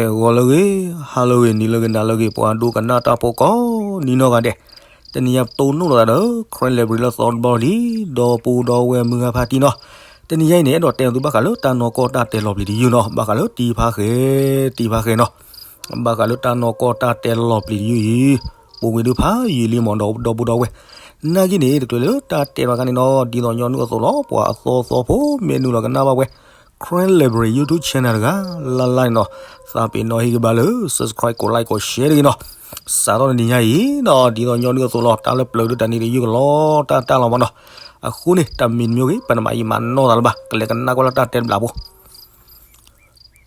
ဂီၤလၢအဂ့ၤ, ဟါလၢအဂ့ၤ, နံၤလၢအဂ့ၤ, နၤလၢအဂ့ၤ, ပှၤဒိကနၣ်တၢ်ဖိကိးနံၤနီၢ်ဂၤဒဲး, တနံၤညါပတိၢ်နီၣ်လိာ်သးဒီး Karen Library လၢသီတဘျီလံ, ဒီပုၢ်ဒီဝဲၢ်မုၢ်ဂၤဖါတံၢ်နီၤ, တနံၤညါအံၤန့ၣ် အဲၣ်ဒိးတဲနသုဘၣ်ဃးလၢတၢ်နီၢ်ကီၢ်တၢ်တဲလီၤပျံၤတယုၢ်နီၤ, ဘၣ်ဃးလၢတံဖါဃဲ, တံဖါဃဲနီၤ, ဘၣ်ဃးလၢတၢ်နီၢ်ကီၢ်တၢ်တဲလီၤပျံၤတယုၢ်အံၤ, ပူၤကွံာ်ဒုးဖးယံာ်လံမး ဒီပုၢ်ဒီဝဲၢ်, နာ်က့န့ၣ် တချုးလၢတၢ်တဲဘၣ်ခါန့ၣ်နီၤ, ဒ်သိးညီနုၢ်အသိးလီၤ, ပှၤအသီသီဖိမ့ၢ်နုာ်လီၤကနၣ်ဘၣ်ဝဲ Karen Library YouTube channel တဂၤ, လၢ်လၢ်န့ၣ်နီၤ, သးပ့ၤနီၣ်ဟ့ၣ်ဂံၢ်ဘါလၢ subscribe ကိး like ကိး share တဂ့ၤနီၤ, စးထီၣ်တနံၤညါအံၤနီၤ, ဒ်သိးညီနုၢ်အသိးလီၤ, တၢ်လၢပျၢၤဒုးတၢ်နံၤတယုၢ်ကလီတၢ်တၢ်လီၤမးနီၤ, အဃိန့ၣ် တၢ်မံၤတမံၤဂ့ၤ ပနမၤယံာ်မၤနီၢ်သးလၢၤဘၣ်, ကလဲၤကနၣ်ကွၢ်လၢတၢ်တဲတဘျီဖိ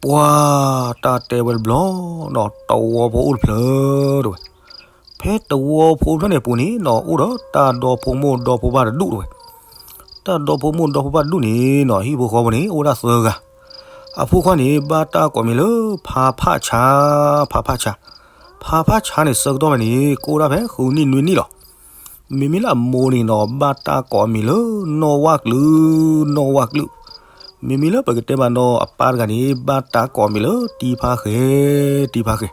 ပှၤတၢ်တဲဝဲတဘျီနီၤ, တဝီဖိအိၣ်တဖျၢၣ်တဝဲ, ဖဲတဝီဖိဖျၢၣ်န့ၣ်အပူၤန့ၣ်နီၤ, အိၣ်ဒီးတၢ်ဒီဖိမိၢ်ဒီဖိပၢ်တဒူၣ်တဝဲ, တၢ်ဒီဖိမိၢ်ဒီဖိပၢ်တဒူၣ်န့ၣ်နီၤ, ဟံၣ်ဖိဃီဖိန့ၣ် အိၣ်ဝဲဒၣ်သၢဂၤ, အဖိခွါန့ၣ် ဘၣ်တၢ်ကိးမံၤလၢ ဖါဖးဆါ, ဖါဖးဆါ, ဖါဖးဆါန့ၣ် ဆၢကတီၢ်ဖဲန့ၣ် ကအိၣ်ဒၣ်ဖဲဃုနံၣ်နွံနံၣ်လီၤ. မ့မ့ၢ်လၢအမိၢ်န့ၣ်နီၤ, ဘၣ်တၢ်ကိးမံၤလၢ နီၢ်ဝၣ်ကျု, နီၢ်ဝၣ်ကျု, မ့မ့ၢ်လၢပကတဲဘၣ်နီၤ, အပၢ်တဂၤန့ၣ် ဘၣ်တၢ်ကိးမံၤလၢ တံဖါဃဲ, တံဖါဃဲ,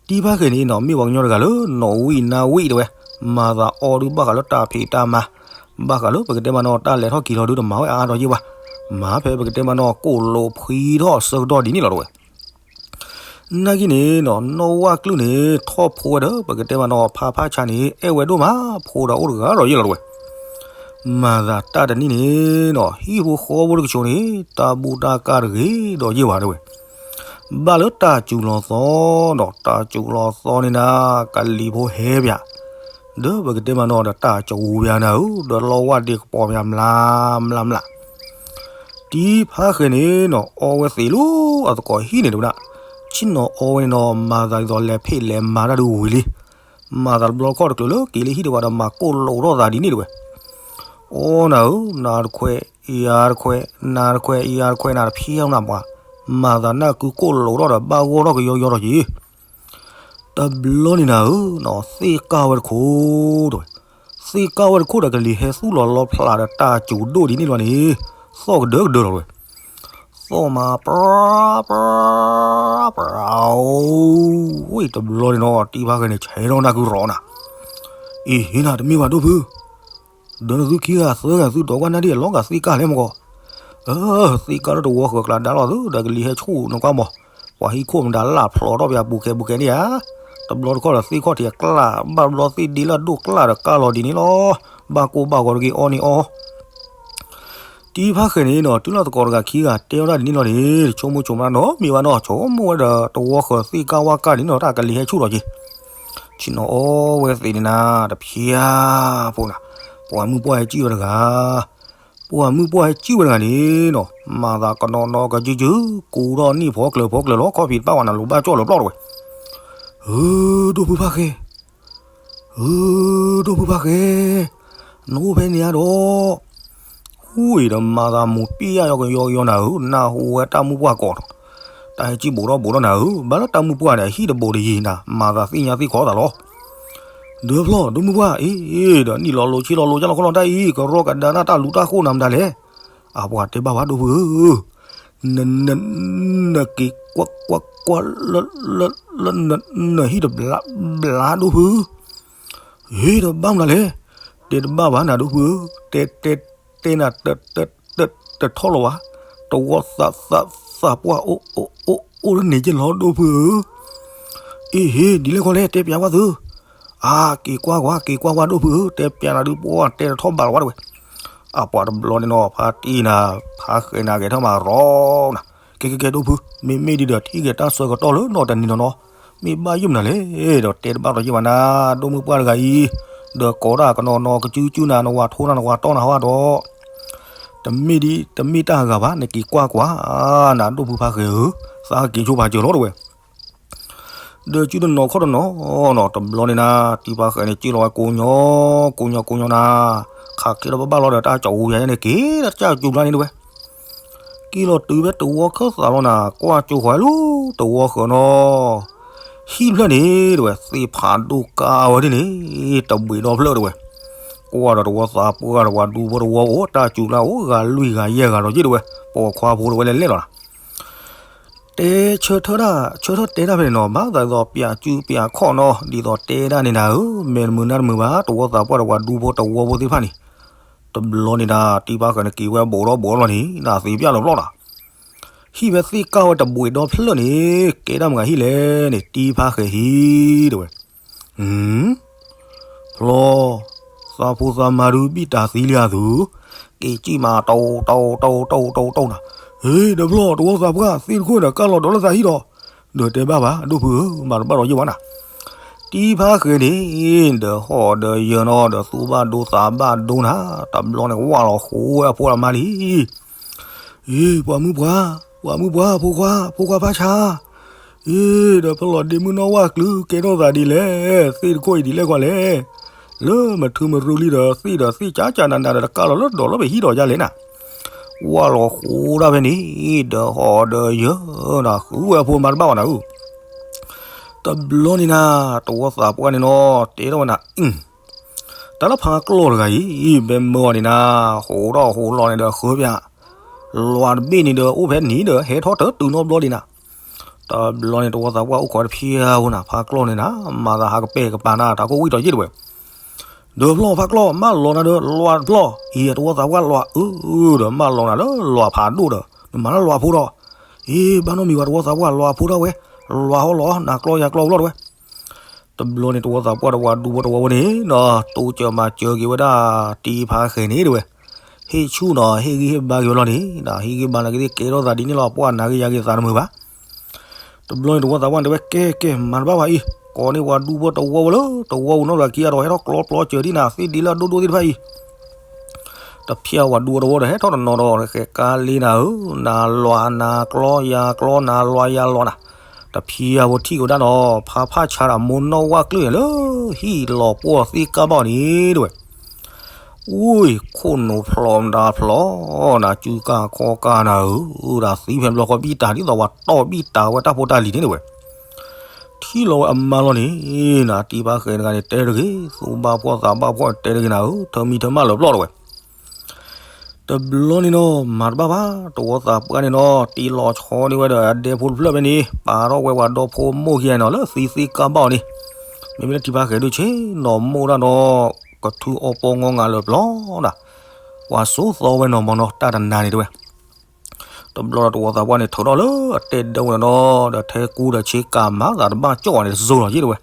တံဖါဃဲန့ၣ်နီၤ, မ့ၢ်ပှၤကညီတဂၤလၢ နီၣ်ဝံၣ်နါဝံၣ်တဝဲ, မၤသးအီၤဒုးဘၣ်ဃးလၢတၢ်ဖံးတၢ်မၤ, ဘၣ်ဃးလၢပကတဲဘၣ်နီၤ, တၢ်လဲၤထီၣ်က့ၤလီၤဒုးတမၤဝဲအါအါထီၣ်ယ့ၢ်ဘၣ်, မၤဖဲပကတဲဘၣ်နီၤ, ကိၣ်လိာ်ဖှံထီၣ်ဆၢကတီၢ်ဒ်န့ၣ်လီၤတဝဲ. နာ်က့န့ၣ်နီၤ, နီၢ်ဝၣ်ကျုန့ၣ် ထီၣ်ဖိဝဲဒီး ပကတဲဘၣ်နီၤ, ဖါဖးဆါန့ၣ် အဲၣ်ဝဲဒိၣ်မး, ဖိဒီးအိၣ်တဂၤဒီးယ့ၢ်လီၤတဝဲ. မၤသးတၢ်တနံၣ်န့ၣ်နီၤ, ဟံၣ်ဖိဃီဖိတကဆိးန့ၣ် တၢ်ဘူၣ်တၢ်ကၢ်တဂ့ၤဒီးယ့ၢ်ဘၣ်တဝဲ. ဘၣ်လၢတၢ်စူၤလီၤသီနီၤ, တၢ်စူၤလီၤသီန့ၣ်နၤ, ကလံၤဖိဟဲပၠး, ဒီးပကတဲဘၣ်နီၤ, ဒီးတၢ်စူၤပၠးနၤဧၢ, ဒီးလီဝၢ်ဒ့ကပီၤပၠးမျးမျးမျး တံဖါဃဲန့ၣ်နီၤ, အီဝဲသ့ၣ်လၢအသကိးဟံၣ်န့ၣ်တဝဲဒၣ်, ဆ့ၣ်နီၤအီဝဲန့ၣ်နီၤ, မၤသးဒ်သိးလဲၤဖံးလဲၤမၤတၢ်ဒုးဝံၤလံ. မၤသးတဘျီတခီၣ်တချုးလၢက့ၤလၢဟံၣ်တဝဲဒီး မၤကိၣ်လိာ်ထီၣ်သးဒ်န့ၣ်တဝဲ. အီနၤဧၢ, နၤတခွဲး, ယၤတခွဲး, နၤတခွဲး, ယၤတခွဲး, နၤတဖျါနၤပှၤ, မၤသးနၢ်ကုကိၣ်လိာ်ထီၣ်ဒီး ဘၣ်ဂီၢ်ထီၣ်ကယီယီထီၣ်က့ၤ တဘျီန့ၣ်နၤဧၢ, သ့ၣ်ကၢ်ဝဲတခိၣ်တဝဲ, သ့ၣ်ကၢ်ဝဲတခိၣ်ဒီး ကလံၤဟဲသူၣ်လီၤလီဖျးဒီး တၢ်စူၤဒိၣ်ဒ်န့ၣ်လီၤန့ၣ်, သီၣ်ကဒၢကဒၢလီၤတဝဲ. သီၣ်မးပြၢ ပြၢ ပြၢ အိၣ်, တဘျီန့ၣ်နီၤ, တံဖါဃဲန့ၣ် ဆဲးထီၣ်နၢ်ကုရီနၤ, အ့ ဟ့ၣ်နၤတမ့ၢ်ဘၣ်ဒိၣ်ဖု ဒီးနသုခံဂၤသၢဂၤ သုဒိးကွၢ်နၢ်ဒ်အလီၤဂာ်သ့ၣ်ကၢ်လဲၣ်မကီး, အၢ သ့ၣ်ကၢ်လၢတဝီဃၢၤကျါဒါလီၤသု ဒီးကလံၤဟဲဆူၣ်နကွၢ်မး, ပှၤဟံၣ်ခိၣ်မတၤလၢဖျိးထီၣ်ပယၤပူၤခဲပူၤခဲန့ၣ်ဧါ, တဘျီတခီၣ်ဒီးသ့ၣ်ခီၣ်ထံးအကျၢ်, ဘၣ်တဘျီသ့ၣ်ဒ့လၢအဒိၣ်ကျၢ်ဒီးကၢ်လီၤဒ်န့ၣ်လီၤ, ဘၣ်ကိၢ်ဘၣ်ဂီၤတဂ့ၤအီၣ်န့ၣ်အီ တံဖါဃဲန့ၣ်နီၤ, တုၤလၢသကိးတဂၤခံဂၤတဲဝဲဒၣ်ဒ်န့ၣ်လီၤန့ၣ်, ဆိကမိၣ်ဆိကမးနီတမံၤဘၣ်နီၤ, ဆိကမိၣ်ဝဲဒီးတဝီဃၢၤသ့ၣ်ကၢ်ဝၣ်ကၢ်ဒ်န့ၣ်လီၤ, တၢ်ကလံၤဟဲဆူၣ်လီၤက့ၤ, ဆ့ၣ်နီၤအီဝဲသ့ၣ်န့ၣ်နၤ, တဖျါဖိနၤ, ပှၤမုၢ်ပှၢ်ဟဲစံၣ်ဝဲတဂၤ, ပှၤမုၢ်ပှၢ်ဟဲစံၣ်ဝဲတဂၤန့ၣ်နီၤ, မၤသးကနီၤနီၤကစုကစု, ကူထီၣ်နံၣ်ဖိကျၢၤဖိကျၢၤလီၤ, ခီၣ်ဖံးတပၣ်ဝဲနၤ လိၤဘၣ်ကၠီၣ်လၢပျီၢ်တဝဲ, ဧၢ ဒိၣ်ဖုဖါဃဲ ဧၢ ဒိၣ်ဖုဖါဃဲ, နအိၣ်ဖဲန့ၣ်ဧါဒီး, ဃူအံၤဒီးမၤသးမိၢ်ပျံၢ်ယါကယီကယီနၤဧၢ, နၢ်ဟူဝဲတၢ်မုၢ်ပှၢ်ကိးနီၤ, တၢ်ဟဲစံၣ်ဘူးထီၣ်ဘူးထီၣ်နၤဧၢ, ဘၣ်လၢတၢ်မုၢ်ပှၢ်န့ၣ် အဟံၣ်တဘူးတယံၤနၤ, မၤသးသ့ၣ်ညါသ့ၣ်ခီသးလီၤ. ဒီးဖျီၣ် ဒိၣ်မုၢ်ပှၢ်အံၤ, ဒီးနံၣ်လီၤလိၤဆ့လီၤလိၤ ကၢ်လီၤခီလီၤတၢ်အံၤ ကရီကဒါနၢ်တၢ်လူၤတၢ်ဃိၣ်နၤမတၤလဲၣ်, အပှၤတဲဘၣ်ဝဲဒိၣ်ဖုဧၢ န န နက့ၤကွၢ်ကွၢ်ကွၢ်လၢ လၢ လၢ န နဟံၣ်တဘျါ ဘျါဒိၣ်ဖု, ဟ့ၣ်ဒီးဘၣ်မနုၤလဲၣ်, တဲတဘၣ်ဘၣ်နၤဒိၣ်ဖုဧၢ, တဲ တဲ တဲနၤ တ တ တ တထီၣ်လီၤဘၣ်, တဝီသး သး သးပှၢ် အိၣ် အိၣ် အိၣ် အိၣ်လၢန့ၣ်က့လီၤဒိၣ်ဖုဧၢ, အ့ဟ့ၣ် ဒ်လဲၣ်ခီလဲၣ် တဲပျးဝဲသု အါ က့ၤကွၢ်ကွၢ် က့ၤကွၢ်ကွၢ်ဒိၣ်ဖုဧၢ, တဲပျးနၤဒုးပှၢ် တဲတထီၣ်ဘၣ်လီၤဝဲတဝဲ, အပှၤတဘျီန့ၣ်နီၤ ဖါတံၢ်နၤ ဖါဃဲနၤဂဲၤထီၣ်မၤရီနၤ, ကဲကဲကဲဒိၣ်ဖု, မ့မ့ၢ်ဒ်ဒီးထံၣ်က့ၤတၢ်ဆၢကတီၢ်လၢနီၢ်တနံၤနီၤနီၤ, မ့ၢ်ဘၣ်ယုၢ်မနုၤလဲၣ်, ဒီးတဲတဘၣ်ဒီးယဲၢ်ဘၣ်နၤ, ဒိၣ်မုၢ်ပှၢ်တဂၤအံၤ, ဒီးကိးတၢ်ကနီၤနီၤကစုကစုနၤ နဝၤထိနၤ နဝၤတီနၤဟီဒီး တမ့ၢ်ဒ် တမ့ၢ်တၢ်ဂၤဘၣ် နက့ၤကွၢ်ကွၢ်, နဒိၣ်ဖုဖါဃဲဧၢ, သးက့ၤဆိဖးစၢၤလီၤတဝဲ ဒီးစုတနီၤခီၣ်တနီၤနီၤ တဘျီန့ၣ်နၤ တံၤဖါဃဲန့ၣ် က့ၤလီၤဝဲကိးညီ ကိးညီကိးညီနၤ, ခးချ့ဒီးဘၣ်ဘၣ်လီၤဒီးတၢ်ကၠီၤအူယၤန့ၣ် က့ၤလီၤတၢ်စူၤလါန့ၣ်တဝဲ, က့ၤလီၤတုၤဖဲတဝီခၢၣ်သးလီၤနၤ ကွၢ်ကၠိဃီၤလၢတဝီဃၢၤနီၤ, ဟံၣ်ဖျၢၣ်န့ၣ်တဝဲ သ့ၣ်ဖးဒိၣ်ကါဝဲဒ်န့ၣ်, တဘှံးဒီဖျၢၣ်တဝဲ, ကွၢ်ဒီးတဝီသးပှၢ်တဝီဒူဖိတဝီအိၣ် တၢ်စူၤလါအိၣ် ဂၤလွံၢ်ဂၤယဲၢ်ဂၤဒီးယ့ၣ်တဝဲ, ပိာ်ခွါဖိတဝဲလဲၤလဲၣ်လီၤနၤ တဲဆၢထၢၣ်ဒၣ် ဆၢထၢၣ်တဲဒၣ်ဖဲန့ၣ်နီၤ, ဘၣ်သးဒ်သိးပျးကုပျးခီၣ်နီၤ, ဒ်သိးတဲဒၣ်န့ၣ်နၤဧၢ, မဲာ်တမုာ်နါတမုာ်ဘၣ်, တဝီသးပှၢ်ဒီးပှၤဒူဖိတဝီဖိသ့ၣ်တဖၣ်န့ၣ်, တဘျီန့ၣ်ဒၣ် တံဖါဃဲၤန့ၣ်က့ၤဝဲဘူးဒီးဘူးလီၤန့ၣ် နသ့ပျၢ်လီၤပျီၢ်နီၤ, ဟံၣ်ဝဲသ့ၣ်ကၢ်ဝဲတဘှံးဒီဖျၢၣ်န့ၣ် ကဲဒၣ်မတၤဟံၣ်လဲၣ်န့ၣ် တံဖါဃဲၤဟံၣ်တဲဝဲ ဖျီၣ်, သးဖိသးမါဒုးဘံၣ်တၢ်သံလံဧါသု, က့ၤစံၣ်မး တိၢ်တိၢ်တိၢ်တိၢ်တိၢ်နၤ, ဟ့ၣ် ဒီးဖျီၣ် တဝီသးပှၢ်သ့ၣ်တခိၣ်ဒီး ကၢ်လီၤဒီးလၢသးဟံၣ်ဒီး, ဒီးတဲဘၣ်ဘၣ် ဒိၣ်ဖုဧၢ, မၤတဘၣ်ဒီးယဲၢ်ဘၣ်နၤ, တံဖါဃဲၤန့ၣ် ဒီးဟီၣ်ဒီးယၢၤနီၤ ဒီးသူၣ်ဘၣ်ဒိသးဘၣ်ဒိနၤ, တဘျီန့ၣ်ဝၢ်လီၤဃိဝဲအဖိအမါလံ အ့ ပှၤမုၣ်ပှၢ်, ပှၤမုၣ်ပှၢ်, ဖိခွါ, ဖိခွါဖးဆါ, အ့ ဒီးဖျီၣ်ဒ့မုၣ်နီၢ်ဝၣ်ကျု ကဲထီၣ်သးဒ်လဲၣ်, သ့ၣ်တခိၣ်အံၤဒ်လဲၣ်ကွၢ်လဲၣ်, လၢမထုမရူလံဒီး သ့ၣ်ဒီးသ့ၣ်ကၠးကၠးနးနးဒီး တကးလီၤလၢဒီးလၢပဟံၣ်ဒီးယါလဲၣ်နၤ, ဝၢ်လီၤဃိဒၣ်ဖဲန့ၣ် ဒီးဟီၣ်ဒီးယၢၤဒီး ဃုဝဲအဖိမါတဘၣ်ဘၣ်နၤဧၢ, တဘျီန့ၣ်နၤ တဝီသးပှၢ်န့ၣ်နီၤ တဲထီၣ်ဝဲနၤ တၢ်လၢဖါကျီၢ်တဂၤအံၤ ဘဲမၢအီၤန့ၣ်နၤ, ဟိးထီၣ်ဟိးလီၤန့ၣ်ဒီးဃၢပၠး, လွးတဘ့ၣ်န့ၣ်ဒီး အိၣ်ဖဲန့ၣ်ဒီး ဟဲထီၣ်တတုၤနီတဘျီလံနၤ, တဘျီန့ၣ် တဝီသးပှၢ်အိၣ်ခိးတဖၠါဖိနၤ, ဖါကျီၢ်န့ၣ်နၤ, မၤသးဟးကပဲာ်ကပၤနၤ တၢ်ကိၣ်ဝံၣ်ဒီးယ့ၢ်တဲဝဲ, ဒီးဖျီၣ်ဖါကျီၢ် မၢလီၤနၤဒီးလွးတဖျီၣ်, အံၤတဝီသးပှၢ်လွးအၢဒီး မၢလီၤနၤလၢလွးဖးဒိၣ်ဒီး နမၤလၢလွးဖိဒီး, အ့ ဘၣ်နီတမံၤဝဲ တဝီသးပှၢ်လွးဖိထီၣ်ဝဲ, လွးဟီလီၤ နၤကျီယၤကျီဝဲလီၤတဲဝဲ တဘျီန့ၣ် တဝီသးပှၢ်ဒီးပှၤဒူဖိတဝီဖိန့ၣ်နီၤ တိစၢၤမၤစၢၤက့ၤဝဲဒၣ် တံဖါဃဲၤန့ၣ်တဲဝဲ, ဟ့ၣ်ဆူၣ်နီၤ ဟ့ၣ်ဂံၢ်ဟ့ၣ်ဘါက့ၤဝဲလီၤန့ၣ်, ဟ့ၣ်ဂံၢ်ဘါနာ်က့သ့ၣ် ကဲထီၣ်သးဒ်န့ၣ်လီၤ ပှၢ်နၤဂ့ၤယၤဂ့ၤသးတမုာ်ဘၣ်. တဘျီန့ၣ် တဝီသးပှၢ်န့ၣ်တဲဝဲ ကဲကဲ မၤတဘၣ်ဘၣ်အံၤ, ကိးန့ၢ်ပှၤဒူဖိတဝီဖိလၢတဝီဖိနီတဂၤခံဂၤဒီး ဟဲထီၣ်ကျီပျီစၢၤဒ်နၤ သ့ၣ်ဒ့လၢအဒိၣ်ဒိၣ်သ့ၣ်တဖၣ်အံၤ တဖၠါဝဲဒူဖိတဝီဒီး ဟဲထီၣ်တနီၤဒီး ဃဲၤကါလ့နၤဧၢ, နၤလွးနၤကျီယၤကျီ နၤလွးယၤလွးနၤ, တဖၠါဖိထံၣ်က့ၤဝဲဒၣ်နီၤ ဖါဖးဆါဒီးမိၢ်နီၢ်ဝၣ်ကျုၢ်န့ၣ်လၢ ဟံၣ်လီၤပှီၢ်သ့ၣ်ကၢ်ဘၣ်အီၤန့ၣ်တဲဝဲ အူၣ် ခိၣ်နူာ်ဖျိးမတၤဖျိး, နၤစုကၢ်ခီၣ်ကၢ်နၤဧၢ, ဒီးသံဖဲဘျီဃီဘံၣ်တၢ်ဒ်သိးပှၤတီၢ်ဘံၣ်တၢ်ဝဲတၢ်ဖိတၢ်လံၤန့ၣ်တဲဝဲ, ထံၣ်လီၤဝဲအမါလီၤန့ၣ်, နၤတံဖါဃဲၤတဂၤန့ၣ် တဲတဂ့ၤ, သူၣ်ဘၣ်ဖှီၣ်သးဘၣ်ဖှီၣ်တဲတဂ့ၤနၤဧၢ, ထၢမံထၢမၣ်လၢပျီၢ်တဲဝဲ တဘျီန့ၣ်နီၤ မၤတဘၣ်ဘၣ်, တဝီသးပှၢ်န့ၣ်နီၤ တ့လီၤဆီန့ၢ်ဝဲဒီးအဒဲဖိတဖျၢၣ်ဖဲန့ၣ် ပာ်ထီၣ်ဝဲပှၤဒီဖိမိၢ်ခံဂၤနီၤ လၢသံသ့ၣ်ကၢ်ဘၣ်အီၤန့ၣ်, မ့မ့ၢ်လၢတံဖါဃဲၤဒုးဆ့ၣ်နီၤမိၢ်ဒၣ်နီၤ, ကထုအီပီငီငၤလၢပျီၢ်ဒၣ်, ပှၤစိသီဝဲနီၤမ့ၢ်နီၤ တၢ်တနၤန့ၣ်တဲဝဲ တဘျီဒီးတဝီသးပှၢ်န့ၣ် ထုးထီၣ်လၢအတဲဒၢဝဲနီၤ, ဒီးထဲကူဒီးဆ့ကၤမၤသးတဘၣ်ကၠီၣ်အီၤန့ၣ် တစိၤလီၤယ့ၢ်တဲဝဲ,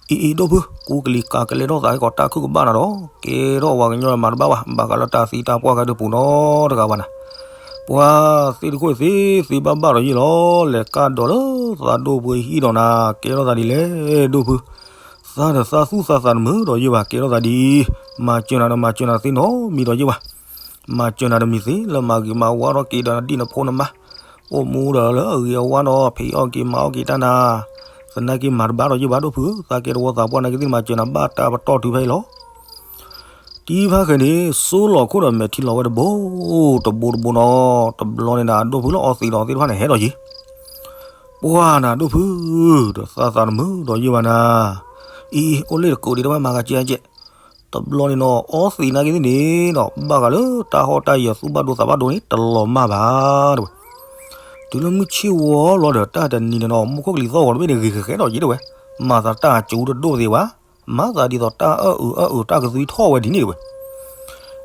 အံၤအံၤဒိၣ်ဖု ကူကလံၤကၤကလဲထီၣ်သးကီးတၢ်ခုၣ်ကဘၣ်နၤဒီး ကဲထီၣ်ဝဲကညီမၤတဘၣ်ဘၣ်, ဘၣ်ဃးလၢတၢ်သံတၢ်ပှၢ်ကဒီးပူၤနီတဂၤဘၣ်နၤ, ပှၤသ့ၣ်တခိၣ်သ့သ့ဘၣ်ဘၣ်ဒီးယ့ၢ်လီၤ, လဲၤကၢ်ဒိးလၢသးဒိၣ်ပှ့ၤဟံၣ်ဒီးနၤ ကဲထီၣ်သးဒ်လဲၣ်ဒိၣ်ဖု, သးဒီးသးသူၣ်သးသးတမုာ်ဒီးယ့ၢ်ဘၣ် ကဲထီၣ်သးဒ်အံၤ, မၤစၢၤနၤဒီးမၤစၢၤနၤသ့နီတမံၤဒီးယ့ၢ်ဘၣ် မၤစၢၤနၤတမံၤသ့ လၢမၤဂ့ၤမၤဝါထီၣ်က့ၤဒီးနဒံၣ်နဖိနမါ, အိၣ်မူဒီးလၢအဂ့ၤအဝါဒီး ဖံးအီၣ်က့ၤမၤအီၣ်က့ၤတၢ်နၤ, သနာ်က့မၤတဘၣ်ဒီးယ့ၢ်ဘၣ်ဒိၣ်ဖုဧၢ, သးကဲတဝီသးပှၢ်နာ်က့သ့ၣ် မၤစၢၤနၤဘၣ်တၢ်ပတီၢ်တုၤဖဲအံၤလီၤ. တံဖါဃဲၤန့ၣ် စိလီၤခိၣ်ဒီးမဲာ်ထံလီၤဝဲတဘိ, တဘိတဘိနီၤ, တဘျီန့ၣ်ဒီး ဒိၣ်ဖုလၢအီသံးဒီးသ့ၣ်တဖၣ်န့ၣ် ဟဲဒီးယံၤ ပှၤနၤဒိၣ်ဖု, ဒီးသးသးတမုာ်ဒီးယ့ၢ်ဘၣ်နၤ, အံၤ အိၣ်လ့ၣ်တကိးဒံးတဝဲမၤဂၤကဲကဲ, တဘျီန့ၣ်နီၤ အီသံးနာ်က့သ့ၣ်န့ၣ်နီၤ ဘၣ်ဃးလၢတၢ်ဟီၣ်တၢ်ယၢၤသူၣ်ဘၣ်ဒိသးဘၣ်ဒိန့ၣ် တလီၤမၢ်ဘၣ်တဲဝဲ, တုၤလၢမုၢ်ဆ့ၣ်ဝီလီၤဒီး တၢ်တနံၤန့ၣ်နီၤ မူခိၣ်ကလံၤသီၣ်ဂီၤတဘ့ၣ်န့ၣ် ဂ့ၤဃဲဃဲဒီးယ့ၢ်တဲဝဲ, မၤသးတၢ်စူၤတဒိၣ်သ့ဝဲ, မၤသးဒ်သိးတၢ်အၢၣ်အုးအၢၣ်အုးတၢ်ကသွံထီၣ်ဝဲဒ်န့ၣ်တဲဝဲ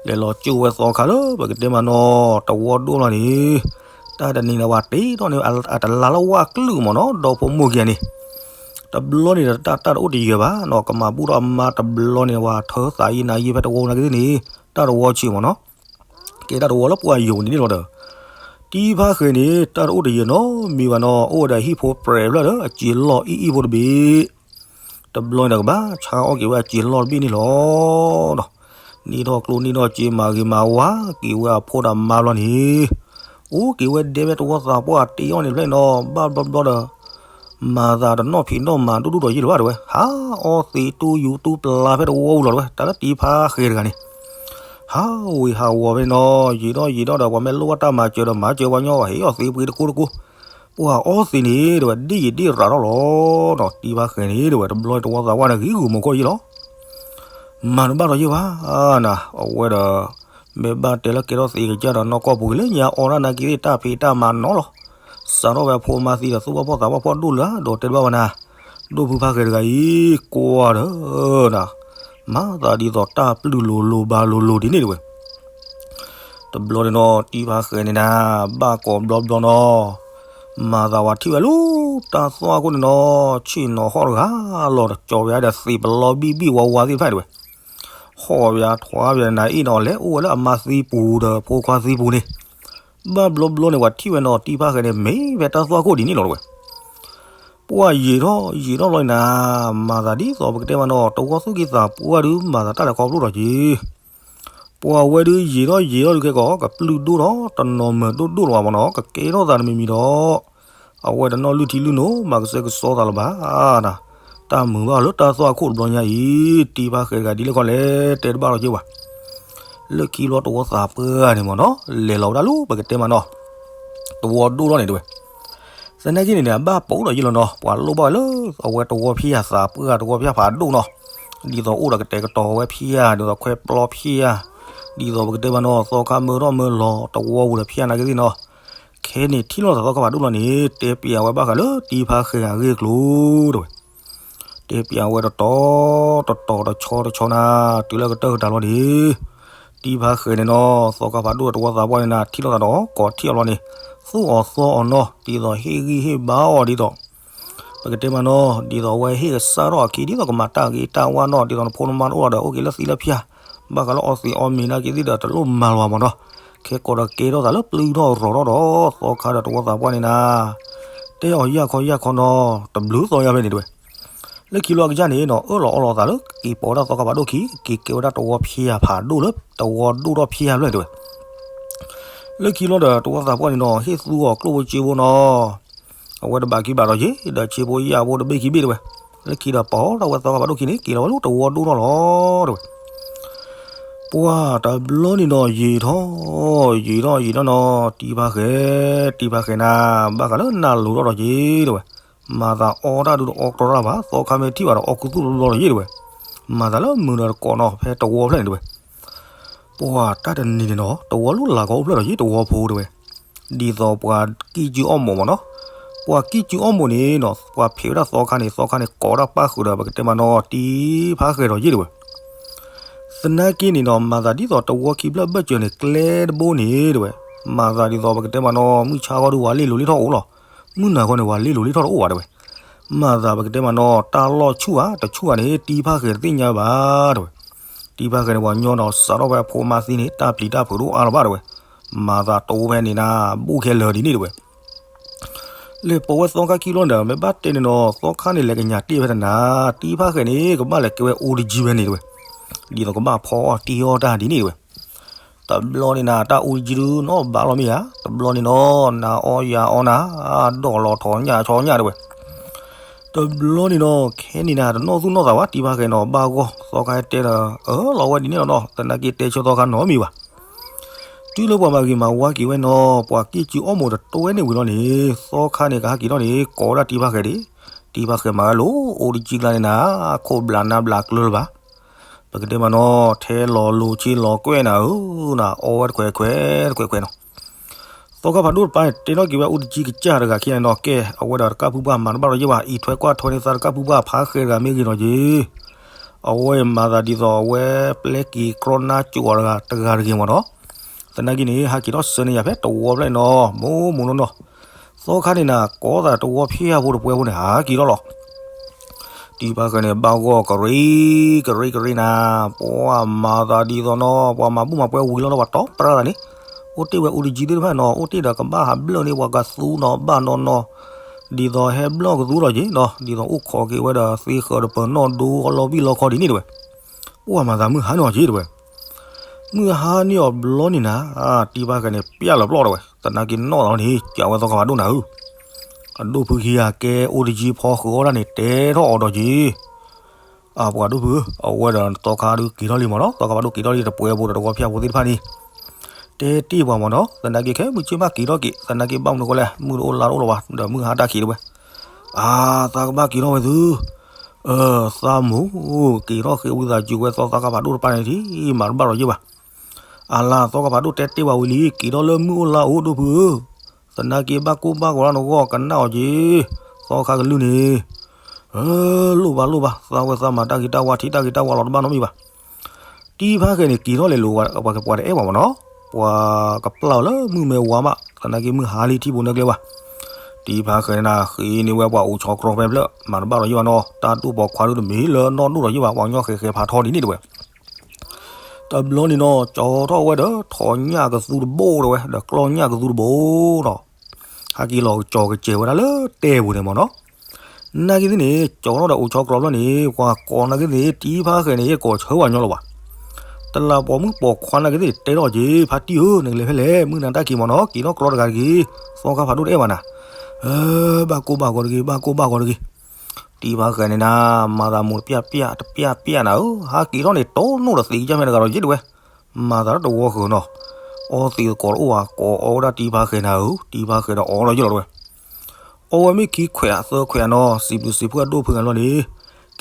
လဲၤလီၤကၠိဝဲသီခါလၢ ပကတဲမးနီၤ တဝီဒိၣ်လီၤန့ၣ်, တၢ်တနံၤန့ၣ် ပှၤတ့ထီၣ်န့ၣ် အတလါလၢဝၣ်ကလုာ်မ့ၢ်နီၤ ဒီဖိမိၢ်ခံဂၤန့ၣ်, တဘျီန့ၣ်ဒီးတၢ်တအိၣ်တယၢၤဘၣ်နီၤ ကမၤဘူၣ်ထီၣ်အမါတဘျီန့ၣ် ပှၤထၢသးယံၤနၤယံၤဖဲတဝီနာ်က့သ့ၣ်န့ၣ်, တၢ်တဝီဆံးမ့ၢ်နီၤ, ကဲတၢ်တဝီလၢပှၤယိာ်ဒ်န့ၣ်လီၤဒီး, တံဖါဃဲၤန့ၣ် တၢ်တအိၣ်တယၢၤနီတမံၤဘၣ်နီၤ အိၣ်ဝဲဒီးဟံၣ်ဖိပြဲးဖျၢၣ်ဒီး အစံာ်လီၢ်အံၣ်အံၣ်ဖိတဘ့ၣ် တဘျီန့ၣ်ဒီးကဘၣ်ဆါအီၣ်က့ၤဝဲအစံာ်လီၢ်တဘ့ၣ်န့ၣ်လီၤ. နံၣ်ထီၣ်ကျိနံၣ်ထီၣ်စ့မၤဂ့ၤမၤဝါက့ၤဝဲအဖိဒီးမါဘျီန့ၣ်, အိၣ်က့ၤဝဲဒဲဖဲတဝီသးပှၢ်တ့အီၣ်န့ၣ်ဖျဲၣ်နီၤ ဘၣ်ဘျီဘျီဒီး မၤသးတနီၣ်ဖံးနီၣ်မၤဒိၣ်ဒိၣ်ဒီးယ့ၢ်လၢၤဘၣ်တဲဝဲ ဟးအီသံးတူၢ်ယူၤတူၢ်ပျါဖဲတဝီပူၤလီၤတဲဝဲ တၢ်လၢတံဖါဃဲၤတဂၤန့ၣ် ဟးဝ့ၤဟးဝီၤဖဲန့ၣ်နီၤ ယံာ်ဒီးယံာ်ဒီးဒီး ပှၤမ့ၢ်လိၣ်ဘၣ်တၢ်မၤစၢၤဒီးမၤစၢၤပှၤညီ ဟ့ၣ်အီၣ်သံးပှ့ၤတကိၢ်တကိၢ် ပှၤအီသံးန့ၣ်တဲဝဲ ဒ့ၣ်ယံာ်ဒ့ၣ်ရၤထီၣ်လီၤနီၤ တံဖါဃဲၤန့ၣ်တဲဝဲ တဘျီတဝီသးပှၢ်န့ၣ်ဂ့ၤဂုာ်မူခိၣ်ယ့ၢ်လီၤ မၤတဘၣ်ဒီးယ့ၢ်ဘၣ်နၤ အဝဲဒီး မ့ၢ်ဘၣ်တဲလၢကဲထီၣ်သံးကစၢ်ဒီးနီၢ်ကီၢ်ပူၤက့ၤလၢညါအီၣ်ဒၣ်နာ်က့သ့ၣ်တၢ်ဖံးတၢ်မၤနီၤလီၤ စးထီၣ်ဝဲအဖိအမါသံဒီး သူၣ်ဘၣ်ဖှီၣ်သးဘၣ်ဖှီၣ်ဒိၣ်လၢၤဒီး တဲတဘၣ်ဝဲနၤ, ဒိၣ်ဖုဖါဃဲၤတဂၤအံၤ ကွၢ်ဒီးနၤ, မၤသးဒ်သိးတၢ်ပျုၢ်လိၤလိၤဘၣ်လိၤလိၤဒ်န့ၣ်တဝဲ. တဘျီန့ၣ်နီၤ တံၤဖါဃဲၤန့ၣ်နၤ ဘၣ်ကိးဘျီဘျီနီၤ, မၤသးဝဲထံၣ်ဝဲလၢတၢ်သွၣ်ခိၣ်န့ၣ်နီၤ, ဆ့ၣ်နီၤဟီၣ်တဂၤလီၤ တကၠီၤဝဲဒီးသံးပလီဘံၣ်ဘံၣ်ဝါဝါသ့ၣ်တဖၣ်တဝဲ. ဟီၣ်ဝဲထွါဝဲနၤအ့ၣ်နီၤ လဲၤအိၣ်ဝဲလၢအမါသံပူၤဒီးဖိခွါသံပူၤန့ၣ်, ဘၣ်ဘျီဘျီန့ၣ် ပှၤထံၣ်ဝဲနီၤ တံၤဖါဃဲၤန့ၣ် မ့ၢ်ဖဲတၢ်သွၣ်ခိၣ်ဒ်န့ၣ်လီၤတဝဲ. ပှၤယံာ်ထီၣ်ယံာ်ထီၣ်လီၤနၤ, မၤသးဒ်သိးပကတဲမးနီၤ တဝီသူၣ်ကံၢ်သးပှၢ်ဒုး မၤသးတၢ်လဲၤခီဖျိဒီးက့ၤ ပှၤဝဲဒုးယံာ်ထီၣ်ယံာ်ထီၣ်ဒုးခဲကီး ကပျုၢ်ဒိၣ်ထီၣ်တနီၤမၢၤဒိၣ်ဒိၣ်လီၤဘၣ်မးနီၤ ကကဲထီၣ်သးတမံၤမံၤဒီး, အဝဲတနီၣ်လုၢ်ထံလုၢ်နိ မၤကစဲကစီသးလၢၤဘၣ်. တၢ်မုာ်ဘၣ်လၢတၢ်သွၣ်ခိၣ်တဘျီညါအံၤ တံၤဖါဃဲၤတဂၤဒ်လဲၣ်ခီလဲၣ် တဲတဘၣ်လီၤက့ၤဘၣ်. လၢခံလီၤတဝီသးပှၢ်န့ၣ်မးနီၤ လဲၤလီၤဝဲဒၣ်လၢပကတဲမးနီၤ တဝီဒိၣ်ထီၣ်န့ၣ်တဝဲ. သနာ်က့န့ၣ်န့ၣ် အဘၣ်ပိာ်ဒီးယ့ၢ်လီၤနီၤ ပှၤလိၣ်ဘၣ်ဝဲလၢ အဝဲတဝီဖံးယၤသးပှၢ်တဝီဖံးယၤဖးဒိၣ်နီၤ, ဒ်သိးအိၣ်ဒီးကတဲာ်ကတီၤဝဲဖံးယၤ ဒ်သိးခွဲပျီဖံးယၤ, ဒ်သိးပကတဲမးနီၤ သီခါမၢထီၣ်မၢလီၤတဝီပူၤဒီးဖံးယၤနာ်က့သ့ၣ်နီၤ. ခဲန့ၣ်ထံၣ်လိာ်သးသီခါဖးဒိၣ်လီၤန့ၣ် တဲပျးဝဲဘၣ်ဃးလၢတံၤဖါဃဲၤအဂ့ၢ်အကျိၤတဝဲ. တဲပျးဝဲတတီၤတတီၤတဆီတဆီနၤ, တုၤလၢကတၢၢ်ကတၢၢ်လီၤန့ၣ်, တံၤဖါဃဲၤန့ၣ်နီၤ သီခါဖးဒိၣ်တဝီသးပှၢ်န့ၣ်နၤ ထံၣ်လိာ်သးဒီးကိးထံၣ်အီၤလီၤန့ၣ်, သူၣ်အီၤသီအီၤနီၤ ဒ်သိးဟ့ၣ်ဂံၢ်ဟ့ၣ်ဘါအီၤဒ်သိး ပကတဲမးနီၤ ဒ်သိးအဝဲဟ့ၣ်ကစၢ်ထီၣ်အခံ ဒ်သိးကမၤတၢ်ဂ့ၤတၢ်ဝါနီၤ ဒ်သိးနဖိနမါတအိၣ်ဒီး အိၣ်က့ၤလၢသံလၢဖၠၣ်, ဘၣ်ဃးလၢအီသံးအီမ့ၤနာ်က့သ့ၣ်ဒီး တလိၣ်မၤလၢၤဘၣ်မးနီၤ. ခဲကိးဒီးကဲထီၣ်သးလၢပျုၢ်ထီၣ်ရီၤထီၣ်ဒီး သီခါဒီးတဝီသးပှၢ်န့ၣ်နၤ တဲအီၤယၢ်ခီယၢ်ခီနီၤ တဘျုးသီညါဖဲန့ၣ်တဝဲ. လၢခံလီၤအကစၢ်န့ၣ်နီၤ အၢၣ်လီၤအီလီၤသးလၢ ကက့ၤပိာ်ဝဲဒၣ်သီခါဖးဒိၣ်ခံ ကက့ၤကဲဝဲဒၣ်တဝီဖံးယၤဖးဒိၣ်လၢ တဝီဒိၣ်ထီၣ်ဖံးယၤဖျၢၣ်န့ၣ်တဝဲ. လၢခံလီၤဒီးတဝီသးပှၢ်န့ၣ်နီၤ ဟ့ၣ်သူအီၤကျိၣ်ဖိစ့ဖိနီၤ အဝဲတဘၣ်ခံဘၣ်ဒီးယ့ၢ် ဒီးစ့ဖိယၢ်ဖိတဘ့ၣ်ခံဘ့ၣ်တဝဲ. လၢခံဒီးပိာ်ထီၣ်ဝဲသီခါဖးဒိၣ်ခံန့ၣ် က့ၤလီၤဝဲလၢတဝီဒိၣ်ထီၣ်လီၤတဝဲ. ပှၤတဘျီန့ၣ်နီၤ ယံာ်ထီၣ် ယံာ်ထီၣ်ယံာ်ထီၣ်နီၤ တံၤဖါဃဲၤ တံၤဖါဃဲၤနၤ ဘၣ်ဃးလၢနၢ်လိၤထီၣ်ဒီးက့ၤတဝဲ. မၤသးအီတၢ်ဒုးတအီကတီၢ်တၢ်ဘၣ် သီခါမ့ၢ်ထံၣ်ဘၣ်ဒီးအီကူသူၣ်တဘျီဒီးယ့ၢ်တဝဲ. မၤသးလၢမုာ်ဒီးတကိးနီၤ ဖဲတဝီဖျၢၣ်န့ၣ်တဝဲ. ပှၤတၢ်တနံၤန့ၣ်နီၤ တဝီလိၣ်လၤကီအိၣ်ဖျၢၣ်ဒီးယ့ၢ်တဝီဖိတဝဲ. ဒ်သိးပှၤကံၢ်စုအီၣ်မိၢ်မးနီၤ ပှၤကံၢ်စုအီၣ်မိၢ်န့ၣ်နီၤ ပှၤဖံးဝဲဒၣ်သီခါန့ၣ် သီခါန့ၣ် ကိးဒၣ်ပၣ်ဃုာ်ဒီး ပကတဲမးနီၤ တံၤဖါဃဲၤဒီးယ့ၢ်တဝဲ. သနာ်က့န့ၣ်နီၤ မၤသးဒ်သိးတဝီခံဖျၢၣ်ဘၢၣ်စၢၤန့ၣ် ကျဲတဘိန့ၣ်တဝဲ. မၤသးဒ်သိးပကတဲမးနီၤ မုၢ်ဆါဃီဒီးဝၤလ့ၢ်လိၤလ့ၢ်ထီၣ်အိၣ်လီၤ. မုၢ်နၤဃီန့ၣ် ဝၤလ့ၢ်လိၤလ့ၢ်ထီၣ်တအိၣ်ဘၣ်တဝဲ. မၤသးပကတဲမးနီၤ တၢ်လီၢ်ဆူၣ်ဧါ တဆူၣ်ဧါန့ၣ် တံၤဖါဃဲၤတသ့ၣ်ညါဘၣ်တဝဲ. တံၤဖါဃဲၤန့ၣ် ပှၤညီဒီးစးထီၣ်ဖဲအဖိအမါသံန့ၣ် တၢ်ပျံၤတၢ်ဖုးတအိၣ်အါလၢၤဘၣ်တဝဲ. မၤသးတအိၣ်ဖဲန့ၣ်နၤ ဘူးခဲလၢာ်ဒ်န့ၣ်တဝဲ. လဲၤပိာ်ဝဲသီခါခံလီၤဒီး မ့ၢ်ဘၣ်တဲန့ၣ်နီၤ သီခါန့ၣ် လဲၤကညးတ့ၢ်ဖဲတနၤ တံၤဖါဃဲၤန့ၣ် ကဘၣ်လဲၤကဲဝဲအိၣ်တယံၤဖဲန့ၣ်တဝဲ. ဒ်သိးကဘၣ်ဖီအီၣ်တံၢ်အီၣ်တၢ်ဒ်န့ၣ်တဝဲ. တဘျီန့ၣ်နၤ တၢ်အိၣ်တယံၤဒုးနီၢ်ဘၣ်လီၤမ့ၢ်ဧါ တဘျီန့ၣ်နီၤ နၤအီယၤအီနၤ ဒီးလီၤထီၣ်ညၣ်ဆီညၣ်တဝဲ. တဘျီန့ၣ်နီၤ ခဲန့ၣ်နၤ တနီၣ်သူၣ်နီၣ်သးဘၣ် တံၤဖါဃဲၤနီၤ ဘၣ်ဂီၢ် သီခါဟဲတဲဒီး အၢၣ်လီၤဝဲဒ်န့ၣ်လီၤနီၤ သနာ်က့တဲဆၢသီခါနီတမံၤဘၣ်. တုၤလၢပှၤမၤဂ့ၤမၤဝါက့ၤဝဲနီၤ ပှၤကံၢ်စုအီၣ်မိၢ်တတိဝဲန့ၣ်ဝံၤလီၤန့ၣ် သီခါန့ၣ် ကဟဲက့ၤထီၣ်န့ၣ် ကိးဝဲဒၣ်တံၤဖါဃဲၤဒၣ်. တံၤဖါဃဲၤမၤဝဲလိာ် အိၣ်တယံၤကျါန့ၣ်နၤ ခိၣ်ဘျးနါဘျးကျၢၤလၢၤဘၣ်. ပကတဲမးနီၤ ထဲလီၤလိၤဆ့လီၤကွဲၢ်နၤဧၢ နၤအီဝဲတခွဲးခွဲး တခွဲးခွဲးနီၤ. သီခါဖးဒိၣ်တပၤန့ၣ် တဲထီၣ်က့ၤဝဲအိၣ်တယံၤကစၢ်တဂၤခံဂၤနီၤ ကဲ အဝဲဒီးတကၢ်ဖုပှၢ်မၤတဘၣ်လီၤယ့ၢ်ဘၣ် အံးထွဲကွၢ်ထွဲန့ၣ် သးတကၢ်ဖုပှၢ်ဖးဃဲၤတဂၤမ့ၢ်ဂ့ၤနီၤက့ၤ အဝဲမၤသးဒ်သိးအဝဲပျဲက့ၤကြီနါကိၤအီၤတဂၤတဂၤတဂ့ၤမးနီၤ. သနာ်က့န့ၣ် ဟးက့ၤထီၣ်ဆၢန့ၢ်ယၤဖဲတဝီဖျၢၣ်နီၤ မိၢ်မိၢ်နီၢ်နီၢ်. သီခါန့ၣ်နၤ ကိးသးတဝီဖံးယၤဖိတပှဲၤဖိန့ၣ် ဟးက့ၤထီၣ်လီၤ. တံၤဖါဃဲၤန့ၣ် ဘၣ်ဂီၢ်ကရံကရံကရံနၤ ပှၤမၤသးဒ်သိးနီၤ ပှၤမၤဘူၣ်မၤပှဲၤဝံၤလီၤနီၤ ပှၤတီပရၢသးန့ၣ် အိၣ်တ့ၢ်ဝဲအိၣ်တယံၤသ့ၣ်တဖၣ်နီၤ အိၣ်တ့ၢ်ဒီးကဘၣ်ဟးဘျၢၣ်န့ၣ် ပှၤကသူနီၤ ဘၣ်နီၤနီၤ ဒ်သိးဟဲဘျၢၣ်ကသူလီၤက့ၤနီၤ ဒ်သိးအိၣ်ခိးက့ၤဝဲဒီးသ့ဃၢၤတပၢၤနီၣ်ဒိအလီၤဘံၣ်လီၤခီဒ်န့ၣ်တဝဲ. ပှၤမၤသးမုၢ်ဟါန့ၢ်အီၤက့ၤတဝဲ. မုၢ်ဟါန့ၢ်အီၤဘျီန့ၣ်နၤ တံၤဖါဃဲၤန့ၣ် ပျၢ်လီၤပျီၢ်တဝဲ သနာ်က့နီၣ်လီၤန့ၣ် ကးဝဲသီခါဖးဒိၣ်နၤဧၢ အဒိၣ်ဖုခံဂၤကဲအိၣ်တယံၤဖီဃုာ်အီၣ်ဒၣ်န့ၣ် တဲထီၣ်အီၤဒီးက့ၤ အပှၤဒိၣ်ဖုဧၢ အဝဲဒီးသီခါဒုးက့ၤထီၣ်လံမးနီၤ သီခါဖးဒိၣ်က့ၤထီၣ်လံတပှဲၤဖိဒီးတဝီဖံးယၤဖိသ့ၣ်တဖၣ်န့ၣ် တဲတ့ၢ်ပှၤမးနီၤ သနာ်က့ခဲမုၢ်ဆ့ၣ်ဘၣ်က့ၤထီၣ်က့ၤ သနာ်က့ဘၣ်မနုၤဃိလဲၣ် မုၢ်တအိၣ်လါတအိၣ်လၢၤဘၣ် ဒီးမုၢ်ဟါတၢ်ခံးတဝဲ အါ သးကဘၣ်က့ၤထီၣ်ဝဲသု သးမိၢ် က့ၤထီၣ်ဃ့ဝံသးစူၤဝဲသီခါဖးဒိၣ်တပၤန့ၣ်ထံ မၤတဘၣ်လီၤယ့ၢ်ဘၣ်. အလါသီခါဖးဒိၣ်တဲတ့ၢ်ဝဲဝံၤလံ က့ၤထီၣ်လၢမုၢ်အိၣ်လါအိၣ်ဒိၣ်ဖုဧၢ သနာ်က့ဘၣ်ကိၢ်ဘၣ်ဂီၤလၢနဂီၢ်ကနၣ်အီၤက့ၤ, သီခါကလုၢ်န့ၣ်, လိၣ်ဘၣ်လိၣ်ဘၣ် သးဝဲသးမၤတၢ်ဂ့ၤတၢ်ဝါထံးတၢ်ဂ့ၤတၢ်ဝါလီၤတဘၣ်နီတမံၤဘၣ်. တံၤဖါဃဲၤန့ၣ် က့ၤထီၣ်လဲၤလိၤ ပှၤကပှၤတအဲၣ်ပှၤမ့ၢ်နီၤ, ပှၤကပျၢ်အီၤလၢမုၢ်မဲဝါမး သနာ်က့မုၢ်ဟါလံထံဖိန့ၣ်ကျဲဝဲ. တံၤဖါဃဲၤန့ၣ်နၤ ဃ့န့ၢ်ဝဲပှၤအိၣ်ဆီတြီဖဲဖျၢၣ် မၤတဘၣ်ဒီးယဘၣ်နီၤ, တၢ်ဒိၣ်ပိာ်ခွါဒုတမ့ၢ်လၢနီၢ်ဒိၣ်ဒီးယဘၣ် ပှၤကညီဃဲၤဃဲၤဖးထီဒ်န့ၣ်တဝဲ. တဘျီန့ၣ်နီၤ ကၠီထီၣ်ဝဲဒီး ထိးညၣ်ကသူတဘိဒၣ်ဝဲ ဒီးကျီၢ်ညၣ်ကသူတဘိဒီး ဟဲက့ၤလီၤကၠီကစဲးဝဲဒၣ်လၢတဲပူၤန့ၣ်မ့ၢ်နီၤ. နာ်က့သ့ၣ်န့ၣ် ကၠီထီၣ်ဒီးအိၣ်ဆီတြီဖျၢၣ်န့ၣ် ပှၤကိးနာ်က့သ့ၣ် တံၤဖါဃဲၤန့ၣ် ကိးဆၢပှၤကညီလီၤဘၣ်. တလးပိာ်မုၣ်ပိာ်ခွါနာ်က့သ့ၣ် တဲထီၣ်က့ၤ ဖါတံၢ်ဧၢ နကလဲၤဖဲလဲၣ် မုၢ်နၤတၢ်က့ၤမ့ၢ်နီၤ က့ၤထီၣ်ကျီတဂၤတဂ့ၤ, သီခါဖးဒိၣ်တအဲၣ်ဘၣ်နၤ. ဘၣ်ကိၢ်ဘၣ်ဂီၤတဂ့ၤ ဘၣ်ကိၢ်ဘၣ်ဂီၤတဂ့ၤ. တံၤဖါဃဲၤန့ၣ်နၤ မၤသးမိၢ်တပျၢ်ပျၢ် တပျၢ်ပျၢ်နၤဧၢ, ဟဲက့ၤထီၣ်န့ၣ် တိၢ်နီၣ်ဒီးသံးကစၢ်မဲာ်တဂၤဒီးယ့ၣ်တဝဲ, မၤသးတဝီဃၢၤနီၤ, အီသံးသကိးတအိၣ်ဘၣ် ကိးအီဝဲဒၣ်တံၤဖါဃဲၤနၤဧၢ, တံၤဖါဃဲၤဒီးအီလီၤယ့ၣ်လီၤတဝဲ. အီဝဲမ့ၢ်ခံခွဲးအသၢခွဲးနီၤ စံးဘျုးစံးဖှိၣ်အဒိၣ်ဖုဂၤလီၤန့ၣ်,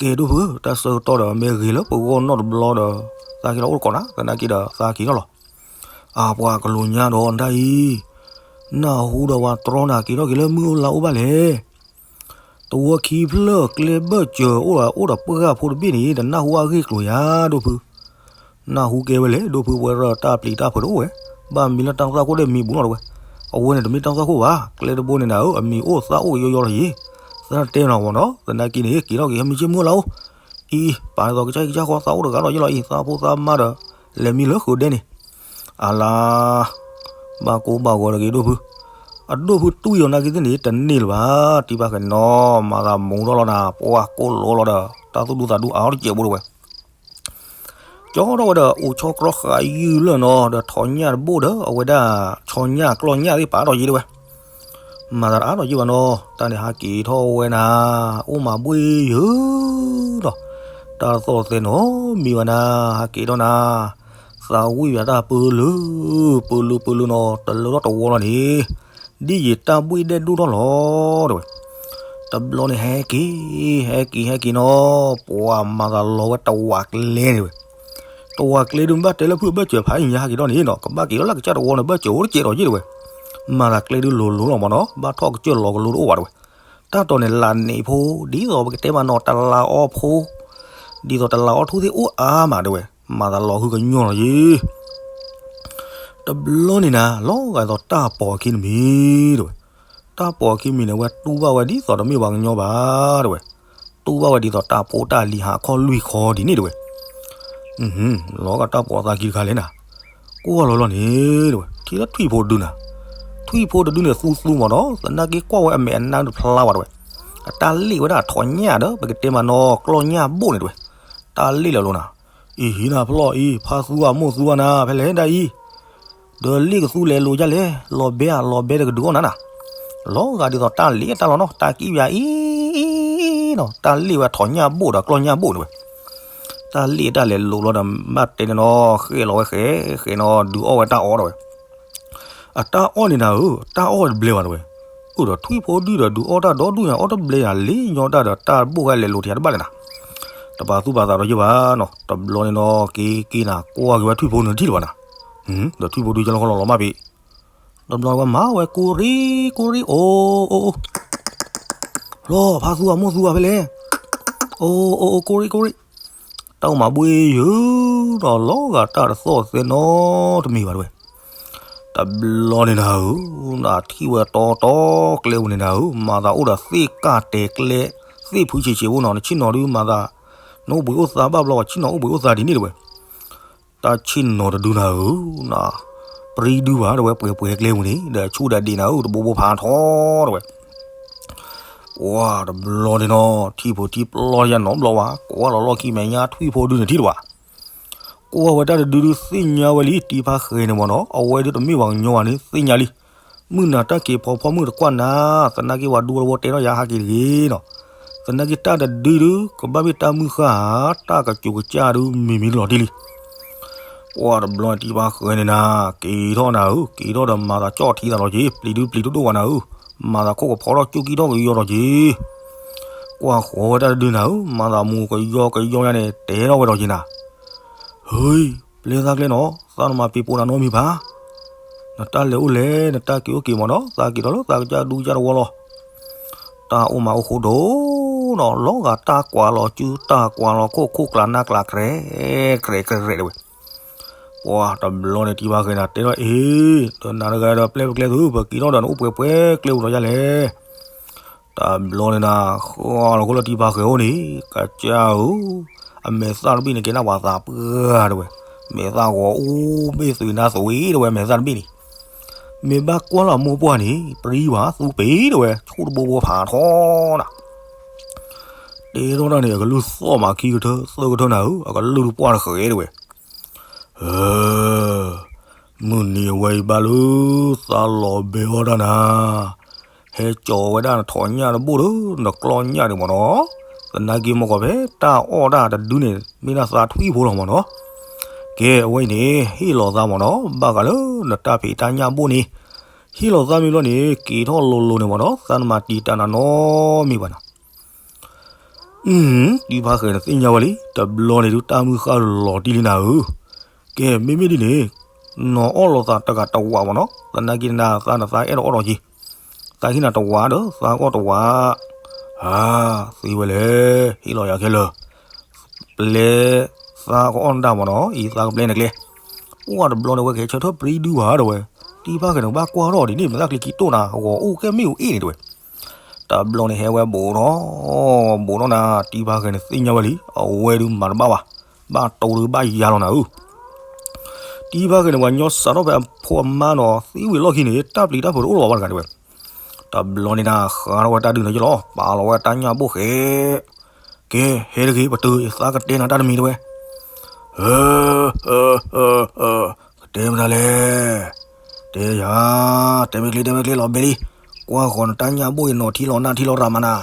ကဲဒိၣ်ဖု တၢ်ဆၢကတီၢ်ဒီးမ့ၢ်ဂ့ၤလၢပဂီၢ်နီၢ်တဘျီဒီး သးက့ၤထီၣ်အိၣ်တကိးနၤ သနာ်က့ဒီးသးက့ၤထီၣ်လီၤ. အပှၤကလူးညါဒီးတၢ်အံၤ, နၢ်ဟူဒီးပှၤတြီနၤက့ၤထီၣ်က့ၤလၢမုၢ်အိၣ်လါအိၣ်ဘၣ်လဲၣ်. တဝီခံဖျၢၣ်ကျဲဘၢၣ်စၢၤအိၣ်ဒီး အိၣ်ဒီးပှၢ်ဖိတဘ့ၣ်န့ၣ် တနၢ်ဟူအဂ့ၢ်ကျိၤယၤဒိၣ်ဖု. နၢ်ဟူကဲဝဲလဲၣ် ဒိၣ်ဖု ပဝဲဒၣ်တၢ်ပျံၤတၢ်ဖုးတအိၣ်ဝဲ, ဘၣ်မံလၢတၢ်သၣ်ခိၣ်ဒဲးမံဘူးလီၤတဝဲ, အဝဲန့ၣ်တမ့ၢ်တၢ်သၣ်ခိၣ်ဘၣ်, ကျဲတဘိန့ၣ်နၤဧၢ အမံၤအိၣ်သၣ်အိၣ်ကယီယီလီၤယံၤ, သးတဲနီၤဝဲနီၤ သနာ်က့န့ၣ် က့ၤထီၣ်က့ၤဟဲမံၤက့ၤမုၢ်လါအိၣ်, အံၤအံၤ ပာ်ဒ်သိးကစၢ်ကစၢ်ဃီသးအိၣ်တဂၤဒီးယ့ၣ်လီၤအံၤ သးဖိသးမါဒီး လဲၤမံလၢဃုာ်ဒဲန့ၣ် အလါ ဘၣ်ကိၢ်ဘၣ်ဂီၤတဂ့ၤဒိၣ်ဖု, အဒိၣ်ဖုတွံၢ်အီၤနာ်က့သ့ၣ်န့ၣ် တန့ၢ်လၢၤဘၣ်, တံၤဖါဃဲၤနီၤ မၤသးမူထီၣ်လီၤနၤ ပှၢ်ကိၢ်လိာ်လီၤဒီး တၢ်သူၣ်ဒူသးဒူအါထီၣ်တစဲးဖိတဝဲ, ကၠီထီၣ်ဝဲဒီး အိၣ်ဆီတြီဃာ်ယုၢ်လၢာ်နီၤ ဒီးထိးညၣ်တဘိၣ်ဒီး အဝဲဒၣ် ဆီညၣ်ကျီၢ်ညၣ်သ့ၣ်ပာ်ထီၣ်ယ့ၣ်တဝဲ မၤသးတအါထီၣ်ယ့ၣ်ဘၣ်နီၤ တၢ်န့ၣ်ဟးက့ၤထီၣ်ဝဲနၤ, အိၣ်မၤဘှ့ၣ်ယုၢ်ဒီး တၢ်တသီၣ်သဲနီတမံၤဘၣ်နၤ, ဟးက့ၤထီၣ်နၤ, သးဝံၣ်ယၤတၢ်ပၢလၢ ပၢလၢပၢလၢနီၤ တလၢထီၣ်တဝီလီၤန့ၣ်, ဒ်ယံာ်တၢ်ဘှ့ၣ်ဒဲးဒိၣ်ထီၣ်လီၤ တဝဲ, တဘျီန့ၣ်ဟဲက့ၤ, ဟဲက့ၤဟဲက့ၤနီၤ, ပှၤမၤသးလီၤဝဲတဝးကျဲန့ၣ်ဝဲ တဝးကျဲဒုးဘၣ်တဲလၢဖုၣ်ဘၢၣ်စၢၤဖးအံၤညါဟးက့ၤထီၣ်န့ၣ်နီၤ ကဘၣ်က့ၤထီၣ်လၢကစၢ်တဝီန့ၣ် ဘၢၣ်စၢၤအိၣ်တစဲးဒီးယ့ၣ်တဝဲ, မၤသးကျဲဒုးလိၤလိၤလီၤမးနီၤ ဘၣ်ထီၣ်ကစၢၢ်လီၤကလိတအိၣ်ဘၣ်တဝဲ, တၢ်တီၤန့ၣ်လးန့ၣ်ဖိ ဒ်သိးပကတဲမးနီၤ တလးအီဖိ, ဒ်သိးတလးအီထူသ့ၣ်အိၣ်အါမးတဝဲ, မၤသးလီၤဟုကညီလီၤယ့ၣ် တဘျီန့ၣ်နၤ လီၤဂာ်ဒ်သိးတၢ်ပိာ်အခံတမံၤတဝဲ, တၢ်ပိာ်အခံမံၤန့ၣ် အဝဲတူၢ်ဘၣ်ဝဲဒ်သိးတမ့ၢ်ပှၤကညီဘၣ်တဝဲ, တူၢ်ဘၣ်ဝဲဒ်သိးတၢ်ဖိတၢ်လံၤဟးခီလွံၢ်ခီဒ်န့ၣ်တဝဲ, လီၤဂာ်တၢ်ပိာ်အသးခံတခါလဲၣ်နၤ, ကွၢ်လီၤလီၤန့ၣ်တဝဲ ထံၣ်လၢထွံၣ်ဖိတဒုနၤ, ထွံၣ်ဖိတဒုန့ၣ်သူသူမးနီၤ သနာ်က့ကွၢ်ဝဲအမဲာ်အနါတဖျါဘၣ်တဝဲ, အတၢ်လ့ၣ်ဝဲဒၣ်ထိးညၣ်ဒီး ပကတဲမးနီၤ ကျီၢ်ညၣ်ဘိၣ်န့ၣ်တဝဲ, တၢ်လ့ၣ်လၢာ်လီၤနၤ အံၤဟံးနၤဖျီၣ်အံၤ ဖါသူအမိၢ်သူအနၤ ဖဲလဲၣ်ဒၣ်အံၤ, ဒီးလ့ၣ်ကသူလဲၤလိာ်ဒ်လဲၣ် လီၤဘဲဧါ လီၤဘဲတကဒုးအီၣ်နၤနၤ, လီၤဂာ်ဒ်သိးတၢ်လ့ၣ်တၢ်လီၤနီၤ တၢ်ကံၣ်ပယၤအံၤနီၤ တၢ်လ့ၣ်ဝဲထိးညၣ်ဘိၣ်ဒီးကျီၢ်ညၣ်ဘိၣ်န့ၣ်ဝဲ, တၢ်လ့ၣ်တၢ်လဲၤလိာ်လီၤဒီး ဘၣ်တဲန့ၣ်နီၤ ဃဲလီၤဝဲဃဲ ဃဲနီၤ ဒုးအီၣ်ဝဲတၢ်အီၣ်တဝဲ အတၢ်အီၣ်န့ၣ်နၤဧၢ တၢ်အီၣ်တဘျဲဘၣ်တဝဲ, အိၣ်ဒီးထွံၣ်ဖိဒုဒီးဒုးအီၣ်တၢ်ဒီဒူၣ်ညါ အီၣ်တဘျဲညါ လ့ၣ်ညီတၢ်ဒီးတၢ်ဘိၣ်ဃဲလဲၤလိာ်ထံတဘၣ်လဲၣ်နၤ, တပာ်သူၣ်ပာ်သးဒီးယဘၣ်နီၤ တဘျီန့ၣ်နီၤ က့ၤက့ၤနၤ ကွၢ်က့ၤဝဲထွံၣ်ဖိန့ၣ်ထံၣ်လၢၤဘၣ်နၤ, ဒီးထွံၣ်ဖိဒုကလီကလီလီၤမးဖံး, တဘျီဝဲမၤဝဲကိရံကိရံ အိၣ်အိၣ်အိၣ် ဖျီၣ် ဖါသူအမိၢ်သူအဖဲလဲၣ်, အိၣ်အိၣ်အိၣ် ကိရံကိရံ, တၢ်အိၣ်မၤဘှ့ၣ်ယုၢ်ဒီးလီၤဂာ်တၢ်တသီၣ်သဲနီတမံၤဘၣ်တဝဲ, တဘျီန့ၣ်နၤဧၢ, နထံၣ်ဝဲတီတီကျဲပူၤန့ၣ်နၤဧၢ, မၤသးအိၣ်ဒီးသ့ၣ်ကၢ်တဲာ်ကျဲ, သ့ၣ်ဖုဆံးဆံးဖိနီၤ, နဆ့ၣ်နီၤဒုးမၤသး, နအိၣ်ဘှံးအိၣ်သါဘၣ်ဘျီ ပှၤဆ့ၣ်နီၤအိၣ်ဘှံးအိၣ်သါဒ်န့ၣ်တဝဲ, တၢ်ဆ့ၣ်နီၤတဒုနၤဧၢ, န, ပြံဒုဘၣ်တဝဲ ပှဲၤပှဲၤကျဲပူၤန့ၣ် ဒီးဆူၣ်ဒီးဒံးနၤဧၢ, တဘိဘိဖးထီတဝဲ ပှၤတဘျီန့ၣ်နီၤ, ထံၣ်ဖိထံၣ်ပျီယါနီတဘျီဝဲ, ကွၢ်လီၤလီၢ်ခံမဲာ်ညါ ထွံၣ်ဖိဒုန့ၣ်ထံၣ်တဝဲ, ကွၢ်ဝဲတၢ်တဒုဒုသ့ၣ်ညါဝဲလံ, တံၤဖါဃဲၤန့ၣ်မ့ၢ်နီၤ, အဝဲဒုတမ့ၢ်ပှၤကညီဘၣ်န့ၣ် သ့ၣ်ညါလံ. မုၢ်နၤတၢ်က့ၤဖီဖီမုၢ်တကွၢ်နၤ, သနာ်က့ပှၤဒူတဝီတဲထီၣ်ယါဟးက့ၤတဂ့ၤနီၤ, သနာ်က့တၢ်တဒုဒု ကဘၣ်မ့ၢ်တၢ်မုၢ်ဃၢ်ဧါ, တၢ်ကစူးကစၢ်ဒုမံၤမံၤလီၤတံၢ်လံ. ပှၤတဘျီန့ၣ် တံၤဖါဃဲၤန့ၣ်နၤ, က့ၤထီၣ်နၤဧၢ, က့ၤထီၣ်ဒီးမၤသးကၠီၣ်ထံသးလီၤက့ၤ, ပျံၤဒုပျံၤဒိၣ်ဒိၣ်ဝဲနၤဧၢ, မၤသးခိၣ်ကဖီထီၣ် ကၠူၣ်ကံၣ်ထီၣ်ကယီလီၤက့ၤ. ကွၢ်ဃီၤဝဲတၢ်တဒုနၤဧၢ, မၤသးမူကယီကယီယါန့ၣ် တဲထီၣ်ဝဲဒီးက့ၤနၤ, ဟ့, ပျဲသးကျဲနီၤ, သးနမၤပံၤပိာ်နၤနီတမံၤဘၣ်. နတၢ်လဲၤအိၣ်လဲၤ နတၢ်က့ၤအိၣ်က့ၤမ့ၢ်နီၤ, သးက့ၤဒီးလၢသးကစၢ်ဒူကစၢ်တဝီလီၤ. တၢ်အိၣ်မၤအိၣ်ဃိဒိၣ်နီၤ, လီၤဂာ်တၢ်ကွၢ်လီၤစု တၢ်ကွၢ်လီၤခိၣ် ခိၣ်ကျးနၢ်ကျး ကြဲး ကြဲး ကြဲး တဲဝဲ. ပှၤတဘျီန့ၣ် တံၤဖါဃဲၤန့ၣ် တဲထီၣ်အ့ၤ, ဒီးနၤတဂၤဒီးပျဲၢ်ပကျဲသု ပက့ၤထီၣ်ဒီးနအိၣ်ပှဲၤပှဲၤကျဲအိၣ်ဒီးယၤလဲၣ်. တဘျီန့ၣ်နၤ ဃီလီၤခိၣ်လၢတံၤဖါဃဲၤအိၣ်န့ၣ် ကစၢ်ဧၢ, အမဲာ်သၣ်တဘ့ၣ်န့ၣ် ကဲနၢ်ပှၤသးပှၢ်တဲဝဲ, မဲာ်သၣ်ဂီၤအိၣ်ဘ့ၣ်သွံးနါသွံးတဲဝဲ အမဲာ်သၣ်တဘ့ၣ်န့ၣ်, မ့ၢ်ဘၣ်ကွၢ်လၢအမိၢ်ပှၢ်န့ၣ် ပြံဘၣ်သူပ့ၤတဲဝဲ ဆူၣ်တဘိဘိဖးထီနၤ တဲထီၣ်တၢ်န့ၣ် အကလုၢ်သီၣ်မးခံကထၢသၢကထၢနၤဧၢ, အကလုၢ်တပှၢ်တဃဲၤတဲဝဲ. မုၢ်နံၤအဝဲအံၤဘၣ်လၢ သးလီၤဘဲအီၣ်တၢ်နၤ, ဟဲကၠီၤဝဲဒၣ်နထိးညၣ်တဘိၣ်ဒီး နကျီၢ်ညၣ်ဒံးမ့ၢ်နီၤ, သနာ်က့မ့ၢ်ကီးဖဲတၢ်အီၣ်တၢ်တဒုန့ၣ် မ့ၢ်ဒၣ်သးထွံၣ်ဖိလီၤမ့ၢ်နီၤ. ကဲ အဝဲအံၤန့ၣ် ဟ့ၣ်လီၤသးမ့ၢ်နီၤ ဘၣ်ဃးလၢနတၢ်ဖံးတၢ်ညၣ်ဘိၣ်န့ၣ်, ဟ့ၣ်လီၤသးမ့ၢ်ဘျီန့ၣ် က့ၤထီၣ်လိၤလိၤန့ၣ်မ့ၢ်နီၤ သးနမၤတံာ်တာ်နၤနီတမံၤဘၣ်နီၤ. အု တံၤဖါဃဲၤန့ၣ်သ့ၣ်ညါဝဲလံ တဘျီန့ၣ်ဒုးတၢ်မုၢ်ဃၢ်လီၤတံၢ်လံနၤဧၢ. ကဲ မ့မ့ၢ်ဒ်န့ၣ် နီၤအီၣ်လိာ်သးတဂၤတဝးမ့ၢ်နီၤ သနာ်က့နၤသးနသးအဲၣ်ဒိးအီၣ်ဒီးက့ၤ, သးဟ့ၣ်နၤတဝးဒီး သးကအီၣ်တဝး. အါ သ့ဝဲလဲၣ် ဟ့ၣ်လီၤယၤခဲလၢာ် ပျဲသးကအီၣ်နတၢ်မ့ၢ်နီၤ အံၤသးကပျဲနကျဲ. ပှၤတဘျီန့ၣ်ဝဲကဟဲဆၢထၢၣ်ပြံဒုဘၣ်တဲဝဲ, တံၤဖါဃဲၤန့ၣ်ဘၣ်ကွၢ်ထီၣ်ဒ်န့ၣ် မ့ၢ်သးချံခံတိၢ်နၤ ဂီၤအိၣ်ကဲမ့ၣ်အူအ့ၣ်န့ၣ်တဲဝဲ. တဘျီန့ၣ်ဟဲဝဲဘူးထီၣ်, ဘူးထီၣ်နၤ တံၤဖါဃဲၤန့ၣ်သ့ၣ်ညါဝဲလံ အဝဲဒုးမၤတဘၣ်ဘၣ်, ဘၣ်တိၢ်ဒုးဘၣ်ယၤလီၤနၤဧၢ. တံၤဖါဃဲၤန့ၣ် ပှၤညီစးထီၣ်ဖဲအဖိအမါနီၤ သံဝံၤလီၢ်ခံန့ၣ် တၢ်ပျံၤတၢ်ဖုးတအိၣ်လီၤဘၣ်တဂၤတဲဝဲ. တဘျီန့ၣ်နၤ ဃါထီၣ်ဝဲတၢ်ဒုးန့ၣ်ယလီၤ ပာ်လီၤဝဲတၢ်ညၣ်ဘိၣ်ဃဲၤ ကဲ ဟဲတဂ့ၤ ပတုာ်ယသးကတဲနၤတၢ်တမံၤတဲဝဲ. ကတဲမတၤလဲၣ်, တဲယၤ, တဲမ့ၢ်ကျ့ တဲမ့ၢ်ကျ့လီၤဘဲလံ, ကွၢ်ဃီၤနတၢ်ညၣ်ဘိၣ်အံၤနီၤထံလီၤနၢ်ထံလီၤရၤမးနၤ.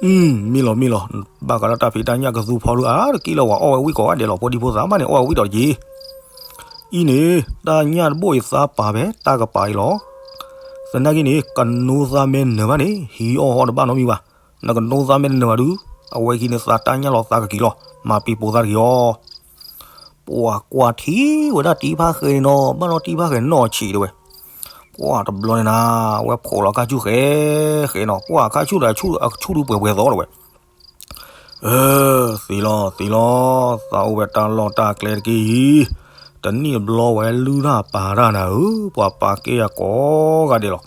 အု မ့ၢ်လီၤမ့ၢ်လီၤ, ဘၣ်ဃးလၢတၢ်ဖံးတၢ်ညၣ်ကသူဖီဒုး အါတက့ၢ်လၢပှၤအီၣ်ဝဲဝံၣ်ကိးဂၤဒဲးလီၤ ဖိဒံဖိသၣ်မးန့ၣ် အီၣ်ဝဲဝံၣ်ဒီးတက့ၢ်. အံၤန့ၣ် တၢ်ညၣ်တဘိၣ်အံၤသးပာ်ဖဲတၢ်ကပၤအံၤလီၤ. သနာ်က့န့ၣ် ကနိသးမဲနၢၤဘၣ်န့ၣ် ဟံးအီၣ်ဟီၣ်တဘၣ်နီတမံၤဘၣ်. နကနိသးမဲနၢၤဘၣ်ဒုး အဝဲခံန့ၣ်သးတၢ်ညၣ်လီၤသးကက့ၤလီၤ မၤပံၤပိာ်သးတက့ၢ်အီၤ. ပှၤကွၢ်ထံဝဲဒၣ်တံၤဖါဃဲၤန့ၣ်နီၤ ဘၣ်ဒီးတံၤဖါဃဲၤနီၢ်ဆံးတဲဝဲ. ပှၤတဘျီန့ၣ်နၤ အဝဲဖိးလီၤခါဆူၣ်ဃဲၤဃဲၤနီၤ ပှၤခါဆူၣ်ဒီးဆူၣ်အဆူၣ်ဒုးပှဲၤပှဲၤသီတဲဝဲ. အၢ သ့လီၤ သ့လီၤ သးအိၣ်ဝဲတၢ်လီၢ်တၢ်ကျဲတက့ၢ်အံၤ, တနံၣ်တဘျီဝဲလုၢ်တၢ်ပာ်တၢ်နၤဧၢ, ပှၤပာ်ကဲယၤကိးဂၤဒဲးလီၤ.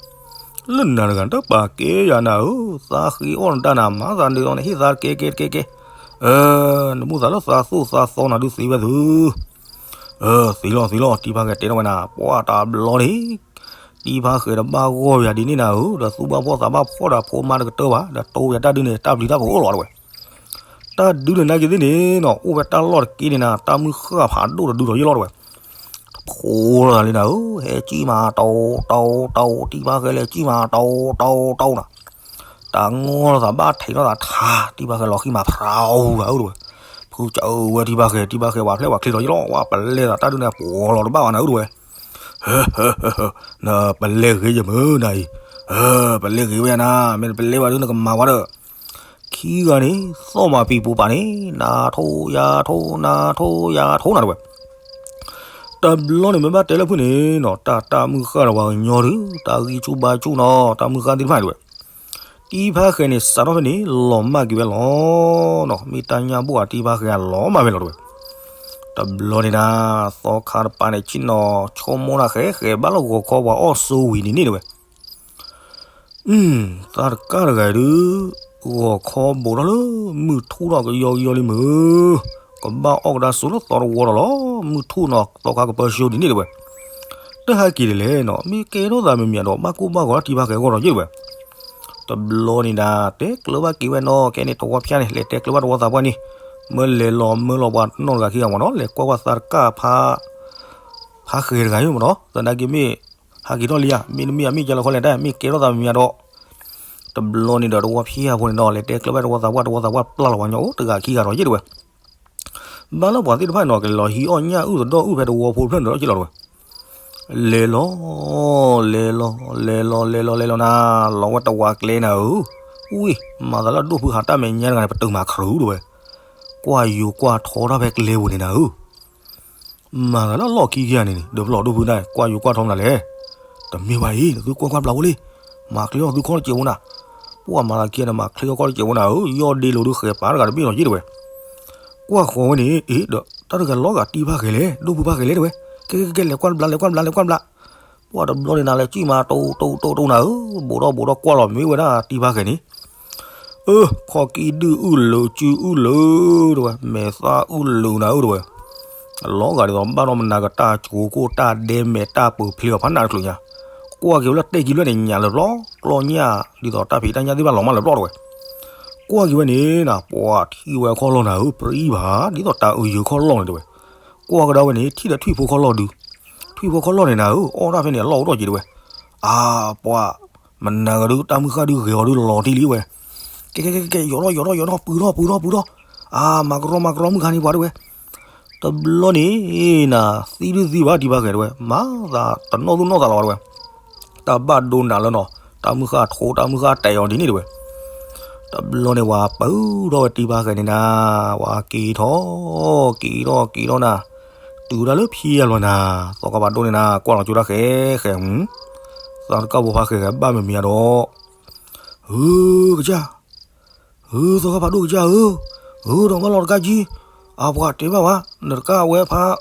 လၢနၤတဂၤ တပာ်ကဲယၤနၤဧၢ, သးဃ့အီၣ်နတၢ်နၤ မၤသးဒ်သိးန့ၣ် ဟ့ၣ်သးတကဲကဲတကဲကဲ, အၢ နမုၢ်သးလၢသးသူၣ်သးသီနၤဒုးသ့ဝဲသု. အၢ သ့လီၤ သ့လီၤ တံၤဖါဃဲၤတဲထီၣ်ဝဲနၤ ပှၤတဘျီန့ၣ် တံၤဖါဃဲၤဒီးဘၣ်ဂီၢ်ယၤဒ်န့ၣ်နၤဧၢ, ဒီးသူၣ်ဘၣ်ဖှီၣ်သးဘၣ်ဖှီၣ်ဒီးဖိမါတကတၢၢ်ဘၣ်, ဒီးတိၢ်ယၤတၢ်ဒုးန့ၣ် တၢ်ပျံၤတၢ်ဖုးအိၣ်လီၤတဲဝဲ. တၢ်ဒုးန့ၣ်နာ်က့ၤသ့ၣ်န့ၣ်နီၤ အိၣ်ဝဲတၢ်လီၢ်တက့ၢ်န့ၣ်နၤ တၢ်မုၢ်ဃၢ်ဖးဒိၣ်တဒုဒီးယလီၤတဲဝဲ. တဖိးလီၤလံနၤဧၢ, ဟဲကံၣ်မးတိတိတိ တံၤဖါဃဲၤလဲၤကံၣ်မးတိတိတိနၤ. တၢ်ငီၢ်လိာ်သးဘၣ်ထံးထီၣ်သးထါ, တံၤဖါဃဲၤလီၤဃံမးဖရါအူဂၤဧၢတဲဝဲ. ဖုကၢဝဲတံၤဖါဃဲၤ, တံၤဖါဃဲၤဝဲဖျဲၣ်ဝဲချ့လီၤယလီၤ ဝဲပလဲသးတၢ်ဒုးန့ၣ် ပှီၤလီၤတဘၣ်ဘၣ်နၤဧၢတဲဝဲ. နပလဲဂ့ၤယမုၢ်နၤအံၤ, ပလဲဂ့ၤဝဲနၤ, မ့ၢ်နပလဲဘၣ်ဒုးနကမၤဝဲဒီး ခံဂၤန့ၣ် သီၣ်မၤပံၤပူၤပာ်န့ၣ် နၤထိယၤထိ နၤထိယၤထိနၤတဲဝဲ. တဘျီန့ၣ်မ့ၢ်ဘၣ်တဲလၢဖုၣ်န့ၣ်နီၤ တၢ်တၢ်မုၢ်ဃၢ်ဒီးပှၤကညီဒုး တၢ်ဂံၢ်ဆူၣ်ဘါဆူၣ်နီၤ တၢ်မုၢ်ဃၢ်သ့ၣ်တဖၣ်တဲဝဲ. တံၤဖါဃဲၤန့ၣ် စးထီၣ်ဖဲန့ၣ် လီၤမၢ်က့ၤဝဲလီၤနီၤ, မ့ၢ်တၢ်ညၣ်ဘိၣ်ဧါ တံၤဖါဃဲၤဧါ လီၤမၢ်ဝဲလီၤတဲဝဲ. တဘျီန့ၣ်နၤ သီခါတပၤန့ၣ် ဆ့ၣ်နီၤ ဆိကမိၣ်တၢ်ဃဲၤဃဲၤ ဘၣ်လီၤဂီၤခီပှၤအီၣ်စိဝံၤန့ၣ်န့ၣ်တဲဝဲ. အု သးတကၢ်တဂၤအံၤဒုး ဂီၤခီဘူးထီၣ်လၢ မုၢ်ထူၣ်ထီၣ်ကယီကယီလံမုၢ်, ကဘၣ်အီၣ်ကဒါစိလၢသီတဝီဒီးလီၤ, မုၢ်ထူၣ်နီၤ သီခါကပၢဆှၢဒ်န့ၣ်တဲဝဲ. တဟဲက့ၤဒ်လဲၣ်နီၤ မ့ၢ်ကဲထီၣ်သးမံၤမံၤဒီး ဘၣ်ကိၢ်ဘၣ်ဂီၤလၢတံၤဖါဃဲၤအဂီၢ်ဒီးယ့ၢ်တဲဝဲ. တဘျီန့ၣ်နၤ တဲကျၢၤဘၣ်က့ၤဝဲနီၤ ခဲန့ၣ်တဝီဖျါန့ၣ် လဲၤတဲကျၢၤဘၣ်တဝီသးပှၢ်န့ၣ်, မၢလဲၤလီၤမၢလီၤပှၤနီတဂၤခံဂၤမ့ၢ်နီၤ လဲၤကွၢ်ကွၢ်သးတကၢ်ဖါ ဖါဃဲၤတဂၤအံၤမ့ၢ်နီၤ သနာ်က့မ့ၢ် ဟးက့ၤထီၣ်လံဧါ မ့တမ့ၢ်ဧါ မ့ၢ်ကဲလီၤခီလဲၣ်တၢ် မ့ၢ်ကဲထီၣ်သးမံၤမံၤဒီး တဘျီန့ၣ်ဒီးတဝီဖျါဖိန့ၣ်နီၤ လဲၤတဲကျၢၤဘၣ်တဝီသးပှၢ် တဝီသးပှၢ်ပျၢ်လီၤပှၤညီအိၣ်တဂၤခံဂၤဒီးယ့ၢ်တဲဝဲ. ဘၣ်လၢပှၤသ့ၣ်တဖၣ်နီၤ ကလဲၤလီၤဟံးအီၣ်ညၣ်အုၣ်သဒီၣ်အုၣ်ဖဲတဝီဖိတဖျၢၣ်န့ၣ်ဒီးယ့ၢ်လီၤတဲဝဲ. လဲၤလီၤ လဲၤလီၤ လဲၤလီၤ လဲၤလီၤ လဲၤလီၤနၤ လီၤဝဲတဝီကျဲနၤဧၢ, ဝံၢ် မၤသးလၢအဒိၣ်ဖုဟးတၢ်မဲာ်ညါတဂၤန့ၣ် ပတုာ်မၤခရူးတဲဝဲ. ကွၢ်ယိၤကွၢ်ထီတၢ်ဖဲကျဲပူၤန့ၣ်နၤဧၢ. မၤသးလၢအလီၢ်ခံခံဂၤန့ၣ်န့ၣ် ဒီးဖျီၣ်ဒိၣ်ဖုဒၣ် ကွၢ်ယိၤကွၢ်ထီမနုၤလဲၣ်. တမ့ၢ်ဘၣ်အံၤ နသုကွၢ်ကွၢ်ဘျးဖိလံ, မၤချ့အီၣ်သုခီၣ်တစဲးဖိနၤ. ပှၢ်မၤသးခံဂၤန့ၣ် မၤချ့အီၣ်ခီၣ်တစဲးဖိနၤဧၢ, ယီၢ်ဒ့လိာ်ဒုးဃဲၤပာ်တဂၤတဘ့ၣ်လီၤက့ၤတဲဝဲ. ကွၢ်ဃီၤဝဲန့ၣ် အ့ ဒီးတၢ်တဂၤလီၤဂာ်တံၤဖါဃဲလဲၣ်, ဒိၣ်ဖုဖါဃဲလဲၣ်တဲဝဲ. ကဲကဲကဲ လဲၤကွၢ်တဘျီ လဲၤကွၢ်တဘျီ လဲၤကွၢ်တဘျီ. ပှၢ်တဘျီန့ၣ်နၤ လဲၤစံၣ်မး တိတိတိတိနၤဧၢ, ဘူးထီၣ်ဘူးထီၣ်ကွၢ်လီၤမ့ၢ်ဝဲဒၣ်တံၤဖါဃဲန့ၣ် အၢ ခီၣ်ကံၣ်ဒုၣ်အုၣ်လၢာ်စုအုၣ်လၢာ်တဲဝဲ, မဲာ်သၣ်အုၣ်လၢာ်နၤဧၢတဲဝဲ. အလီၤဂာ်ဒ်သိးဘၣ်ဒီးမနၤကတၢၢ်ကိၢ်ကိၢ်တၢ်ဒဲမဲာ်တၢ်ပၢၤဖျ့အီၤဖးနးတချုးညါ. ကွၢ်က့ၤဝဲလၢတဲကံၤဘျဲၣ်န့ၣ် ညၣ်လၢာ်ဘျီ, ကျီညၣ်ဒ်သိးတၢ်ဖံးတၢ်ညၣ်သ့ၣ်တဖၣ်လီၤမၢ်လၢာ်ဘျီတဲဝဲ. ကွၢ်က့ၤဝဲန့ၣ်နၤ ပှၢ်ထံၣ်ဝဲခီၣ်လီၢ်နၤဧၢ, ပြံဘၣ်ဒ်သိးတၢ်အုၣ်ယၢၤခီၣ်လီၢ်န့ၣ်တဲဝဲ. ကွၢ်ကဒါဝဲန့ၣ် ထံၣ်ဒီးထွံၣ်ဖိခီၣ်လီၢ်ဒုး, ထွံၣ်ဖိခီၣ်လီၢ်န့ၣ်နၤဧၢ, အီၣ်ဒၣ်ဖဲန့ၣ်အလီၢ်အိၣ်ထီၣ်က့ၤတဲဝဲ. အါ ပှၢ် မနၤကဒုး တၢ်မုၢ်ဃၢ်ဒုးဂဲၤအီၤဒုးလီၤတံၢ်လံဝဲ. ကဲကဲကဲကဲ ယိးထီၣ်ယိးထီၣ်ယိးထီၣ် ပုၤထီၣ်ပုၤထီၣ်ပုၤထီၣ်. အါ မၤကရီမၤကရီမုၢ်ခါန့ၣ်ပှၤတဲဝဲ. တဘျီန့ၣ်နၤ သံဒုးသံဘၣ်တံၤဖါဃဲတဲဝဲ, မၤသးတနီၣ်သူၣ်နီၣ်သးလီၤဝဲတဲဝဲ. တၢ်ဘၣ်ဒိနၤလၢနီၤ, တၢ်မုၢ်ဃၢ်ထိ တၢ်မုၢ်ဃၢ်တဲာ်အီၤဒ်န့ၣ်တဲဝဲ. တဘျီန့ၣ် ပှၤပုၤထီၣ်ဝဲတံၤဖါဃဲန့ၣ်နၤ, ပှၤက့ၤထီၣ် က့ၤထီၣ်က့ၤထီၣ်နၤ, တုၤဒၣ်လၢဖံယၤလီၤနၤ, သီခါဖးဒိၣ်န့ၣ်နၤ ကွၢ်လီၤကၠိတၢ်ဃဲဃဲ, သးတကၢ်ဖိဖါဃဲဃဲဘၣ်မ့မ့ၢ်ဧါဒီး, ဧၢ ကစၢ် ဧၢ သီခါဖးဒိၣ်ကစၢ်ဧၢ, ဧၢ ဒီးဘၣ်လီၤတကးကံ, အပှၤတဲဘၣ်ဝဲ, နတကၢ်အဝဲဖး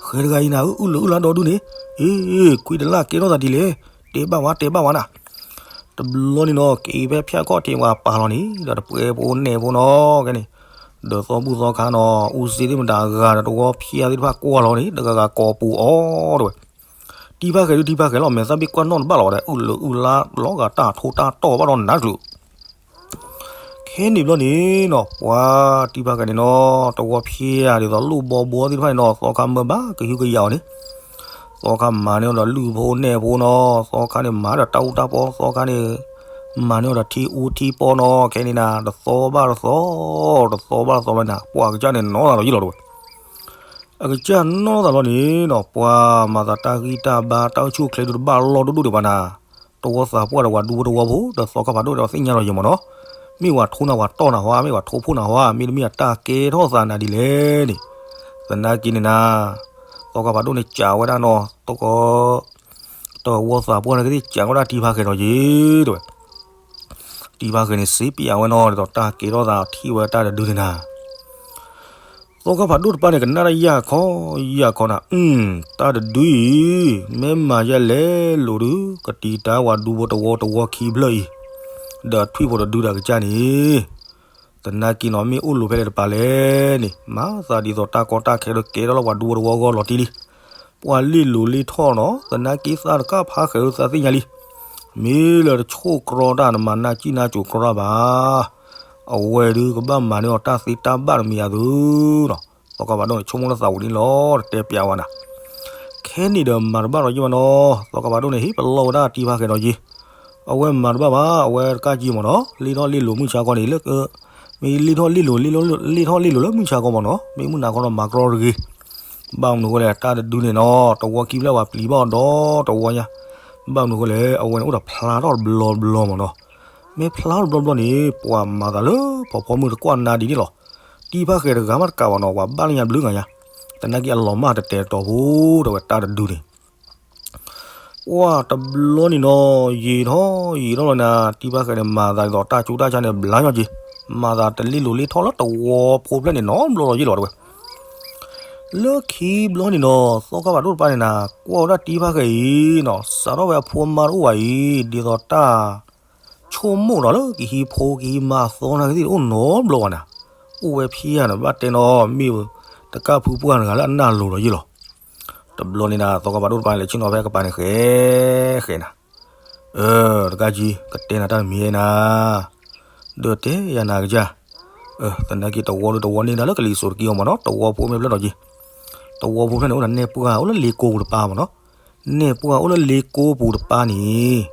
ဃဲတဂၤအံၤနၤဧၢ အုၣ်လၢာ်အုၣ်လၢဒီဒူၣ်န့ၣ်, အ့ ခွံတလၢ်ကဲထီၣ်သးဒ်လဲၣ်, တဲဘၣ်ဝဲ တဲဘၣ်ဝဲနၤ. တဘျီန့ၣ်နီၤ က့ၤဖဲဖၠၣ်ခီၣ်ထံးဝဲပာ်လီၤန့ၣ် ဒီးတပှဲၤဖိနဲၣ်ဖိနီၤ ခဲန့ၣ်, ဒီးသီဘူၣ်သီခါနီၤ အူစ့သ့ၣ်မတၤဂၤဒီးတဝီဖၠါသ့ၣ်တဖၣ်ကွၢ်လီၤန့ၣ် တဂၤဂၤကိးပူၤအီၤတဲဝဲ. တံၤဖါဃဲဒုးတံၤဖါဃဲလီၤ မဲာ်သၣ်ဘ့ၣ်ကွၢ်နီၣ်တဘၣ်လီၤဝဲဒၣ် အုၣ်လၢာ်အုၣ်လၢလီၤဂာ်တၢ်ထိတၢ်တီၢ်ဘၣ်ဒီးနးတချုး ခဲန့ၣ်ဘျီန့ၣ်နီၤ ပှၤတံၤဖါဃဲန့ၣ်နီၤ တဝီဖၠါဒ်သိးလိၣ်ဘီဘီသ့ၣ်တဖၣ်န့ၣ်နီၤ သီခါမၢဘၣ်ကဟုကယာ်အီၤန့ၣ်, သီခါမၤန့ၢ်အီၤဒီးလုၢ်ဖိနဲၣ်ဖိနီၤ သီခါန့ၣ်မၤဒီးတၢ်အူတၢ်ပီ သီခါန့ၣ် မၤန့ၢ်အီၤဒီးထံအူထံပီနီၤ ခဲန့ၣ်နၤ တသီဘၣ်တသီ တသီဘၣ်တသီလီၤနၤ ပှၤကစၢ်န့ၣ်နီၤသးလီၤယံလီၤတဝဲ အကစၢ်နီၢ်သးလီၤန့ၣ်နီၤ ပှၤမၤသးတၢ်ဂံၢ်တၢ်ဘါ တၢ်အိၣ်ဆူၣ်အိၣ်ချ့ဒုးတဘၣ်လီၢ်ဒိၣ်ဒိၣ်ဒံးဘၣ်နၤ, တဝီသးပှၢ်ဒီးပှၤဒူဖိတဝီဖိ ဒီးသီခါဖးဒိၣ်ဒီးသ့ၣ်ညါလီၤယံမ့ၢ်နီၤ, မ့ၢ်ပှၤထိနၤပှၤတီၢ်နၤဟါ မ့ၢ်ပှၤထိဖှိၣ်နၤဟါ မ့တမ့ၢ်အတၢ်ကဲထီၣ်သးနၤဒ်လဲၣ်န့ၣ်, သနာ်က့န့ၣ်နၤ, သီခါဖးဒိၣ်န့ၣ်စံးဝဲဒၣ်နီၤ သီခါ တဝီသးပှၢ်န့ၣ်ကသ့ၣ်စံးဝဲဒၣ်တံၤဖါဃဲဒီးယံၤတဲဝဲ တံၤဖါဃဲန့ၣ်စံးပျးဝဲနီၤ ဒ်သိးတၢ်ကဲထီၣ်သးထံၣ်ဝဲတၢ်တဒုန့ၣ်နၤ, သီခါဖးဒိၣ်တပၤန့ၣ် ကနၣ်တၢ်ယၢ်ခီယၢ်ခီနၤ, အု တၢ်တဒုအံၤ မ့ၢ်မၤယဲလဲၣ်လိၤဒုး ကတံၤတၢ်ဝဲဒူဖိတဝီတဝီခံဖျၢၣ်အံၤ, ဒီးထွံၣ်ဖိတဒုဒီးကစၢ်န့ၣ် သနာ်က့နီၤ မ့ၢ်အိၣ်လိၤဖဲလဲၣ်တပၤလဲၣ်န့ၣ် မၤသးဒ်သိးတၢ်ကီတၢ်ခဲဒီးကဲထီၣ်လၢပှၤဒူဖိတဝီအဂီၢ်လီၤတံၢ်လံ, ပှၤလ့ၣ်လိၤလ့ၣ်ထီၣ်နီၤ သနာ်က့သးတကၢ်ဖးဃဲးဒုးသးသ့ၣ်ညါလံ, မ့ၢ်လၢတဆိၣ်ကြီတၢ်နမၤနၢ်စံၣ်နၢ်စိၤကြီတၢ်ဘၣ်, အဝဲဒုးကဘၣ်မၤန့ၢ်အီၤတၢ်သ့တၢ်ဘၣ်တမံၤအသိးနီၤ, သီခါဖးဒိၣ်န့ၣ် ဆိကမိၣ်လၢသးဝံၤလံလီၤ တတဲပျးဝဲနၤ ခဲန့ၣ်ဒီးမၤတဘၣ်ဒီးယံာ်ဘၣ်နီၤ, သီခါဖးဒိၣ်န့ၣ်ဟ့ၣ်ပလီၢ်ဝဲဒၣ်တံၤဖါဃဲးဒီးယံာ်, အဝဲမၤတဘၣ်ဘၣ် အဝဲတကးကံမ့ၢ်နီၤ, လ့ၣ်ထီၣ်လ့ၣ်လိၤမုၢ်ဆါခီန့ၣ် မ့ၢ်လ့ၣ်ထီၣ်လ့ၣ်လိၤ လ့ၣ်ထီၣ်လ့ၣ်လိၤလၢမုၢ်ဆါခီမ့ၢ်နီၤ, မ့ၢ်မုၢ်နၤခီဒီးမၤကြီတဂ့ၤ, ဘၣ်မနုၤဃိလဲၣ် တၢ်တဒုန့ၣ်နီၤ တဝီခံဖျၢၣ်ပှၤပျံၤဘၣ်အီၤဒီတဝီညါ, ဘၣ်မနုၤဃိလဲၣ် အဝဲန့ၣ်အိၣ်ဒီးဖျါထီၣ်တဘျီဘျီမ့ၢ်နီၤ, မ့ၢ်ဖျါထီၣ်တဘျီဘျီန့ၣ် ပှၤမၤသးလၢဖီဖီမုၢ်တကွၢ်နါဒ်န့ၣ်လီၤ, တံၤဖါဃဲးတဂၤမးတကးဘၣ်နီၤ ပှၤဘၣ်လၢညါဘျုးဂၤညါ, သနာ်က့အလီၤမၢ်တတဲာ်တတီၤဖိ တဲဝဲတၢ်တဒုန့ၣ် ပှၢ်တဘျီန့ၣ်နီၤ ယံာ်ထီၣ်ယံာ်ထီၣ်လီၤနၤ တံၤဖါဃဲးန့ၣ် မၤသးဒ်သိးတၢ်ဆူးတၢ်ဆါန့ၣ် ဘျါညီက့ၤ, မၤသးတလ့ၣ်လိၤလ့ၣ်ထီၣ်လၢတဝီဖိဖျၢၣ်န့ၣ်နီတဘျီလီၤယံာ်လီၤတဲဝဲ. လၢခံဘျီန့ၣ်နီၤ သီခါဖးဒိၣ်တပၤန့ၣ်နၤ ကွၢ်ဝဲဒၣ်တံၤဖါဃဲးအံၤနီၤ စးထီၣ်ဝဲအဖိအမါတအိၣ်ဘၣ်အံၤ ဒ်သိးတၢ် ဆိကမိၣ်ဒီးလၢကဟံးဖိကဟံးမါအသီန့ၣ် ကသ့ၣ်တအိၣ်နီတဘျီဘၣ်နၤ, အိၣ်ဝဲဖဲယၤန့ၣ် ဘၣ်တဲနီၤ မ့ၢ်တကၢ်ဖုပှၢ်တဂၤလၢအနၢ်လိၤလီၤယံာ်လီၤ. တဘျီန့ၣ်နၤ သီခါဖးဒိၣ်တပၤန့ၣ် လဲၤဆ့ၣ်နီၤဖဲကပၤန့ၣ်ဃဲဃဲနၤ, အၢ တကးကံ ကတဲနၤတၢ်တမံၤနၤ, ဒီးတဲယၤနၤကစၢ်, သနာ်က့တဝီဒီးတဝီန့ၣ်နၤလၢကလံၤစိးတက့ၢ်အီၤမ့ၢ်နီၤ တဝီဖိမ့ၢ်ဖျၢၣ်ဒီးက့ၤ, တဝီဖိဖျၢၣ်န့ၣ် အိၣ်ဒီးနဲၣ်ပှၢ်အိၣ်လၢလ့ကိပူၤတပၤမ့ၢ်နီၤ နဲၣ်ပှၢ်အိၣ်လၢလ့ကိပူၤတပၤန့ၣ်,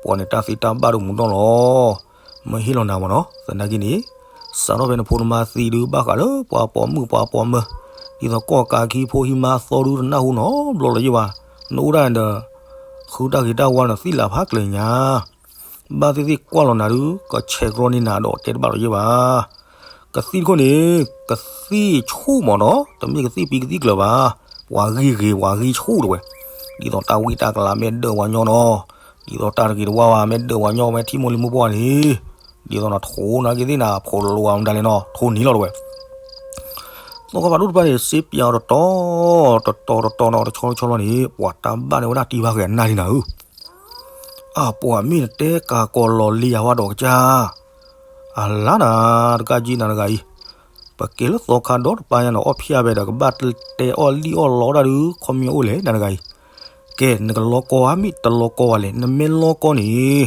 ပှၤန့ၣ်တၢ်သ့တၢ်ဘၣ်ဒိၣ်မူးဒီၣ်လီၤ. မ့ၢ်ဟ့ၣ်လီၤနၤမ့ၢ်နီၤ သနာ်က့န့ၣ်, စးထီၣ်ဖဲနဖိနမါသံဒုးဘၣ်ဃးလၢပှၤပိာ်မုၣ်ပှၤပိာ်မၢၤ, ဒ်သိးကီၢ်ကးကဟံးဖိဟံးမါအသီဒုးတနၢ်ဟူနီတဘျီလီၤယံာ်ဘၣ်, နအိၣ်ဒၣ်ဒီး ဃုတၢ်ဂ့ၤတၢ်ဝါန့ၣ်သံလၢဖးကျၢၤညါ ဘၣ်သ့ၣ်သ့ၣ်ကွၢ်လီၤနၤဒုး ကဆဲးကြီန့ၢ်နၤဒီးတဲတဘၣ်လီၤယံာ်ဘၣ်. ကသံၣ်တခိၣ်န့ၣ် ကသံၣ်ဆူၣ်မ့ၢ်နီၤ တမ့ၢ်ကသံၣ်ပံကသံၣ်ကျၢၤဘၣ်. ပှၤဂံၢ်ဂ့ၤပှၤဂံၢ်ဆူၣ်တဝဲ, ဒ်သိးတၢ်ဝံတၢ်ကလၤမ့ၢ်ဒၢးပှၤညီနီၤ, ဒ်သိးတၢ်တဂ့ၤတဝါဘၣ်မ့ၢ်ဒၢးပှၤညီ မ့ၢ်ထံၣ်မိၢ်လံၤမိၢ်ပှၢ်န့ၣ်, ဒ်သိးနထိးနာ်က့သ့ၣ်နၤ ဖိးလိာ်အမတၤလဲၣ်နီၤ ထိးန့ၢ်လီၤတဝဲ. သီခါဖးဒိၣ်တဖၣ်န့ၣ် စ့ပၠးအီၤတတီၤ, တတီၤတတီၤနီၤ တဆီဆီလီၤန့ၣ် ပှၤတၢ်ဘၣ်န့ၢ်ဝဲဒၣ်တံၤဖါဃဲၤအနၢ်ဒံးနၤဧၢ. အပှၤမ့ၢ်နတဲကၤကီၤလီၤလံယၤဝဲဒီးကစၢ်, အလါနၤ တကးကံနၤတဂၤအံၤ, ပကဲလၢသီခါဒီတပၤညါနီၤ အီၣ်ဖျါဖဲဒီး ကဘၣ်တဲအီၣ်လံၣ်အီၣ်လီတၢ်ဒုး ခီမ့ၢ်အိၣ်လဲၣ်နၤတဂၤအံၤ, ကဲ နကလီကီဧါ မ့ၢ်တလီကီဘၣ်လဲၣ် နမ့ၢ်လီကီန့ၣ်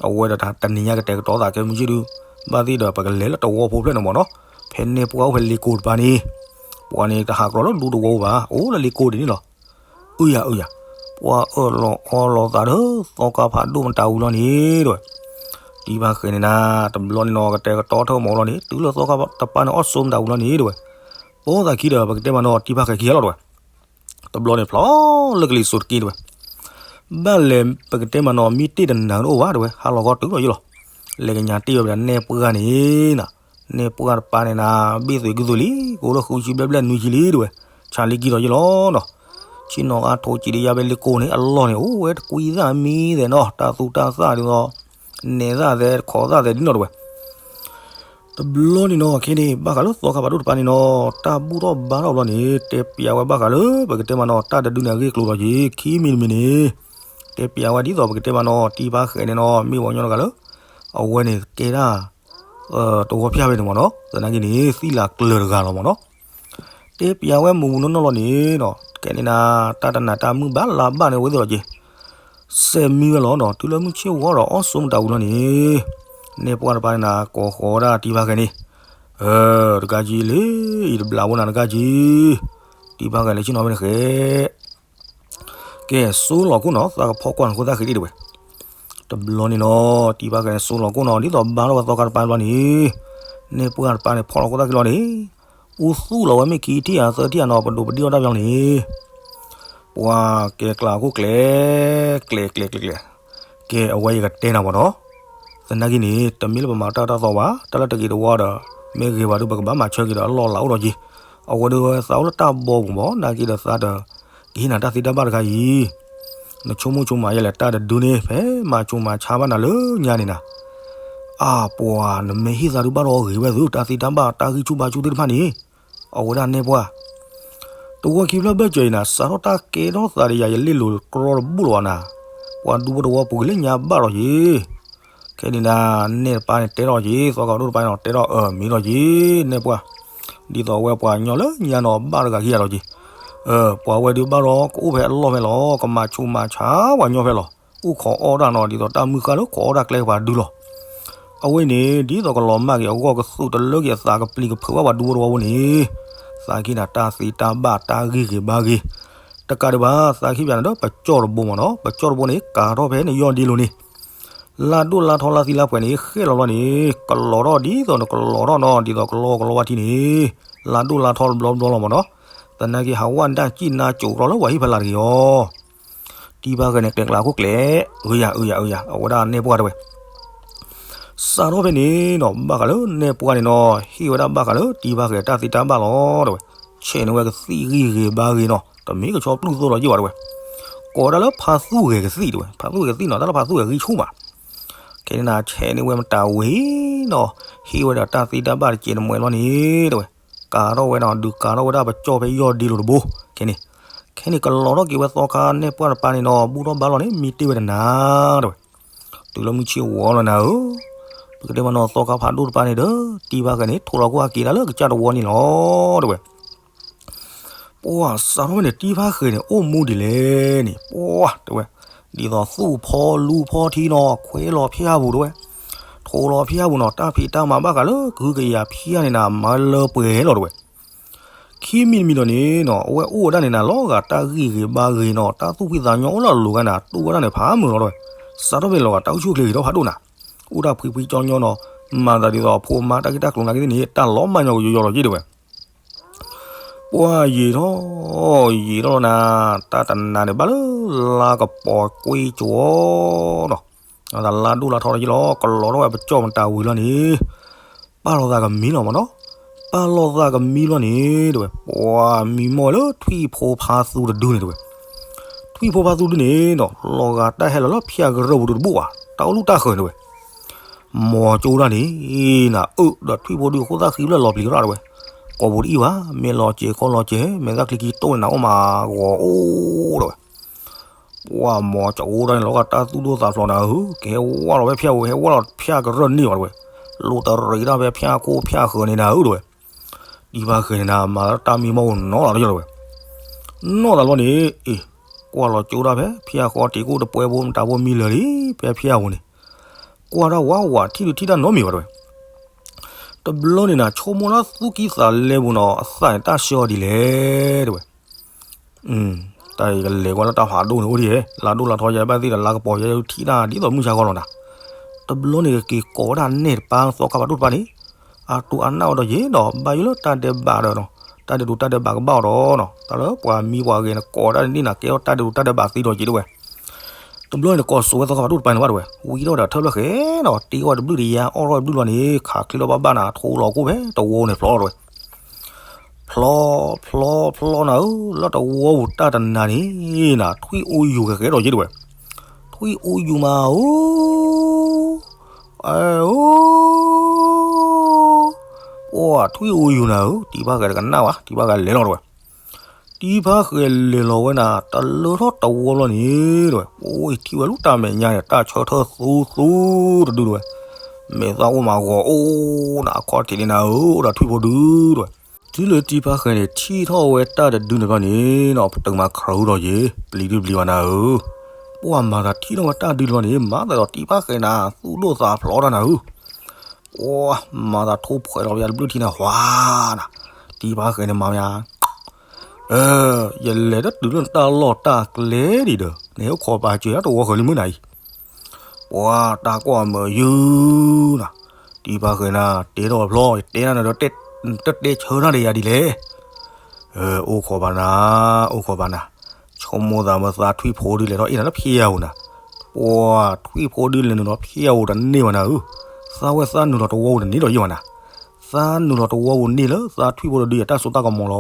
အဝဲဒီးတနံၤညါကတဲာ်ကတီၤသးကဲမုၢ်ဆ့ၣ်ဒုး, ဘၣ်သ့ၣ်ဒီးပကလဲၤလၢတဝီဖိဖျဲၣ်န့ၣ်မ့ၢ်နီၤ, ဖဲန့ၣ်ပှၢ်အိၣ်ဖဲလ့ကိတပၤန့ၣ်, ပှၤန့ၣ်တဟးကြီလၢဒူသဝီဘၣ် အိၣ်လၢလ့ကိဒ်န့ၣ်လီၤ. အုယၤအုယၤ, ပှၤအၢၣ်လီၤအီလီၤသးဒီး သီခါဖးဒိၣ်မတၤဝံၤလီၤန့ၣ်တဝဲ, တံၤဖါဃဲၤန့ၣ်နၤ တဘျီန့ၣ်နီၤ ကတဲာ်ကတီၤထၢၣ်မးလီၤန့ၣ် တုၤလၢသီခါတပၤန့ၣ်အီၣ်ဆိမတၤဝံၤလီၤန့ၣ်တဝဲ, ပိာ်သးခံဒီး ပကတဲမးနီၤ တံၤဖါဃဲၤခံဂၤလီၤတဝဲ. တဘျီန့ၣ်ဖျီလၢကလံၤစိးတက့ၢ်တဝဲ, ဘၣ်လဲၤပကတဲမးနီၤ မ့ၢ်တ့ၢ်တနၤကအိၣ်ဘၣ်တဝဲ ဟါလီၤခီတုၤလီၤယ့ၢ်လီၤ, လဲၤကညးတ့ၢ်ဝဲပဒၣ်နဲၣ်ပှၢ်န့ၣ်နၤ, နဲၣ်ပှၢ်တပၤန့ၣ်နၤ ဘ့ၣ်သွံးကုသိးလံ ကအိၣ်လၢဃုဆံဘျဲၣ်ဘျဲၣ်နွံဆံလံတဝဲ, ဆါလံကံလီၤယ့ၢ်လီၤနီၤ, ဆ့ၣ်နီၤအါထိးစံးဒံးယါဖဲလ့ကိန့ၣ် အလီၢ်န့ၣ် အိၣ်ဝဲတကွံသၣ်မံသဲးနီၤ တၢ်သူတၢ်သၣ်ဒ်သိး နဲၣ်သၣ်သဲး ခိးသၣ်သဲးဒ်နီၤတဝဲ တဘျီန့ၣ်နီၤ ခဲန့ၣ် ဘၣ်ဃးလၢသီခါဖးဒိၣ်တပၤန့ၣ်နီၤ တၢ်ဘူၣ်ထီၣ်ဘါထီၣ်ဘျီန့ၣ် တဲပျးဝဲဘၣ်ဃးလၢ ပကတဲမးနီၤ တၢ်တဒုန့ၣ်အဂ့ၢ်အကျိၤလီၤက့ၤ ခံမံၤတမံၤန့ၣ် တဲပျးဝဲဒ်သိးပကတဲမးနီၤ တံၤဖါဃဲၤန့ၣ်နီၤ မ့ၢ်ပှၤကညီတဂၤလၢ အဝဲန့ၣ်ကဲဒၣ် တဝီဖၠၣ်ဖဲန့ၣ်မ့ၢ်နီၤ သနာ်က့န့ၣ် သံလၤကျၢၤတဂၤလီၤမ့ၢ်နီၤ တဲပျးဝဲမုၢ်မုၢ်နီၢ်နီၢ်လီၤန့ၣ်နီၤ ကဲန့ၣ်နၤ တၢ်တနၤတၢ်မုၢ်ဘၣ်လါဘၣ်န့ၣ်ဝဲသ့ၣ်လီၤက့ၤ စဲးမံဝဲလီၤနီၤ တုၤလၢမုၢ်ဆ့ၣ်ဝီဒီးအီၣ်ဆိမတၤဝံၤလီၤန့ၣ် နဲၣ်ပှၢ်တပၤန့ၣ်နၤ ကိးဃီၤဝဲဒၣ်တံၤဖါဃဲၤန့ၣ် တကးကံလံ ယတဘျးဝဲနၤတကးကံ တံၤဖါဃဲၤန့ၣ်ဆ့ၣ်နီၤဖဲန့ၣ်ဃဲ ကဲ စိလီၤခိၣ်နီၤ သးကဖီကွၢ်နခိၣ်သၣ်ဃံဒံးတဝဲ တဘျီန့ၣ်နီၤ တံၤဖါဃဲၤန့ၣ် စိလီၤခိၣ်နီၤ ဒ်သိးဘါထီၣ်ဝဲသီခါတပၤဘျီန့ၣ် နဲၣ်ပှၢ်တပၤန့ၣ် ဖီလီၤခိၣ်သၣ်ဃံလီၤန့ၣ် အူသူၣ်လီၤဝဲမ့ၢ်ခံထံၣ်ဧါသၢထံၣ်ဧါနီၤ ပဒိးပဒံၣ်အီၣ်တၢ်ဘျီန့ၣ် ပှၤကဲကျးခိၣ်ကျဲ ကျဲကျဲကျဲကျဲ ကဲ အဝဲယကတဲနၤမ့ၢ်နီၤ သနာ်က့န့ၣ် တမ့ၢ်လၢပမၤတၢ်တၢ်သီဘၣ် တၢ်လၢတဂ့ၤတဝါဒီး မ့ၢ်ဂ့ၤဘၣ်ဒီး ပကဘၣ်မၤဆၢက့ၤဒီးအလီၢ်လၤအိၣ်ဒီးက့ၤ အဝဲဒၣ်သးအိၣ်လၢတၢ်ဘီပူၤမ့ၢ် နာ်က့ဒီးသးဒီး ကဟ့ၣ်နၤတၢ်သ့တၢ်ဘၣ်တခါအံၤ နဆိကမိၣ်ဆိကမးယဲလဲၣ် တၢ်တဒုန့ၣ် ဖဲမၤဆိမၤဆါဘၣ်နၤလၢညါန့ၣ်နၤ အပှၤ နမ့ၢ်ဟ့ၣ်သးဒုဘၣ်ဒီးအဂ့ၤဝဲသု တၢ်သ့တၢ်ဘၣ် တၢ်ဂံၢ်ဆူၣ်ဘါဆူၣ်သ့ၣ်တဖၣ်န့ၣ် အဝဲဒၣ်နဲၣ်ပှၢ် တဝီခံဖျၢၣ်ဘၢၣ်စၢၤအံၤနၤ စးထီၣ်တၢ်ကဲထီၣ်သးဒီးယၤ ယလ့ၣ်လိၤတကြီတဘူၣ်လီၤဘၣ်နၤ ပှၤဒူဖိတဝီပူၤက့ၤလၢညါဘၣ်လီၤက့ၤ ခဲန့ၣ်နၤ နဲၣ်တပၤန့ၣ်တဲထီၣ်က့ၤ သီခါဖးဒိၣ်တပၤန့ၣ်နီၤ တဲထီၣ်အၢ မ့ၢ်လီၤက့ၤ နဲၣ်ပှၢ် ဒ်သိးအဝဲပှၤကညီလၢညါနီၤ ဘၣ်တဂၤခံဂၤလီၤက့ၤ ပှၤဝဲဒုးဘၣ်ဒီး ကအိၣ်ဖဲအလီၢ်ဖဲလီၤ ကမၤဆိမၤဆါပှၤညီဖဲလီၤ အိၣ်ခိးအီၣ်တၢ်နီၤ ဒ်သိးတၢ်မုၢ်ဃၢ်လၢခိးအီၣ်တၢ်ကျဲကပၤဒုလီၤ အဝဲန့ၣ် ဒ်သိးကလီၤမၢ်က့ၤအဂီၢ် ကသူၣ်တလၢက့ၤအသး ကပျံၤကဖုးဘၣ်ပှၤဒူဖိတဝီဖိန့ၣ် သးကဟ့ၣ်နၤတၢ်သ့တၢ်ဘၣ် တၢ်ဂံၢ်ဂ့ၤဘါဂ့ၤ တကးဒံးဘၣ် သးကဟ့ၣ်ပၠးနၤဒီး ပကၠီၣ်တဘိမ့ၢ်နီၤ ပကၠီၣ်တဘိန့ၣ် ကၤထီၣ်ဖဲန့ၣ်ယီၢ်ဒ့လိၤန့ၣ် လါဒိၣ်လါထီလါသံလါပှဲၤန့ၣ် ဃဲၣ်လီၤဘျီန့ၣ် ကလီၤထီၣ်ဒ်သိးနကလီၤထီၣ်နီၤ ဒ်သိးကလီကလီဝါထံန့ၣ် လါဒိၣ်လါထီတဘျီဘျီလီၤမ့ၢ်နီၤ သနာ်က့ဟးဝဲနၢ်ကံၣ်နၢ်ကိးကြီလၢပှၤဟံၣ်ဖီလာ်တဂ့ၤအီၤ တံၤဖါဃဲၤန့ၣ် ကျဲကျးခိၣ်ကျဲ ဂ့ၤယၤအုယၤအုယၤ အဝဲဒၣ်နဲၣ်ပှၢ်တဝဲ စးထီၣ်ဖဲန့ၣ်နီၤ ဘၣ်ဃးလၢနဲၣ်ပှၢ်န့ၣ်နီၤ ဟ့ၣ်ဝဲဒၣ်ဘၣ်ဃးလၢတံၤဖါဃဲၤတၢ်သ့တၢ်ဘၣ်လီၤတဝဲ ဆဲးန့ၢ်ဝဲကသံၣ်ဂံၢ်ဂ့ၤဘါဂ့ၤနီၤ တမ့ၢ်ကဆီပျုၢ်သိလီၤယ့ၢ်ဘၣ်တဝဲ ကိးဝဲဒၣ်လၢဖါသူၣ်ဂဲၤကသံၣ်တဝဲ ဖါသူၣ်ဂဲၤကသံၣ်နီၤ တၢ်လၢဖါသူၣ်ဂဲၤဂံၢ်ဆူၣ်မး ခဲန့ၣ်နၤ ဆဲးန့ၢ်ဝဲမတၤဝံၤနီၤ ဟ့ၣ်ဝဲဒီးတၢ်သ့တၢ်ဘၣ်တစဲးတမှဲၤလီၤန့ၣ်တဝဲ ကၤထီၣ်ဝဲနီၤ ဒုးကၤထီၣ်ဝဲဒၣ်ပကၠီၣ်ဖဲယီၢ်ဒ့လိၤတဘိ ခဲန့ၣ် ခဲန့ၣ်ကလီၤထီၣ်က့ၤဝဲသီခါနဲၣ်ပှၢ်တပၤန့ၣ်နီၤ ဘူၣ်ထီၣ်ဘါလီၤန့ၣ် မ့ၢ်တ့ၢ်ဝဲတနၤတဝဲ တုၤလၢမုၢ်ဆ့ၣ်ဝီလီၤနၤဧၢ ပကတဲမ့ၢ်နီၤ သီခါဖးဒိၣ်တပၤန့ၣ်ဒီး တံၤဖါဃဲၤန့ၣ် ထိးလီၤခိၣ်ဟးက့ၤဒၣ်လၢကစၢ်တဝီန့ၣ်လီၤတဝဲ ပှၤစးထီၣ်ဝဲန့ၣ် တံၤဖါဃဲၤန့ၣ် အိၣ်မူဒ်လဲၣ်န့ၣ် ပှၤတဲဝဲ ဒ်သိးသူၣ်ဖီလူဖီထံနီၤ ခွဲးလီၤဖၠၣ်ပူၤတဝဲ ထိးလီၤဖၠၣ်ပူၤနီၤ တၢ်ဖံးတၢ်မၤဘၣ်ဃးလၢကဟုကယာ်ဖၠၣ်န့ၣ်နၤ မၤလၢပှဲၤလီၤတဝဲ ခံမံၤတမံၤဒီးန့ၣ်နီၤ အဝဲအိၣ်ဝဲဒၣ်န့ၣ်နၤ လီၤဂာ်တၢ်ဂံၢ်ဂ့ၤဘါဂ့ၤနီၤ တၢ်သူၣ်ဖှံသးညီအိၣ်လၢအလိၤဂၤန့ၣ် တူၢ်ဝဲဒၣ်န့ၣ် ဖးမုာ်လီၤတဝဲ စးထီၣ်ဖဲလီၤဂာ်တၢ်အိၣ်ဆူၣ်အိၣ်ချ့ဂ့ၤထီၣ်ဖးဒိၣ်နၤ အိၣ်တၢ်ဖှံဖှံကၠီကၠီနီၤ မၤသးဒ်သိးအဖိအမါတၢ်ဂ့ၢ်တၢ်ကျိၤနာ်က့သ့ၣ်န့ၣ် တၢ်လီၤမၢ်ညီကယီယီလီၤက့ၤတဝဲ ပှၤယံာ်ထီၣ် ယံာ်ထီၣ်လီၤနၤ တၢ်တနၤန့ၣ်ဘၣ်လၢလါကပီၤကွ့ကၠီနီၤ တၢ်လါဒိၣ်လါထီလီၤက့ၤလီၤ ကလီၤထီၣ်ဝဲပကၠီၣ်မတၤဝံၤလီၤန့ၣ် ပာ်လီၤသးကမံလီၤမ့ၢ်နီၤ ပာ်လီၤသးကမံလီၤန့ၣ် တဲဝဲ, ပှၤမံမီၢ်လၢထွံၣ်ဖိဖါသူတဒုန့ၣ် တဲဝဲ. ထွံၣ်ဖိဖါသူတဒုန့ၣ်ဒီး လီၤဂာ်တၢ်ဟဲလီၤလၢဖၠၣ်ကရၢၢ်ပူၤတဘူၣ်ဘၣ်, တၢ်အိၣ်လူၣ်တၢ်ဃၢၤန့ၣ် တဲဝဲ. မ်ကၠိဒၣ်န့ၣ် နၤအၢၣ်ဒီးထွံၣ်ဖိဒုအဃိ သၣ်ဃံဖျၢၣ်လီၤပျံၤရၣ် တဲဝဲ. ကိာ်ပူၤတအံၣ်ဘၣ်, မ့ၢ်လီၤစဲးခီလီၤစဲး မဲာ်သၣ်ချံခံတိၢ်န့ၣ် နၤအိၣ်မးဂီၤအိၣ် တဲဝဲ. ပှၤမ်ကၠိဒၣ်န့ၣ် လီၤဂာ်တၢ်သူၣ်ဒိၣ်သးဖျိးနၤဧၢ, ကဟဲဝဲလီၤဖဲဖၠၣ်ဧိၤ ဟဲဝဲလီၤဖၠၣ်ကရၢၢ်န့ၣ်ဘၣ် တဲဝဲ. လိၣ်တရံးတၢ်ဖဲဖၠၣ်ခိၣ်ဖၠၣ်ဃၢၤန့ၣ် နၤဧၢ တဲဝဲ. တံၤဖါဃဲၤန့ၣ်နၤ မၤတၢ်မံမီၢ်အိၣ်နီၢ်လီၤတယီၢ် တဲဝဲ. နီၢ်သးလီၤန့ၣ် အ့ၣ်, ကွၢ်လီၤကၠိဒၣ်ဖဲဖၠၣ်ဃီတံၤကိၣ်တပှဲၤဖိ မတၤဖိမံလၢာ်လံ ဖဲဖၠၣ်ဧိၤန့ၣ်, ကွၢ်တၢ်ဝးဝး ထံၣ်ဒုးထံၣ်တၢ်နီတမံၤဘၣ် တဲဝဲ. တဘျီန့ၣ်နၤ ဆိကမိၣ်လၢသူၣ်ကံၢ်သးလဲပူၤနီၤ အသးန့ၣ်တၢ်ဆှၢအီၤဒ်လဲၣ် တဲဝဲ. တၢ်အံၤကလဲၤကွၢ်လၢတၢ်ဖးဒိၣ်န့ၣ်အိၣ်ဒ်လဲၣ်, လါဒိၣ်လါထီယဘၣ်သ့ၣ်ဒီး လါကပီၤယဲထံၣ်တၢ်ဒ်သိးမုၢ်ဆါခီလီၤနၤ. တဘျီန့ၣ်ကက့ၤကိးဝဲဒၣ်နဲၣ်တပၢ်သီခါဖးဒိၣ်တပၢ်န့ၣ်, အတိၢ်အနၢ်ဝဲဒီးယဲဒီး ဘၣ်ယိၣ်လၢတၢ်ဒဲးဘးဒီးနီၤ, တၢ်ဒဲးဒိးတၢ်ဒဲးဘးကဘၣ်အီၤဒီးနီၤ, တၢ်လၢပှၤမံပှၤဂဲၤန့ၣ် ကိးဝဲဒၣ်န့ၣ်နၤ ကဲထီၣ်တၢ်ဒဲးဒိးတၢ်ဒဲးဘးသ့ဒီးက့ၤ တဲဝဲ. တဘျီန့ၣ်ကိးစိာ်ဝဲသီခါဖးဒိၣ်တပၢ်န့ၣ်ဘၣ် တဲဝဲ, ဝံထီၣ်ဒီးထၢၣ်ဖျၢၣ်ဃဲဒီး တ့ထီၣ်တဘျုးတယါ အီၣ်ထီၣ်တဘျုးလီၤန့ၣ် ခးချ့ထီၣ်ဘၣ်ဘၣ်နၤ ထိလီၤကိၣ်ဖဲတဝီန့ၣ်ဖျီ တဲဝဲ. ဖျီ, ဖျီ, ဖျီနၤဧၢ, လၢတဝီပူၤတၢ်တနၤန့ၣ်နၤ ထွံၣ်အိယိၤကကဲထီၣ်က့ၤ တဲဝဲ. ထွံၣ်အိယိၤမးဧိၤ, အဲၣ်ဧိၤ, ပှၤထွံၣ်အိယိၤနၤဧၢ, တံၤဖါဃဲၤတကနၣ်ဘၣ်, တံၤဖါဃဲၤလဲၤလီၤ တဲဝဲ. တံၤဖါဃဲၤလဲၤလီၤဝဲနၤ တလၢထီၣ်တဝီလီၤန့ၣ် တဲဝဲ, အိၣ်ထံၣ်ဝဲလူၤတၢ်မဲာ်ညါန့ၣ် တၢ်ဆၢထၢၣ်သူသူတဒု တဲဝဲ. မဲာ်သၣ်အိၣ်မးဂီၤအိၣ်နၤ အခီၣ်ထံးန့ၣ်နၤဧၢ, အိၣ်ဒီးထွံၣ်ဖိဒု တဲဝဲ. တုၤလၢတံၤဖါဃဲၤန့ၣ် ထံၣ်ထီၣ်ဝဲတၢ်တဒုန့ၣ်ဘျီန့ၣ်နီၤ ပတုာ်မၤခရူၢ်ဒီးယ့ၤ ပျံၤဒုပျံၤဘၣ်နၤဧၢ. ပှၤမၤသးထံၣ်ထီၣ်ဝဲတၢ်ဒုန့ၣ်ဘျီန့ၣ် မၤသးဒီးတံၤဖါဃဲၤနၤ သူၣ်ဒိၣ်သးဖျိးတၢ်နၤဧၢ. ပှၤမၤသးထိဖှဲးလီၤဝဲတဘျုးထံနၤ ဟှၤနၤ, တံၤဖါဃဲၤန့ၣ်မၤမယါ ယလဲၤတတုၤလၢနတၢ်လီၢ်တၢ်ကျဲဒံးဒီး နဟဲအိၣ်ခိးပာ်စၢၤယၤတဝီဃၢၤလံမုၢ်နၤအံၤ, ပှၤတၢ်ကွၢ်မုာ်ယုၢ်နၤ, တံၤဖါဃဲၤနၤ တဲထီၣ်ဖျီ ယတဲနၤဒီး တတဲဆၢနၤဒီးယၤဒ်လဲၣ်. အိၣ်ခိးဘၣ်နၤ, အိၣ်ခိးဘၣ်နၤ, ဆိကမိၣ်သးမ့ၢ်သးထွံၣ်ဖိဒုလဲၤထီၣ်အ့ၣ်နၤလၢဖၠၣ်ဧိၤနၤ, ပှၤထွံၣ်ဖိဒုလဲၤနုာ်လီၤဖၠၣ်ဧိၤတန့ၢ်ဘၣ်နၤဧၢ, သးဝဲသးနုာ်လီၤတဝီပူၤတန့ၢ်ဒီးယ့ၤဘၣ်နၤ, သးနုာ်လီၤတဝီပူၤန့ၢ်လၢသးထွံၣ်ဖိတဒုယတၢ်စိတၢ်ကမီၤလီၤ.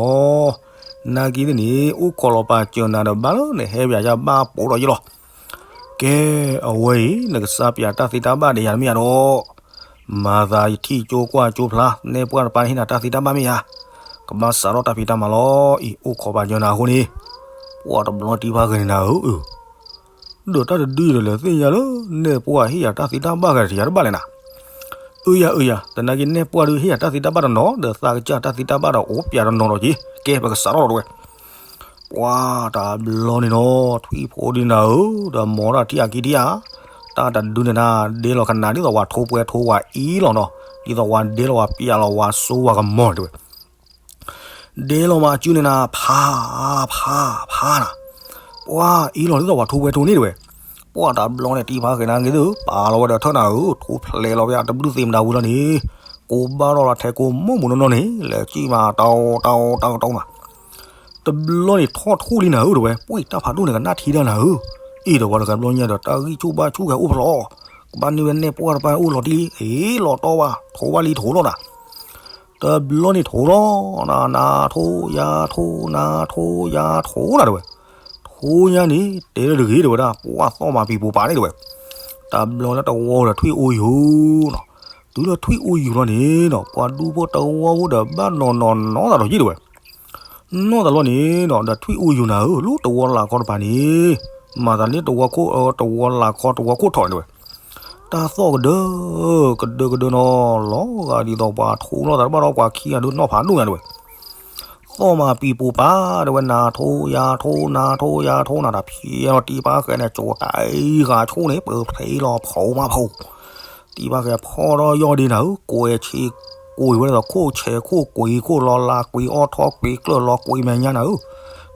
နာ်က့သ့ၣ်န့ၣ် အိၣ်ခိးလီၤပာ်စၢၤနၤဒီးဘၣ်လၢနဟဲပၠးယၤဘၣ်ပိာ်ဒီးယ့ၤလီၤ. ကဲ, အဝဲအံၤ နကစၢ်ပၠးတၢ်သ့တၢ်ဘၣ်ဒီးယၤတမ့ၢ်ဧါဒီး, မၤသးယထံၣ်ကၠိကွၢ်ကၠိဖျါ နဲၣ်ပှၢ်တပၢ်န့ၣ်ဟ့ၣ်နၤတၢ်သ့တၢ်ဘၣ်မ့ၢ်ဧါ, ကဘၣ်စးထီၣ်တၢ်ဖံးတၢ်မၤလီၤ. အံၤ အိၣ်ခိးပာ်စၢၤနၤအဃိန့ၣ်, ပှၤတဘျီတံၤဖါဃဲၤန့ၣ်နၤဧၢ, ဒီးတၢ်တဒုအံၤဒီးလဲၤသ့ၣ်ညါလၢ နဲၣ်ပှၢ်ဟ့ၣ်ယၤတၢ်သ့တၢ်ဘၣ်ဂၤဒီးယၤတဘၣ်လဲၣ်နၤ. အၢယၤ အၢယၤ, သနာ်က့နဲၣ်ပှၢ်ဒုးဟ့ၣ်ယၤတၢ်သ့တၢ်ဘၣ်တနီၤ ဒီးသးကစၢ်တၢ်သ့တၢ်ဘၣ်ဒီးအိၣ်ပၠးတနီၤဒီးက့ၤ, ကဲပကစးထီၣ်လီၤတဲဝဲ. ပှၤတဘျီန့ၣ်နီၤ ထွံၣ်ဖိဒုနၤဧၢ, ဒီးမ်တၢ်ထံၣ်အခံထံၣ်ဧါ, တၢ်တဒုန့ၣ်နၤ ဒဲလီၤကနၣ်ဒ်သိးဝဲထိပှဲၤထိဝဲအံၤလီၤနီၤ, ဒ်သိးဝဲဒဲလီၤဝဲပၠးလီၤဝဲစိဝဲကမီၤတဲဝဲ. ဒဲလီၤမးအစုန့ၣ်နၤ ဖး ဖး ဖးနၤ, ပှၤအံၤလီၤဒ်သိးဝဲထိပှဲၤထိန့ၣ်တဲဝဲ. ပှၤတဘျီန့ၣ်တံၤဖါဃဲၤနၤဂ့ၤဒုး ပာ်လီၤဝဲဒီးထၢၣ်နၤဧၢ, ထိဖျဲးလီၤဝဲအတဘျုးသ့ၣ်မတၤဝံၤလီၤန့ၣ်, ကိးဘၣ်ထီၣ်လီၤထဲကိးမိၢ်မုၢ်နီၢ်နီၢ်န့ၣ် လဲၤစံၣ်မးတဝီတဝီတဝီတဝီနၤ. တဘျီန့ၣ်ထီၣ်ထူၣ်လံနၤဧၢတဲဝဲ, ပှၤတၢ်ဖးဒိၣ်န့ၣ်ကနၣ်ထံတၢ်နၤဧၢ, အ့ၣ်ဒီးပှၤတဂၤတဘျီညါဒီး တၢ်ဂံၢ်ဆူၣ်ဘါဆူၣ်ကဟဲအိၣ်ဖျိး, ကဘၣ်န့ၢ်ဝဲနဲၣ်ပှၢ်တပၢ်အိၣ်လီၤတံၢ်လံ, အ့ၣ်လီၤတီဘၣ်, ထိဘၣ်လံထိလီၤနၤ. တဘျီန့ၣ်ထိလီၤ, နၤနၤထိယၤထိ နၤထိယၤထိနၤတဲဝဲ. ထိညါန့ၣ် တဲလၢတဂ့ၤတဲဝဲဒၣ်, ပှၤသီၣ်မၤပံၤပိာ်ပာ်န့ၣ်တဲဝဲ. တဘျီလၢတဝီဒီးထွံၣ်အိယိၤနီၤ, တုၤလၢထွံၣ်အိယိၤလီၤန့ၣ်နီၤ ပှၤဒူဖိတဝီဖိဒီးဘၣ်နီၤနီၤနီၤသးဒီးယ့ၣ်တဲဝဲ. နီၢ်သးလီၤန့ၣ်နီၤ ဒီးထွံၣ်အိယိၤနၤဧၢ, လၢတဝီလၢ်ခီတပၤန့ၣ်, မၤသးလၢတဝီခိၣ် တဝီလၢ်ခီတဝီခိၣ်ထီၣ်န့ၣ်တဲဝဲ. တၢ်သီၣ်ကဒၢ, ကဒၢကဒၢနီၤ, လီၤဂာ်ဒ်သိးပှၤထိလိာ်သးတဘၣ်ဒီးပှၤခံဂၤဒုးနီၢ်ဖးဒိၣ်ညါတဲဝဲ. သီၣ်မၤပံၤပိာ်ပာ်တဲဝဲ, နၤထိယၤထိ နၤထိယၤထိနၤတဖျဲးလီၤ, တံၤဖါဃဲၤန့ၣ် ကၠိၤတၢ်အံၤဂၤဆိၣ်န့ၣ် ပၢၢ်ဖျ့လီၤ ဖိမးဖိ တံၤဖါဃဲၤဖီၣ်ထီၣ်ယီၢ်ဒ့နၤဧၢ, ကွဲးဆံးကွံာ်ဝဲဒၣ်ဒီး ခိၣ်ဆဲးခိၣ်ကွံာ်ခိၣ်လီၤလးကွံာ်အီၣ်ထီၣ်ကွံာ်ကျၢၢ်လီၤကွံာ်မဲာ်ညါနၤဧၢ,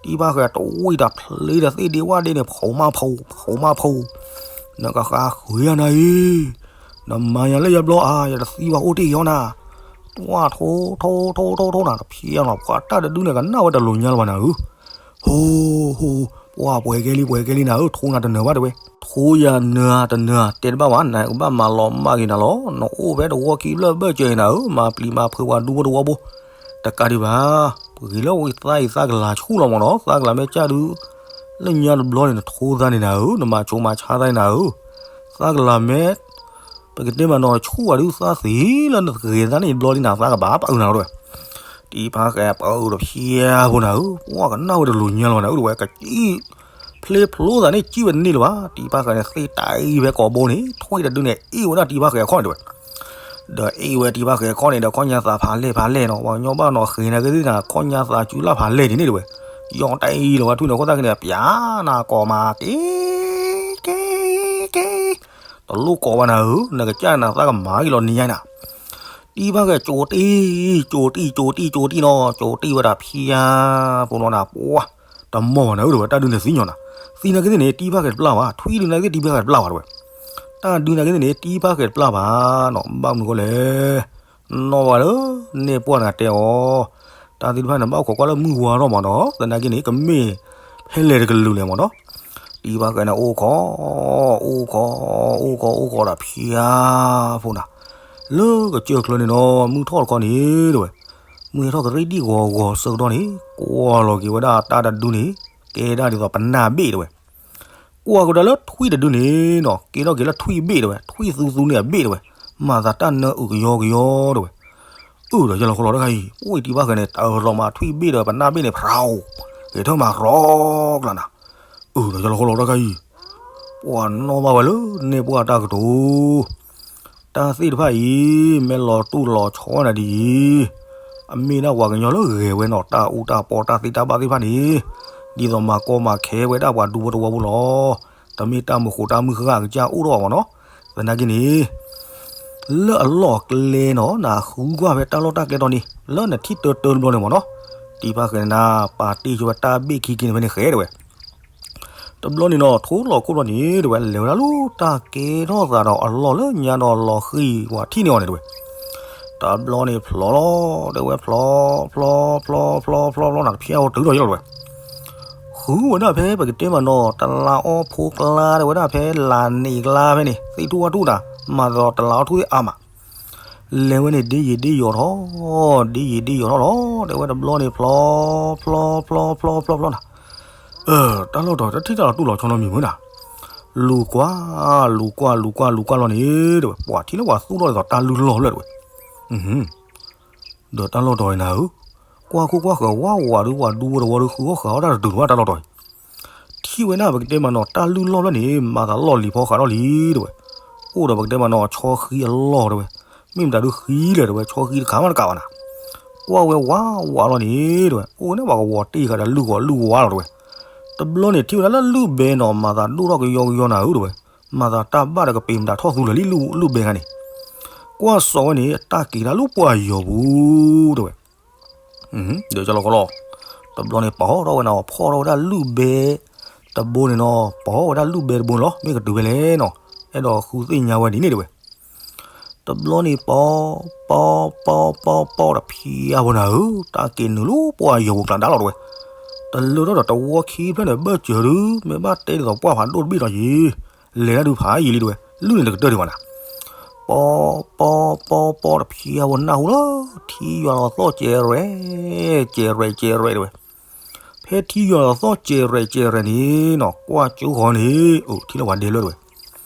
တံၤဖါဃဲၤတဝံၣ်တၢ်ဖျ့ဒီးသ့ၣ်ဒ့ဝၣ်ဒ့န့ၣ် ဖိမးဖိ ဖိမးဖိ, နကဃါဃုာ်ယၤနၤအံၤ, နမၤယၤလၢယဘျီဧါ, ယတသံဘၣ်အိၣ်တ့ၢ်ယီၤနၤ, တွၢ်ထိထိထိထိထိနၤတဖျဲးလီၤ, ပှၤတၢ်တဒုန့ၣ်ကနၣ်ဝဲတလိၤညါလၢၤဘၣ်နၤဧၢ, ဟိ ဟိ ပှၤပှဲၤကဲလံပှဲၤကဲလံနၤဧၢ, ထိနၤတနၢၤဘၣ်တဲဝဲ, ထိယၤနၢၤဧါတနၢၤဧါ တဲတဘၣ်ဘၣ်, နကဘၣ်မၤလီၤမၢ်ဂ့ၤနၤလီၤ, နအိၣ်ဖဲတဝီခံဘျၢၣ်ဘၢၣ်စၢၤအံၤနၤဧၢ, မၤပျံၤမၤဖုးပှၤဒူဖိတဝီဖိ တကးဒံးဘၣ်, ပဂ့ၤလၢဝဲသးအံၤသးကလၤဆူၣ်လီၤမ့ၢ်နီၤ, သးကလၤမ့ၢ်ကၢ်ဒုး, လၢညါတဘျီန့ၣ် နထိသးန့ၣ်နၤဧၢ, နမၤဆိမၤဆါသးန့ၣ်နၤဧၢ, သးကလၤမ့ၢ်, ပကတဲမးနီၤ ဆူၣ်ဝဲဒုးသးသ့လၢနတဂ့ၤသးန့ၣ်တဘျီလံနၤ သးကဘၣ်ပအုးနၤဧၢတဝဲ, တံၤဖါဃဲပအုးဒီးဖျါဖိနၤဧၢ, ပှၤကနၣ်ဝဲတလိၤညါလီၤနၤဧၢတဝဲ, ကစံၣ် ဖျ့ဖျိသးန့ၣ် စံၣ်ဝဲတန့ၢ်လၢၤဘၣ်, တံၤဖါဃဲန့ၣ် သ့တၢ်အံၤဖဲကိာ်ဘိန့ၣ် ထွံၣ်တဒုန့ၣ် အ့ၣ်ဝဲဒၣ်တံၤဖါဃဲအခီၣ်န့ၣ်တဝဲ, ဒီးအ့ၣ်ဝဲတံၤဖါဃဲအခီၣ်န့ၣ်ဒီး ခီၣ်ညါသးဖးလဲၢ်ဖးလဲၢ်နီၤ, ပှၤကညီဘၣ်နီၤဃ့နၤကသ့ၣ်နၤ ခီၣ်ညါသးစုလၢ်ဖးလဲၢ်ဒ်န့ၣ်တဝဲ, ယီၤတၢ်အံၤလီၤဝဲထွံၣ်န့ၣ် ခိၣ်သၣ်က့န့ၣ် ပျးနၤကိးမးက့ၤ က့ၤ က့ၤ တလိၣ်ကိးဘၣ်နၤဧၢ, နကစၢ်နၤသးကမၤက့ၤလီၤနံၤညါနၤ, တံၤဖါဃဲကၠိတံၢ် ကၠိတံၢ် ကၠိတံၢ် ကၠိတံၢ်နီၤ, ကၠိတံၢ်ဝဲဒၣ်ဖျါဖိလီၤနၤ, ပှၤ တမီၢ်ဘၣ်နၤဧၢတဝဲ, တၢ်ဒုးန့ၣ်သံညီနၤ, သံနာ်က့သ့ၣ်န့ၣ် တံၤဖါဃဲတပျၢ်ဘၣ်, ထွံၣ်ဒုးနာ်က့သ့ၣ်တံၤဖါဃဲတပျၢ်ဘၣ်တဝဲ, တၢ်ဒုးနာ်က့သ့ၣ်န့ၣ် တံၤဖါဃဲတပျၢ်ဘၣ်နီၤ, ဘၣ်မနုၤဃိလဲၣ် နီၢ်ဘၣ်လၢ နဲၣ်ပှၢ်တဂၤတဲအီၤ, တၢ်သ့ၣ်တဖၣ်န့ၣ် ဘၣ်အိၣ်ခိးကွၢ်လၢမုၢ်ဝါထီၣ်မးနီၤ, သနာ်က့န့ၣ် ကမ့ၢ်ဖဲလဲၣ်တကလုာ်လဲၣ်မးနီၤ, တံၤဖါဃဲန့ၣ် အိၣ်ခိး အိၣ်ခိး အိၣ်ခိး အိၣ်ခိးဒီးဖျါဖိနၤ, လၢကစၢၢ်ချၢန့ၣ်နီၤ မုၢ်ထီၣ်တခီန့ၣ်တဝဲ, မုၢ်ဟဲထီၣ်ကရံၣ်ဒံၣ်ဂီၤဂီၤဆၢကတီၢ်န့ၣ် ကွၢ်လီၤက့ၤဝဲဒၣ်တၢ်တဒုန့ၣ် ကဲဒၣ်ဒ်သိးပနၢ်ဘ့ၣ်တဝဲ ကွၢ်ကဒါလၢထွံၣ်တဒုန့ၣ်နီၤ ကဲထီၣ်က့ၤလၢထွံၣ်ဘ့ၣ်တဝဲ, ထွံၣ်သူသူန့ၣ်အဘ့ၣ်တဝဲ, မၤသးတၢ်နၢအုးကယီကယီတဝဲ, အုးဒီးယလီၤဃီလီၤတခါအံၤ, အိၣ်အံၤတံၤဖါဃဲန့ၣ် တၢ်ရီမးထွံၣ်ဘ့ၣ်တဝဲ ပနၢ်ဘ့ၣ်န့ၣ် ဖြးအိၣ်, ဂဲၤထၢၣ်မးရီကျါနၤ, အုးဒီးယလီၤဃီလီၤတခါအံၤ, ပှၤနီၢ်ဘၣ်ဝဲလၢ နဲၣ်ပှၢ်တၢ်ကတိၤ တၢ်သ့ၣ်တဖၣ်အံၤ မ့ၢ်လီၤတူၢ်လီၤဆီနၤဒ်အံၤ, အမ့ၢ်ဒၣ်ပှၤကညီလၢဂဲၤဝဲနီၤ တၢ်အူတၢ်ပီတၢ်သ့တၢ်ဘၣ်သ့ၣ်တဖၣ်န့ၣ်, ဒ်သိးမၤကီမၤခဲဝဲဒၣ်ပှၤဒူဖိတဝီဖိလီၤ. တမ့ၢ်တၢ်မုာ်ဃိတၢ်မုာ်ဃၢ်အကစၢ်အိၣ်ထီၣ်ဘၣ်မးနီၤ. သနာ်က့န့ၣ် လၢအလီၢ်အကျဲနီၤ နဃုကွၢ်ဖဲတၢ်လီၢ်တၢ်ကျဲတီၤန့ၣ် လၢနထံၣ်တၢတၢတဘျီန့ၣ်မးနီၤ, တံၤဖါဃဲန့ၣ် ပာ်တ့ၢ်ဆိဝဲတၢ်ဘ့ၣ်ခံက့န့ၣ်ဖဲန့ၣ်ဃဲတဲဝဲ တဘျီန့ၣ်နီၤ ထိလီၤခိၣ်ဘျီန့ၣ် တဲဝဲ လဲၤဝဲဒၣ်လၢတၢ်ကဲထီၣ်သးဒီးအလီၢ်လၢညါဒီးလီၤဃံၤဝဲထံၣ်န့ၢ်အီၤန့ၣ်တဲဝဲ. တဘျီန့ၣ်ဖျီလီၤ တဲဝဲ ဖျီ ဖျီ ဖျီ ဖျီ ဖျီ ဖျီ ဖျီ နတဖျါဝဲတုၤထီၣ်ယလီၤတဲဝဲ. ဃုဝဲဒၣ်ဖဲပကတဲမးနီၤ တလးအီၣ်ဖိကျါ တဲဝဲဒၣ်ဖဲလါန့ၣ်ကျါဖဲန့ၣ် သ့ၣ်ထူၣ်ဝၣ်ထူၣ်တၢ် မၤသးတလးအီၣ်ထူၣ်သ့ၣ်အါမး လဲၤဝဲန့ၣ် ဒ့ယံာ်ဒ့ယီၤထီၣ် ဒ့ယံာ်ဒ့ယီၤထီၣ်လီၤ တဲဝဲ တဘျီန့ၣ်ဖျီ ဖျီ ဖျီ ဖျီ ဖျီ ဖျီနၤ. တၢ်လီၢ်တီၤ တထံၣ်တၢ်လီၤတူၢ်လီၤဆီနီတမံၤမ့ၢ်နၤ. လူၤကွၢ် လူၤကွၢ် လူၤကွၢ် လူၤကွၢ်လီၤန့ၣ် တဲဝဲ ပှၤထံၣ်လၢပှၤသူၣ်ထီၣ်ဒ်သိးတၢ်လုၢ်လီၢ်ဖျၢၣ်တဲဝဲ. ဒီးတၢ်လီၢ်တီၤအံၤနၤဧၢ, ကွၢ်ခိၣ်ကွၢ်ဃၢၤဝးဝးဒုး ပှၤဒူဖိတဝီဒုး ဃုအီၣ်ဃာ်အီၣ်တၢ်တတုၤဘၣ်တၢ်လီၢ်တီၤအံၤ. ထံၣ်ဝဲဒၣ်ပကတဲမးနီၤ တၢ်လုၢ်လီၢ်ဖျၢၣ်န့ၣ် မၤသးလီၢ်လံၤဖီဃးထီၣ်လံတဲဝဲ. အိၣ်ဒီးပကတဲမးနီၤ ဆီဃံအလီၢ်တဲဝဲ. မ့ၢ်မတၤဒုးဃံလဲၣ်တဲဝဲ ဆီဃံတခါမးတကးဘၣ်နၤ. ကွၢ်ဝဲဝးဝးလီၤန့ၣ်တဲဝဲ အိၣ်န့ၣ်ပှၤကဝီၤတ့ၢ်ဃာ်ဒီးလုၢ်ဂီၤလုၢ်ဝါလီၤတဲဝဲ. တဘျီန့ၣ်ထံၣ်ဝဲဒၣ်လၢလုၢ်ဘဲနီၤ မၤသးဒိၣ်ထီၣ်ကယီကယီနၤဧၢတဲဝဲ. မၤသးတၢ်ဘၣ်ဒီးကပ့ၤမတၤထီၣ်သူလၢာ်လံလုၢ်ဘဲခါန့ၣ်. ကွၢ်စိးဝဲန့ၣ် အတၢ်က့ၤတၢ်လၢပှၢ်ယီၤပူၤတဲဝဲ. ဒီးကလီၤကလီၤ, တဘျီန့ၣ်ပာ်ထီၣ်ဝဲနၤ ဖီၣ်ထီၣ်ဝဲဒၣ်လုၢ်ဘဲတဘိန့ၣ်နီၤ ပာ်ထီၣ်ဝဲဒၣ်လုၢ်ဘဲတဘိန့ၣ်လီၤ မ့ၢ်ကတုၤဖဲလဲၣ်နီၤ. အဲၣ်ဒိးဃုသ့ၣ်ညါဝဲဒ်န့ၣ်တဲဝဲ. တဘျီန့ၣ်ပီ ပီ ပီ ပီ ပီ တဖျါဖိနၤဧၢ, တၢ်က့ၤနုာ်လၢပှၢ်ယီၤပူၤကျါဒါလီၤတဲဝဲ. တလၢထီၣ်ဒီးတဝီခံဖျၢၣ်န့ၣ် ဘၢၣ်စၢၤဒုး မ့ၢ်ဘၣ်တဲဒ်သိးပှၢ်ဖးဒိၣ်တဘ့ၣ်ဒီးယံၤ လဲၤတၢ်ဒုးဖးယံၤလံတဲဝဲ. လုၢ်န့ၣ်တကတၢၢ်ဒံးဘၣ်နၤ. ပီ ပီ ပီ ပီ တဖျါဖိနၢ်ဟူလီၤ ထံယွၤလီၤသီၣ်ကဲးရဲး ကဲးရဲး ကဲးရဲးတဲဝဲ. ဖဲထံယွၤလီၤသီၣ်ကဲးရဲးကဲးရဲးန့ၣ်နီၤ ကွၢ်ကၠိဃီၤန့ၣ် အိၣ်ထံၣ်လၢပှၤဒဲဖျၢၣ်တဲဝဲ.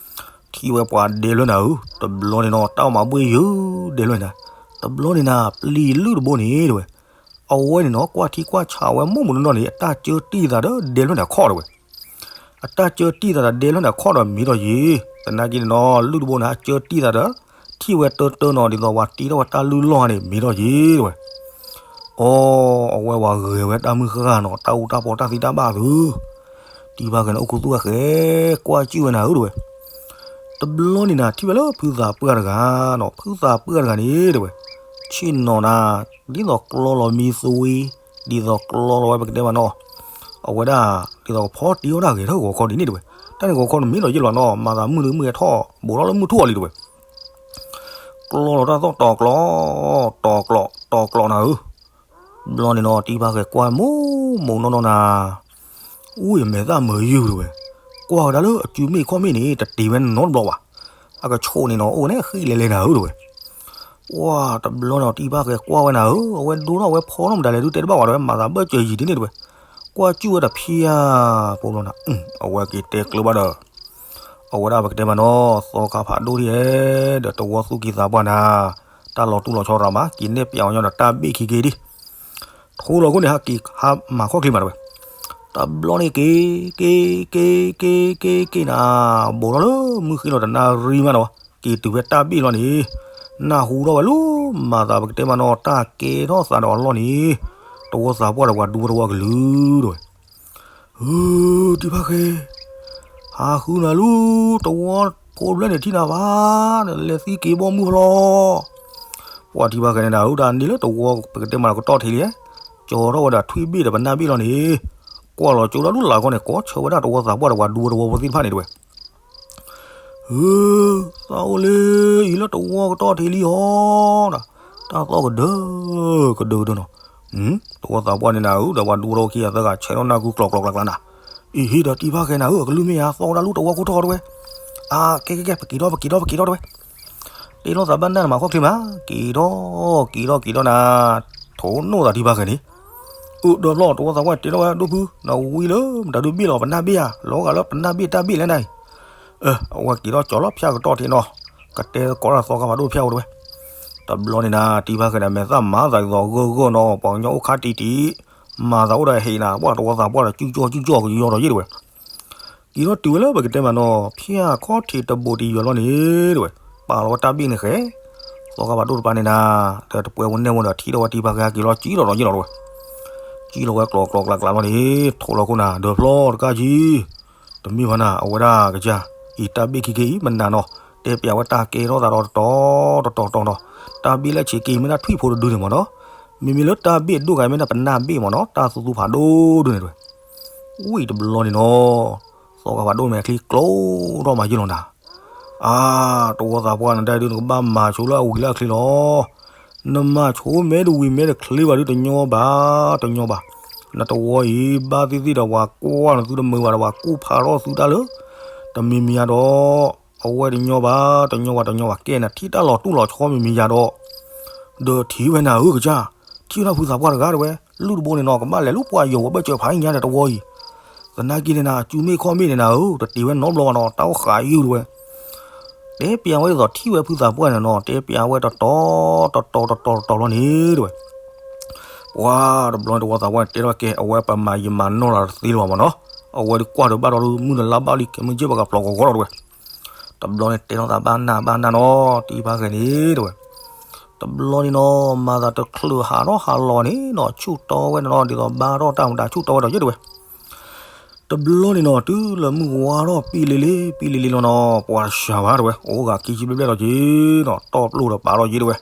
ထံၣ်ဝဲပှၤဒဲဖျၢၣ်နၤဧၢ, တဘျီန့ၣ်နီၤ တၢ်အီၣ်မၤဘှ့ၣ်ယုာ်ဒဲဖျၢၣ်နၤ. တဘျီန့ၣ်နၤ ပျံၤလုၢ်တဘိန့ၣ်တဲဝဲ. အဝဲန့ၣ်နီၤ ကွၢ်ထံကွၢ်ဆးဝဲမိၢ်မုၢ်နီၢ်နီၢ်န့ၣ် အတၢ်ကၢတံၢ်သးဒီးဒဲဖျၢၣ်န့ၣ်အခီၣ်တဲဝဲ. အတၢ်ကၢတံၢ်သးဒီးဒဲဖျၢၣ်န့ၣ်အခီၣ်ဒီးမ့ၢ်ထီၣ်ယံၤ, သနာ်က့န့ၣ်နီၤ လုၢ်တဘိန့ၣ် အကၢတံၢ်သးဒီး ထံၣ်ဝဲတၢတၢနီၤ ဒ်သိးပှၤတ့ထီၣ်ဝဲတၢ်လုၢ်လီၢ်န့ၣ် မ့ၢ်ထီၣ်ယံၤတဲဝဲ. အိ အဝဲပှၤဂဲၤဝဲတၢ်မုၢ်ဃၢ်နီၤ တၢ်အူတၢ်ပီတၢ်သံတၢ်ဘၣ်သု တံၤဖါဃဲန့ၣ် အိၣ်ခူသူၣ်ဝဲဃဲ ကွၢ်ကၠံၣ်ဝဲနၤဧၢတဲဝဲ. တဘျီန့ၣ်နၤ ထံၣ်ဝဲလၢဖုသးပှၢ်တဂၤနီၤ ဖုသးပှၢ်တဂၤန့ၣ်တဲဝဲ. ဆ့ၣ်နီၤနၤ ဒ်သိးကျီလီၤမံသွံ ဒ်သိးကျီလီၤဝဲပကတဲမးနီၤ အဝဲဒၣ် ဒ်သိးကဖီတ့အီၣ်တၢ်ဂဲၤထီၣ်ဂီၤခီဒ်န့ၣ်တဲဝဲ. တၢ်န့ၣ်ဂီၤခီန့ၣ်မ့ၢ်ဒီးယ့ၢ်လီၤနီၤ မၤသးမုၢ်ဒုးမုၢ်ဟဲထီၣ် ဘူးထီၣ်လၢမုၢ်ထူၣ်အီၤလံတဲဝဲ. ကျီလီၤတၢ်သီၣ်တီၤကျီ တီၤကျီ တီၤကျီနၤဧၢ ဘျီန့ၣ်နီၤ တံၤဖါဃဲကွၢ်မိၢ်မိၢ်နီၢ်နီၢ်နၤ အူအမဲာ်သၣ်မုာ်ယုာ်တဲဝဲ. ကွၢ်ဝဲဒၣ်လၢအစုမ့ၣ်ခီၣ်မ့ၣ်န့ၣ် တတ့ၤဝဲနီတဘျီဘၣ်. အကဆိးန့ၣ်နီၤ အိၣ်ဝဲန့ၣ်ဃံလဲၤလဲၤနၤဧၢတဲဝဲ. ပှၢ်တဘျီန့ၣ် တံၤဘၣ်ဃဲၤကွၢ်ဝဲနၤဧၢ, အဝဲဒိထီၣ်ဝဲဖီထီၣ်မတၤလဲၣ်ဒုး တဲတဘၣ်ဝဲဒီးဝဲ မၤသးဘၣ်စၢၤယံၤဒ်န့ၣ်တဝဲ, ကွၢ်စူၣ်ဝဲဒီးဖျါဖိဘျီန့ၣ်, အဝဲက့ၤတဲကျၢၤဘၣ်ဒီး အဝဲဒၣ်ပကတဲမးနီၤ သီခါဖးဒိၣ်ဒ်ဧဲ, ဒီးတဝီသူၣ်က့သးပှၢ်နၤ, တၢ်လီၤတူၢ်လီၤဆီရၤမး က့ၤနဲၣ်ပၠးဝဲညီဒီးတၢ်ဘ့ၣ်ခံက့ၤဒံး, ထိလီၤခိၣ်န့ၣ် ဟးက့ၤဟးမၤခီၣ်ချ့မးတဝဲ, တဘျီန့ၣ်က့ၤ က့ၤ က့ၤ က့ၤ က့ၤ က့ၤနၤ, ဘူးထီၣ်လၢမုၢ်ဃ့လီၤတနၣ်ရံၣ်မးနီၤ, က့ၤတုၤဖဲတၢ်ဘ့ၣ်လီၤန့ၣ်, နၢ်ဟူထီၣ်ဝဲလၢ မၤသးပကတဲမးနီၤ တၢ်ကဲထီၣ်သးဒီးအလီၢ်န့ၣ်, တဝီသးပှၢ်ဒီးပှၤဒူဖိတဝီကလုာ်တဝဲ ဧၢ, တံၤဘၣ်ဃဲၤ, ဟးဃုနၤလၢ တဝီဖိတဖျၢၣ်န့ၣ်ထံၣ်နၤဘၣ်, လဲၤသံက့ၤဘီမုၢ်ဖျီ, ပှၤတံၤဘၣ်ဃဲၤန့ၣ်နၤဧၢ တၢ်န့ၣ်လၢတဝီပကတဲမးကတီၢ်ထံးလံ, ကၠီထီၣ်ဝဲဒၣ်ထွံၣ်ဘ့ၣ်ဒီးပနၢ်ဘ့ၣ်လီၤန့ၣ်, ကွၢ်လီၤကၠိဒၣ်လူလၢ်ခီန့ၣ် ကိးဆၢဝဲဒၣ်တဝီသးပှၢ်ဒီးပှၤဒူဖိတဝီဖိသ့ၣ်တဖၣ်န့ၣ်တဝဲ ဧၢ, သးအိၣ်လၢ အံၤလၢတဝီကတီၢ်ထံးလံအီၤ, တၢ်သီၣ်ကဒၢ ကဒၢကဒၢနီၤ, တဝီသးပှၢ်န့ၣ်နၤဧၢ ဒီးပှၤဒူဖိတဝီခံဂၤသၢဂၤဆဲးထီၣ်နၢ်ကုကျီၤကျီၤကျးကျးနၤ, အံၤဟ့ၣ်ဒီးတံၤဘၣ်ဃဲၤနၤဧၢ အကလုၢ်မ့ၢ်ဧါ သီၣ်ကဒၣ်လူတဝီခိၣ်ထီၣ်တဝဲ, အါ ကဲကဲကဲ ပက့ၤထီၣ် ပက့ၤထီၣ် ပက့ၤထီၣ်တဝဲ, တ့ထီၣ်သးဘၣ်နၢ်နမၤခီၣ်ချ့မး, က့ၤထီၣ် က့ၤထီၣ် က့ၤထီၣ်နၤ, ထိးနိၣ်သးတံၤဘၣ်ဃဲၤန့ၣ် အိၣ်ဒီးဖျီၣ် တဝီသးပှၢ်တဲထီၣ်ဝဲဒိၣ်ဖု နဝံလၢမတၤဒုးဘ့ၣ်လီၤပနၢ်ဘ့ၣ်ဧါ, လီၤဂာ်လၢပနၢ်ဘ့ၣ်တၢ်ဘ့ၣ်လဲၣ်နၤအံၤ, အဝဲက့ၤထီၣ်ကၠီၤလီၤဖၠၣ်ကတီၢ်ထံးနီၤ, ကတဲကီးဒၣ်သီခါဖးဒိၣ်ဖၠၣ်အိၣ်တဝဲ, တဘျီန့ၣ်နၤ တံၤဘၣ်ဃဲၤန့ၣ် မဲာ်သၣ်မၤသးဒ်သိးဂၢၢ်ဂၢၢ်နီၤ ပှၤကညီအိၣ်ခါတံၢ်တံၢ်, မၤသးအိၣ်ဒီးဟ့ၣ်နၤ ပှၤတဝီသးပှၢ်ဒီး ကၠူကၠီၣ်ကၠူကၠီၣ်ကယီၤဒီးယ့ၢ်တဝဲ က့ၤထီၣ်တုၤဝဲလၢပကတဲမးနီၤ ဖၠၣ်ခီၣ်ထံးတဘိးတယၢၤလီၤန့ၣ်တဝဲ, ပာ်လီၤဝဲတၢ်ဘ့ၣ်န့ၣ်ဃဲၤ, သီခါဖးဒိၣ်တပၤန့ၣ်နၤ, ဒီးတပှဲၤဝဲနဲၣ်ဝဲဒီးထံၣ်ထီၣ်ဝဲတံၤဘၣ်ဃဲၤဟဲက့ၤလီၤကံလီၤဒီးယ့ၢ်လီၤတဝဲ, ကံလီၤဝဲကျီၤကျီၤကျးကျးလီၤန့ၣ်, ထိးလီၤခိၣ်နၤ ဒီးဖျီၣ်တကးကံ တမ့ၢ်ဘၣ်နၤ အဝဲဒၣ်ကစၢ်, အံၤတၢ်ဘ့ၣ်ခံက့ၤအံၤ မနၤနီၤ, တဲပျးဝဲတၢ်ကဲထီၣ်သးဒီးတတီၤတတီၤတီၤ, တၢ်ဘ့ၣ်လၢဆံးက့ၤမ့ၢ်ဒၣ်ထွံၣ်ဖိတဒုန့ၣ်မးနီၤ, မ့မ့ၢ်လၢတၢ်ဘ့ၣ်ဒိၣ်ဂၤမ့ၢ်ဒၣ်ပနၢ်ဘ့ၣ်မးနီၤ တၢ်သူသူဖးဒိၣ်ဒုန့ၣ်တဝဲ, ဝံၤတဘျီန့ၣ်နီၤ, သီခါဖးဒိၣ်မဲာ်ချံကျိထီၣ်မးယ့ၢ်လီၤနၤ အါ, တဝီသးပှၢ်နတၢ်ဒုးနကဘၣ်မၤဆိလၢအဝံၤလၢအချ့လီၤ. နမၤဆိမဲာ်တဝံၤမဲာ်တချ့ဘၣ်ဒုးတညီဘၣ်, တညီဘၣ်. နတဝီအံၤ ဘၣ်သ့ၣ်သ့ၣ်ဒီးပှၤကွၢ်နသုတမုာ်ဘၣ်ဒီးပှၤကူၣ်ဖးထီၣ်သုတၢ်လၢ တမံၤမံၤယါဒီး အဝဲတညီဘၣ်, တညီဘၣ်, တညီဘၣ်. ကဲနထံၣ်တၢ်လီၤတူၢ်လီၤဆီမံၤမံၤယါဒီး ဒီးထံၣ်ဝဲနၤဧၢကစၢ်, ထံၣ်ဝဲဒၣ်ဖုသးပှၢ်တဂၤတဝဲ, လုၢ်တဘိန့ၣ်နီၤ ကဘၣ်လဲၤလၢပှၢ်ယိာ်ဝဲဘၢၣ်စၢၤဖးညါဒီးတဝီအံၤ, သနာ်က့န့ၣ်နၤ စုမ့ၣ်ခီၣ်မ့ၣ်န့ၣ်နၤဧၢ, တတ့ၤဝဲနီတဘျီဘၣ်နီၤ တၢ်အိၣ်ဃးယုၢ်တဝဲ, တဲပျးဝဲဒ်သိးထံၣ်ဝဲဖုသးပှၢ်န့ၣ်နီၤ တဲပျးဝဲတတီၤတတီၤတတီၤတတီၤလီၤန့ၣ်တဝဲ, ပှၤတဘျီန့ၣ် တဝီသးပှၢ်န့ၣ်တဲထီၣ်ကဲ အဝဲပမၤယံာ်မၤနီၢ်လီၤတသ့လၢၤဘၣ်မးနီၤ, အဝဲဒုးကွၢ်ဒီးဘၣ်ဒီးမုၢ်နလါဘၣ်လံ ကဲမုၢ်ကၠ့ဘၣ်ကဖျိးဂီၤဂီၤလီၤတဝဲ တဘျီန့ၣ်တဲထီၣ်သးဘၣ်နၢ်ဘၣ်နၢ်နီၤ တံၤဖါဃဲၤန့ၣ်တဝဲ, တဘျီန့ၣ်နီၤ မၤသးတချုးဟးထီၣ်ဟးလီၤန့ၣ်နီၤ ဆူၣ်တီဝဲန့ၣ်နီၤ ဒ်သိးဘါထီၣ်တၢ်မတၤဆူၣ်တီဝဲဒီးယဲၢ်တဝဲ, တဘျီန့ၣ်နီၤ တုၤလၢမုၢ်ဝါထီၣ်ပံလ့လ့ ပံလ့လ့လီၤနီၤ ပှၤစှၤဘၣ်တဝဲ အိၣ်ဂၤခံဆံဘျဲၣ်ဘျဲၣ်လီၤက့ၤနီၤ တီၢ်ပျိၢ်ဒီးပာ်ထီၣ်ယဲၢ်တဝဲ,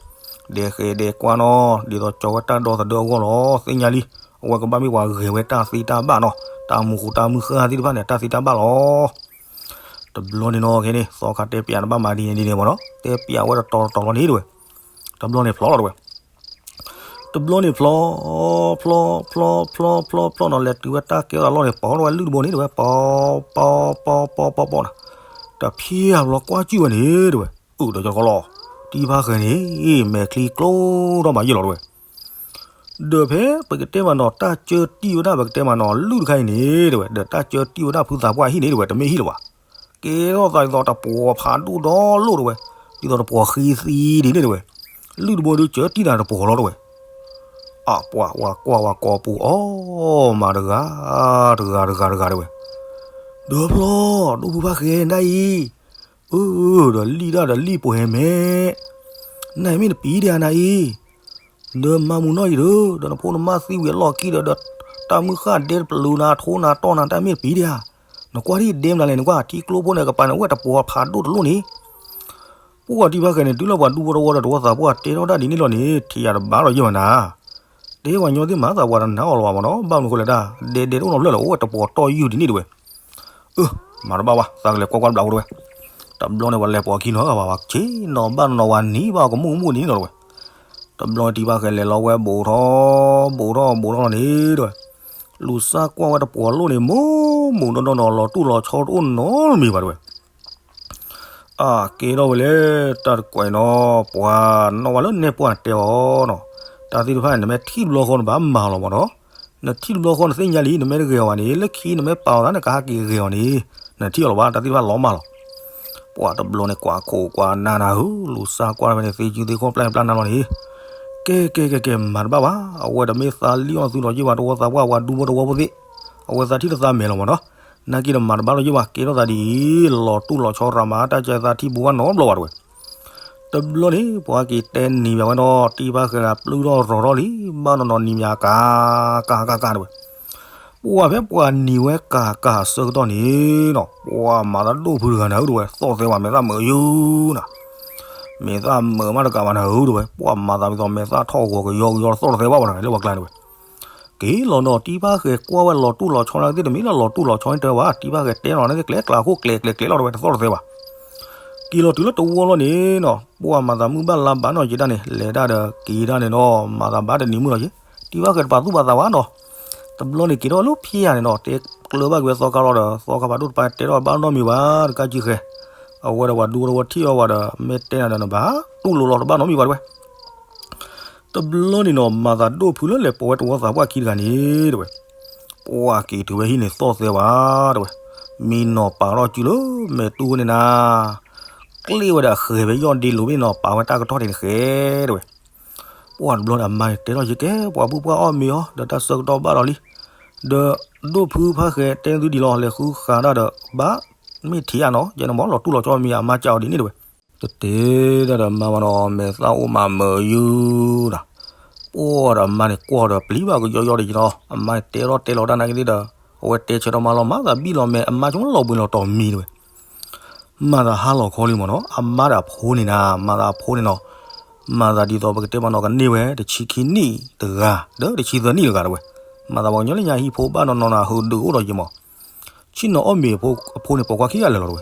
ဒဲးဃဲးဒဲးကွၢ်နီၤ ဒ်သိးကၠီဝဲတၢ်ဒီသဒၢအဂီၢ်လီၤ သ့ၣ်ညါလံ, အဝဲကဘၣ်မ့ၢ်ပှၤဂဲၤဝဲတၢ်သ့တၢ်ဘၣ်နီၤ တၢ်မူဃူတၢ်မုၢ်ဃၢ်သ့ၣ်တဖၣ်န့ၣ် တၢ်သ့တၢ်ဘၣ်လီၤ. တဘျီန့ၣ်နီၤ ခဲန့ၣ် သီခါတဲပျးနဘၣ်မၤဒ်န့ၣ်ဒ်န့ၣ်မးနီၤ တဲပျးဝဲတတီၤတတီၤလီၤန့ၣ်တဝဲ, တဘျီန့ၣ်ဖျီလီၤတဝဲ, တဘျီန့ၣ်ဖျီ, ဖျီ, ဖျီ, ဖျီ, ဖျီ, ဖျီနီၤ လဲၤတုၤဝဲတၢ်ကဲထီၣ်အလီၢ်န့ၣ် ပိာ်ထီၣ်ဝဲလုၢ်တဘိန့ၣ်တဝဲ ပိာ်, ပိာ်, ပိာ်, ပိာ်, ပိာ်, ပိာ်နီၤ, တဖျါဘျီကွၢ်ကၠုၣ်ဝဲန့ၣ်တဝဲ, အိၣ်ဒီးကၠီကီလီၤ, တံၤဖါဃဲၤန့ၣ် မဲာ်ချံကျိထီၣ်မးယဲၢ်လီၤတဝဲ ဒီးဖဲပကတဲမးနီၤ တၢ်ကၢတံၢ်ဝဲဒၣ်ပကတဲမးနီၤ လုၢ်တခါအံၤန့ၣ်တဝဲ ဒီးတၢ်ကၢတံၢ်ဝဲဒၣ်ဖုသးပှၢ်ဟံၣ်န့ၣ်တဝဲ တမ့ၢ်ဟံၣ်လၢၤဘၣ်. ကဲထီၣ်သးဒ်သိးတပှီၤဖးဒိၣ်ဒီလိၣ်တဝဲ, ဒ်သိးတပှီၤဃံသံဒ်န့ၣ်တဝဲ, လုၢ်တဘိဒုးကၢတံၢ်နၤတပှီၤလီၤတဝဲ. အပှၤဝၤကွၢ်ဝဲကိးပူၤအီၣ်မးတဂၤ, တဂၤတဂၤတဂၤတဝဲ, ဒီးဖျီၣ် ဒိၣ်ဖုဖါဃဲၤနၤအံၤ, အၢ ဒီးလံၣ်ဒၣ်ဒီးလံၣ်ပှဲၤမဲာ်, နၤအံၤမ့ၢ်နပျံၤဒံးဧါနၤအံၤ, ဒီးမၤမုာ်နီၢ်အံၤဒီး ဒီးနဖိနမါသံဝံၤအလီၢ်ခံဒီး ဒီးတၢ်မုၢ်ဃၢ်ဒဲတပလူၤနၤ ထိနၤတီၢ်နၤ တၢ်မ့ၢ်နပျံၤဒံးဧါ, နကွၢ်ဒ်ဒဲမနုၤလဲၣ် နကွၢ်ထံကျိဖိန့ၣ် ကပၤန့ၣ် အိၣ်ဝဲတပှီၤဖးဒိၣ်တလိၣ်န့ၣ် ပှၤတံၤဖါဃဲၤန့ၣ် တုၤလၢပှၤဒူဖိတဝီဒီး တဝီသးပှၢ်တဲထီၣ်ဒၣ်ဒ်န့ၣ်လီၤန့ၣ် ထံၣ်ယၤတဘၣ်လီၤယဲၢ်မနၤ, တဲပှၤကညီသ့ၣ်မၤသးပှၤတနာ်အီၤလီၤဘၣ်မးနီၤ ဘၣ်မနုၤဃိလဲၣ်ဒၣ် ဒဲဒဲတအိၣ်နီတဖျၢၣ်လၢၤ အိၣ်ဝဲတပှီၤတီၢ်ယုၢ်ဒ်န့ၣ်တဝဲ, အၢ မၤတဘၣ်ဝဲ သးကလဲၤကွၢ်ကွၢ်တဘျီအိၣ်တဝဲ, တဘျီန့ၣ် ပှၤလဲၤပိာ်ခံနီၤ ဘၣ်ဆ့ၣ်နီၤဘၣ်နီၤနီၤ ဝၤနံၤဘၣ်ကမူၣ်ကမူၣ်ဒ်န့ၣ်လီၤတဝဲ, တဘျီတံၤဖါဃဲၤလဲၤလီၤဝဲဘူးထီၣ် ဘူးထီၣ် ဘူးထီၣ်န့ၣ်တဝဲ, လူၤစၢ်ကွၢ်ဝဲတပှီၤလိၣ်န့ၣ် မူမူနီၢ်နီၢ်နီၤ လီၤတူၢ်လီၤဆီတအိၣ်နီတမံၤဘၣ်တဝဲ အ အကဲထီၣ်ဝဲလဲၣ် တၢ်တကွဲးနီၤ ပှၤနီၣ်ဝဲလၢနဲၣ်ပှၢ်တဲအီၤနီၤ, တၢ်သ့ၣ်တဖၣ်န့ၣ် နမ့ၢ်ထံၣ်တဘျီဃီနဘၣ်မၤလီၤမးနီၤ, နထံၣ်တဘျီဃီနသ့ၣ်ညါလံ နမ့ၢ်တဂဲၤအီၤဘၣ်န့ၣ် လၢခံနမ့ၢ်ပာ်အီၤသး နကဟးက့ၤဂဲၤအီၤန့ၣ် နထံၣ်အီၤလီၤဘၣ် တၢ်သ့ၣ်တဖၣ်လီၤမးလီၤ. ပှၤတဘျီန့ၣ် ကွၢ်ခိၣ်ကွၢ်နၢ်နၤဧၢ, လူၤစၢ်ကွၢ်ဝဲန့ၣ် သ့စုသ့ခီၣ်ပျၢ်ပျၢ်နၢ်လီၤန့ၣ်, ကဲကဲကဲကဲ မၤတဘၣ်ဘၣ်, အဝဲတမ့ၢ်သးလံၣ်အီၣ်သုလီၤယ့ၢ်ဘၣ် တဝီသးပှၢ် ပှၤဒူဖိတဝီဖိသ့ၣ်, အဝဲသးထံၣ်တသးမဲာ်လီၤမးနီၤ, နာ်က့ဒီးမၤတဘၣ်လီၤယ့ၢ်ဘၣ် ကဲထီၣ်သးဒ်အံၤ, လီၤတူၢ်လီၤဆီရၤမး တၢ်ကဲသးထံၣ်ဘူးဘၣ်နီတဘျီဘၣ်တဝဲ တဘျီန့ၣ် ပှၤက့ၤတဲနံၤဘၣ်ဝဲဒီး တံၤဖါဃဲၤဂၤပျုၢ်ထီၣ်ရီၤထီၣ်လံ, ဘၣ်နီၤနီၤနံၤမ့ၢ်အကါကါကါကါတဝဲ, ပှၤဖဲပှၤနံၤဝဲကါကါအဆၢကတီၢ်န့ၣ်နီၤ ပှၤမၤသးဒိၣ်ဖုတဂၤနၤဧၢတဝဲ သီၣ်သဲဝဲ မဲာ်သၣ်မုာ်ယုၢ်နၤ, မဲာ်သၣ်မုာ်မးတကးဘၣ်နၤဧၢတဝဲ ပှၤမၤသးမ့ၢ်သီၣ်မဲာ်သၣ်ထီၣ်ဂီၤကယီကယီ တသီၣ်တသဲဘၣ်ပှၤနၤ လၢပှၤကျါန့ၣ်ဝဲ က့ၤလီၤဒီးတံၤဖါဃဲၤကွၢ်ဝဲလီၤတူၢ်လီၤဆီန့ၣ်သ့ၣ် တမ့ၢ်လၢလီၤတူၢ်လီၤဆီန့ၣ်တဲဘၣ် တံၤဖါဃဲၤတဲလီၤန့ၣ်သ့ၣ် ကျဲကျးခိၣ်ကျဲကျဲကျဲလီၤတဝဲ တသီၣ်တသဲဘၣ်. က့ၤလီၤတုၤလၢတဝီလီၤန့ၣ်နီၤ ပှၤမၤသးမုၢ်ဘၣ်လါဘၣ်နီၤ ယံာ်တၢ်န့ၣ် လဲၤတၢ်ဒီးက့ၤတၢ်န့ၣ်နီၤ မၤသးဘၣ်တနံၤမုၢ်လီၤက့ၤ တံၤဖါဃဲၤတပာ်သူၣ်ပာ်သးဘၣ်နီၤ. တဘျီန့ၣ်က့ၤထီၣ်လၢဖံယၤန့ၣ်နီၤ တဲကျၢၤဘၣ်က့ၤဝဲသီခါလီၤဒီး သီခါဖးဒိၣ်တပၤတဲထီၣ်ဘၣ်နီတမံၤဘၣ် တကးကံဃဲၤ, အဝဲဒီးပှၤဒူဖိတဝီထံၣ်အီၤဝဲဒီး မ့ၢ်တဲနၤဒီးနဘၣ်တူၢ်လိာ်လီၤတဘၣ်နီတမံၤဘၣ်တဝဲ တဘျီန့ၣ်နီၤ မၤသးဒိၣ်ဖုလၢလဲၤပိာ်ဝဲတဝီသးပှၢ်ခံတဂၤန့ၣ်တဝဲ, ပှၤက့ၤတုၤဝဲဟံၣ်န့ၣ်သီၣ်သဲဘၣ်တဝဲ, မံနီၤပာ်ထီၣ်စုလၢမဲာ်တူၢ်ဝဲန့ၣ်နၤ, ကျ့ၣ်ဝဲဒီးအဃဲၤဖဲယီၢ်ဒ့လိၤဖဲန့ၣ်နီၤ ပာ်ဝဲတၢ်ကထီၣ်န့ၣ်တဃဲၤတဝဲ, ပှၤတဘျီန့ၣ်အမါန့ၣ်တဲထီၣ်ယကဲ ပှၤဘူၣ်ပှၢ်အီၣ်မ့ၤအီၤ ဒီးတၢ်ဆၢကတီၢ်ဘၣ်လီၤလံ, ဒီးဒိၣ်ဖုဖါဃဲၤတဲသုဒ်လီၤ လဲၤဃုဃးတၢ်ဒီး ဘၣ်မ့ၢ်ထံၣ်အါနီၤ ယဲန့ၣ်မ့ၢ်လီၤတူၢ်လီၤဆီမံၤအမါကးအီၤဒ်န့ၣ်တဝဲ တတဲတၢ်ဒီးမါဘၣ်နီၤ မဲာ်သၣ်အိၣ်မးမုာ်ယုၢ်နၤ, ပှၤဒီးအမါန့ၣ်ကွၢ်ဒီးပျံၤဘၣ်ကယီယီဒ်ယနီၤ အမါန့ၣ်တဲထီၣ်တဲလီၤတၢ်နာ်က့သ့ၣ်ဒီး အဝဲတဲဆၢထီၣ်မါလီၤ မၤသးဘံၣ်လီၤမဲာ် အမါဆိလီၤဘှံးလီၤတီၤမံၤတဝဲ, မၤသးဟါလီၤခီလံမ့ၢ်နီၤ အမါဒီးအဖိန့ၣ်နၤ မၤသးအဖိန့ၣ်နီၤ, မၤသးဒ်သိးပကတဲမ့ၢ်နီၤ ကန့ၢ်ဝဲတဆံခံနံၣ်တဂၤ ဒီးတဆံသၢနံၣ်တဂၤတဝဲ, မၤသးပှၤကညီလၢညါဟံၣ်ဖိဘၣ်နီၤနီၤနၤ ဟုးဒုးအိၣ်ဒီးယမီၤ ဆ့ၣ်နီၤအီၣ်မ့ၤအဖိန့ၣ် ပိာ်ခွါခံဂၤလၢာ်လီၤတဝဲ,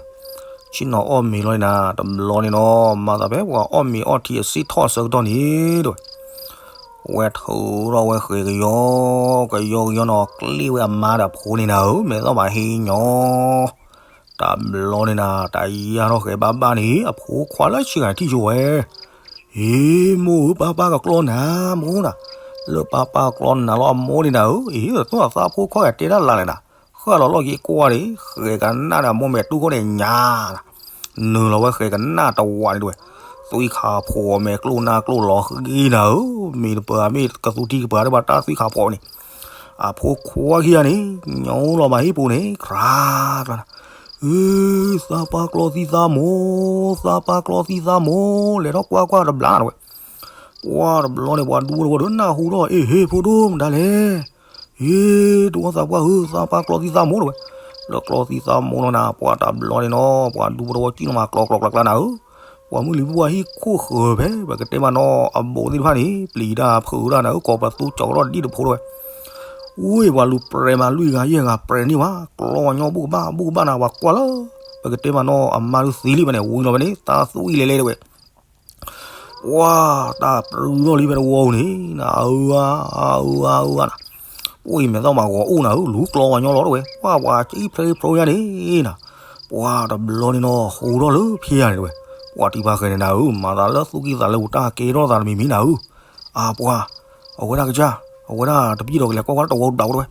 ဆ့ၣ်နီၤအီၣ်မ့ၤလီၤန့ၣ်နၤ တဘျီန့ၣ်နီၤ မၤသးဖဲပှၤအီၣ်မ့ၤအီၣ်ထံအစ့ၣ်ထီၣ်အဆၢကတီၢ်န့ၣ်တဝဲ, ဝဲထုးထီၣ်ဝဲဃဲၤကယီ ကယီကယီနီၤ ကျ့ၣ်ဝဲအမါဒီးအဖိန့ၣ်နၤဧၢ မဲာ်သီၣ်မးဟ့ၣ်ညီ တဘျီန့ၣ်နၤ တၢ်ယါထီၣ်ဃဲၤဘၣ်ဘၣ်န့ၣ် အဖိခွါလၢဆံဂၤထံၣ်ဆိဝဲ အ့ မိၢ်ဧၢ ပၢ်ပၢ်ကကျီနၤ မိၢ်နၤ, လၢပၢ်ပၢ်ကကျီနၤလီၤအမိၢ်န့ၣ်နၤဧၢ, အ့ သိၣ်အသးဖိခွါဂၤတဲတၢ်လၢ်လဲၣ်နၤ, ဃၣ်လီၤလီၢ်က့ၤကွၢ်န့ၣ် ဃဲၤကနၣ်န့ၣ် အမိၢ်မဲာ်တူၢ်ခိၣ်န့ၣ်ညါနၤ, နုာ်လီၤဝဲဃဲၤကနၣ်တဝးန့ၣ်တဝဲ, သွံၣ်ခါဖိးအမဲာ်ကျိၣ်နၢ်ကျိၣ်လီၤဃံနၤဧၢ, မ့ၢ်တပှၤမ့ၢ်ကသူထံကပှၤတဘၣ်တၢ်သွံၣ်ခါဖိးန့ၣ်, အဖိခွါခံဂၤန့ၣ် ညိလီၤမးဟံၣ်ပူၤန့ၣ် ခြါကျါနၤ အ့ သးပှၢ်ကျီသံသးမိၢ်, သးပှၢ်ကျီသံသးမိၢ်, လဲၤထီၣ်ကွၢ်ကွၢ်တဘျါနၤဝဲ, ပှၤတဘျီန့ၣ် ပှၤဒူဖိတဝီဒီးနၢ်ဟူထီၣ် အ့ ဟ့ၣ်ဖိဒိၣ်မတၤလဲၣ်, အ့ တဝီသးပှၢ်ဧၢ, သးပှၢ်ကျီသံသးမိၢ်တဝဲ, လၢကျီသံသးမိၢ်လီၤနၤ, ပှၤတဘျီန့ၣ်နီၤ ပှၤဒူဖိတဝီကံၣ်လီၤမးကျီကျီကျါကျါနၤဧၢ, ပှၤမုၢ်လံၤဖိအဟံၣ်ခိၣ်ဃၢၤဖဲ ပကတဲမးနီၤ အဘူးသ့ၣ်တဖၣ်န့ၣ် ပျံၤတၢ်ဖုးတၢ်နၤဧၢ, ကိးပသူကၠီၤကထီၣ်ဒံၣ်တဖိတဝဲ ဝ့ၢ်ပှၤလူၤပြဲးမးလွံၢ်ဂၤယဲၢ်ဂၤပြဲးန့ၢ်ဝဲ ကျီဝဲညီဘူၣ်ကဘၣ် ဘူၣ်ကဘၣ်နၤ ပှၤကွၢ်လၢ ပကတဲမးနီၤ အမါဒုးသံလံဖဲန့ၣ် ဝံၤလီၤဖဲန့ၣ် တၢ်သွံၣ်လဲၤလဲၤတဝဲ ပှၤတၢ်ပြူထီၣ်လံဖဲတဝီပူၤန့ၣ် နၤ အၢအါ အၢအါ အၢအါနၤ ပှၤမဲာ်သီၣ်မးဂီၤအိၣ်နၤဧၢ လူၤကျီဝဲညီလီၤတဝဲ ပှၤပှၤကံၣ်ဖျဲၣ်ဖျိညါန့ၣ်နၤ ပှၤတဘျီန့ၣ်နီၤ ဟူထီၣ်လၢဖဲယၤန့ၣ်တဝဲ ပှၤတံၤဖါဃဲၤန့ၣ်နၤဧၢ မၤသးလၢသူၣ်ကံၢ်သးလဲပူၤတၢ်ကဲထီၣ်သးတမံၤမံၤနၤဧၢ အပှၤ အဝဲဒၣ်ကစၢ် အဝဲဒၣ်တပျံၤဒီးကလဲၤကွၢ်ကွၢ်တၢ်တဝီဒၣ်ဝဲတဝဲ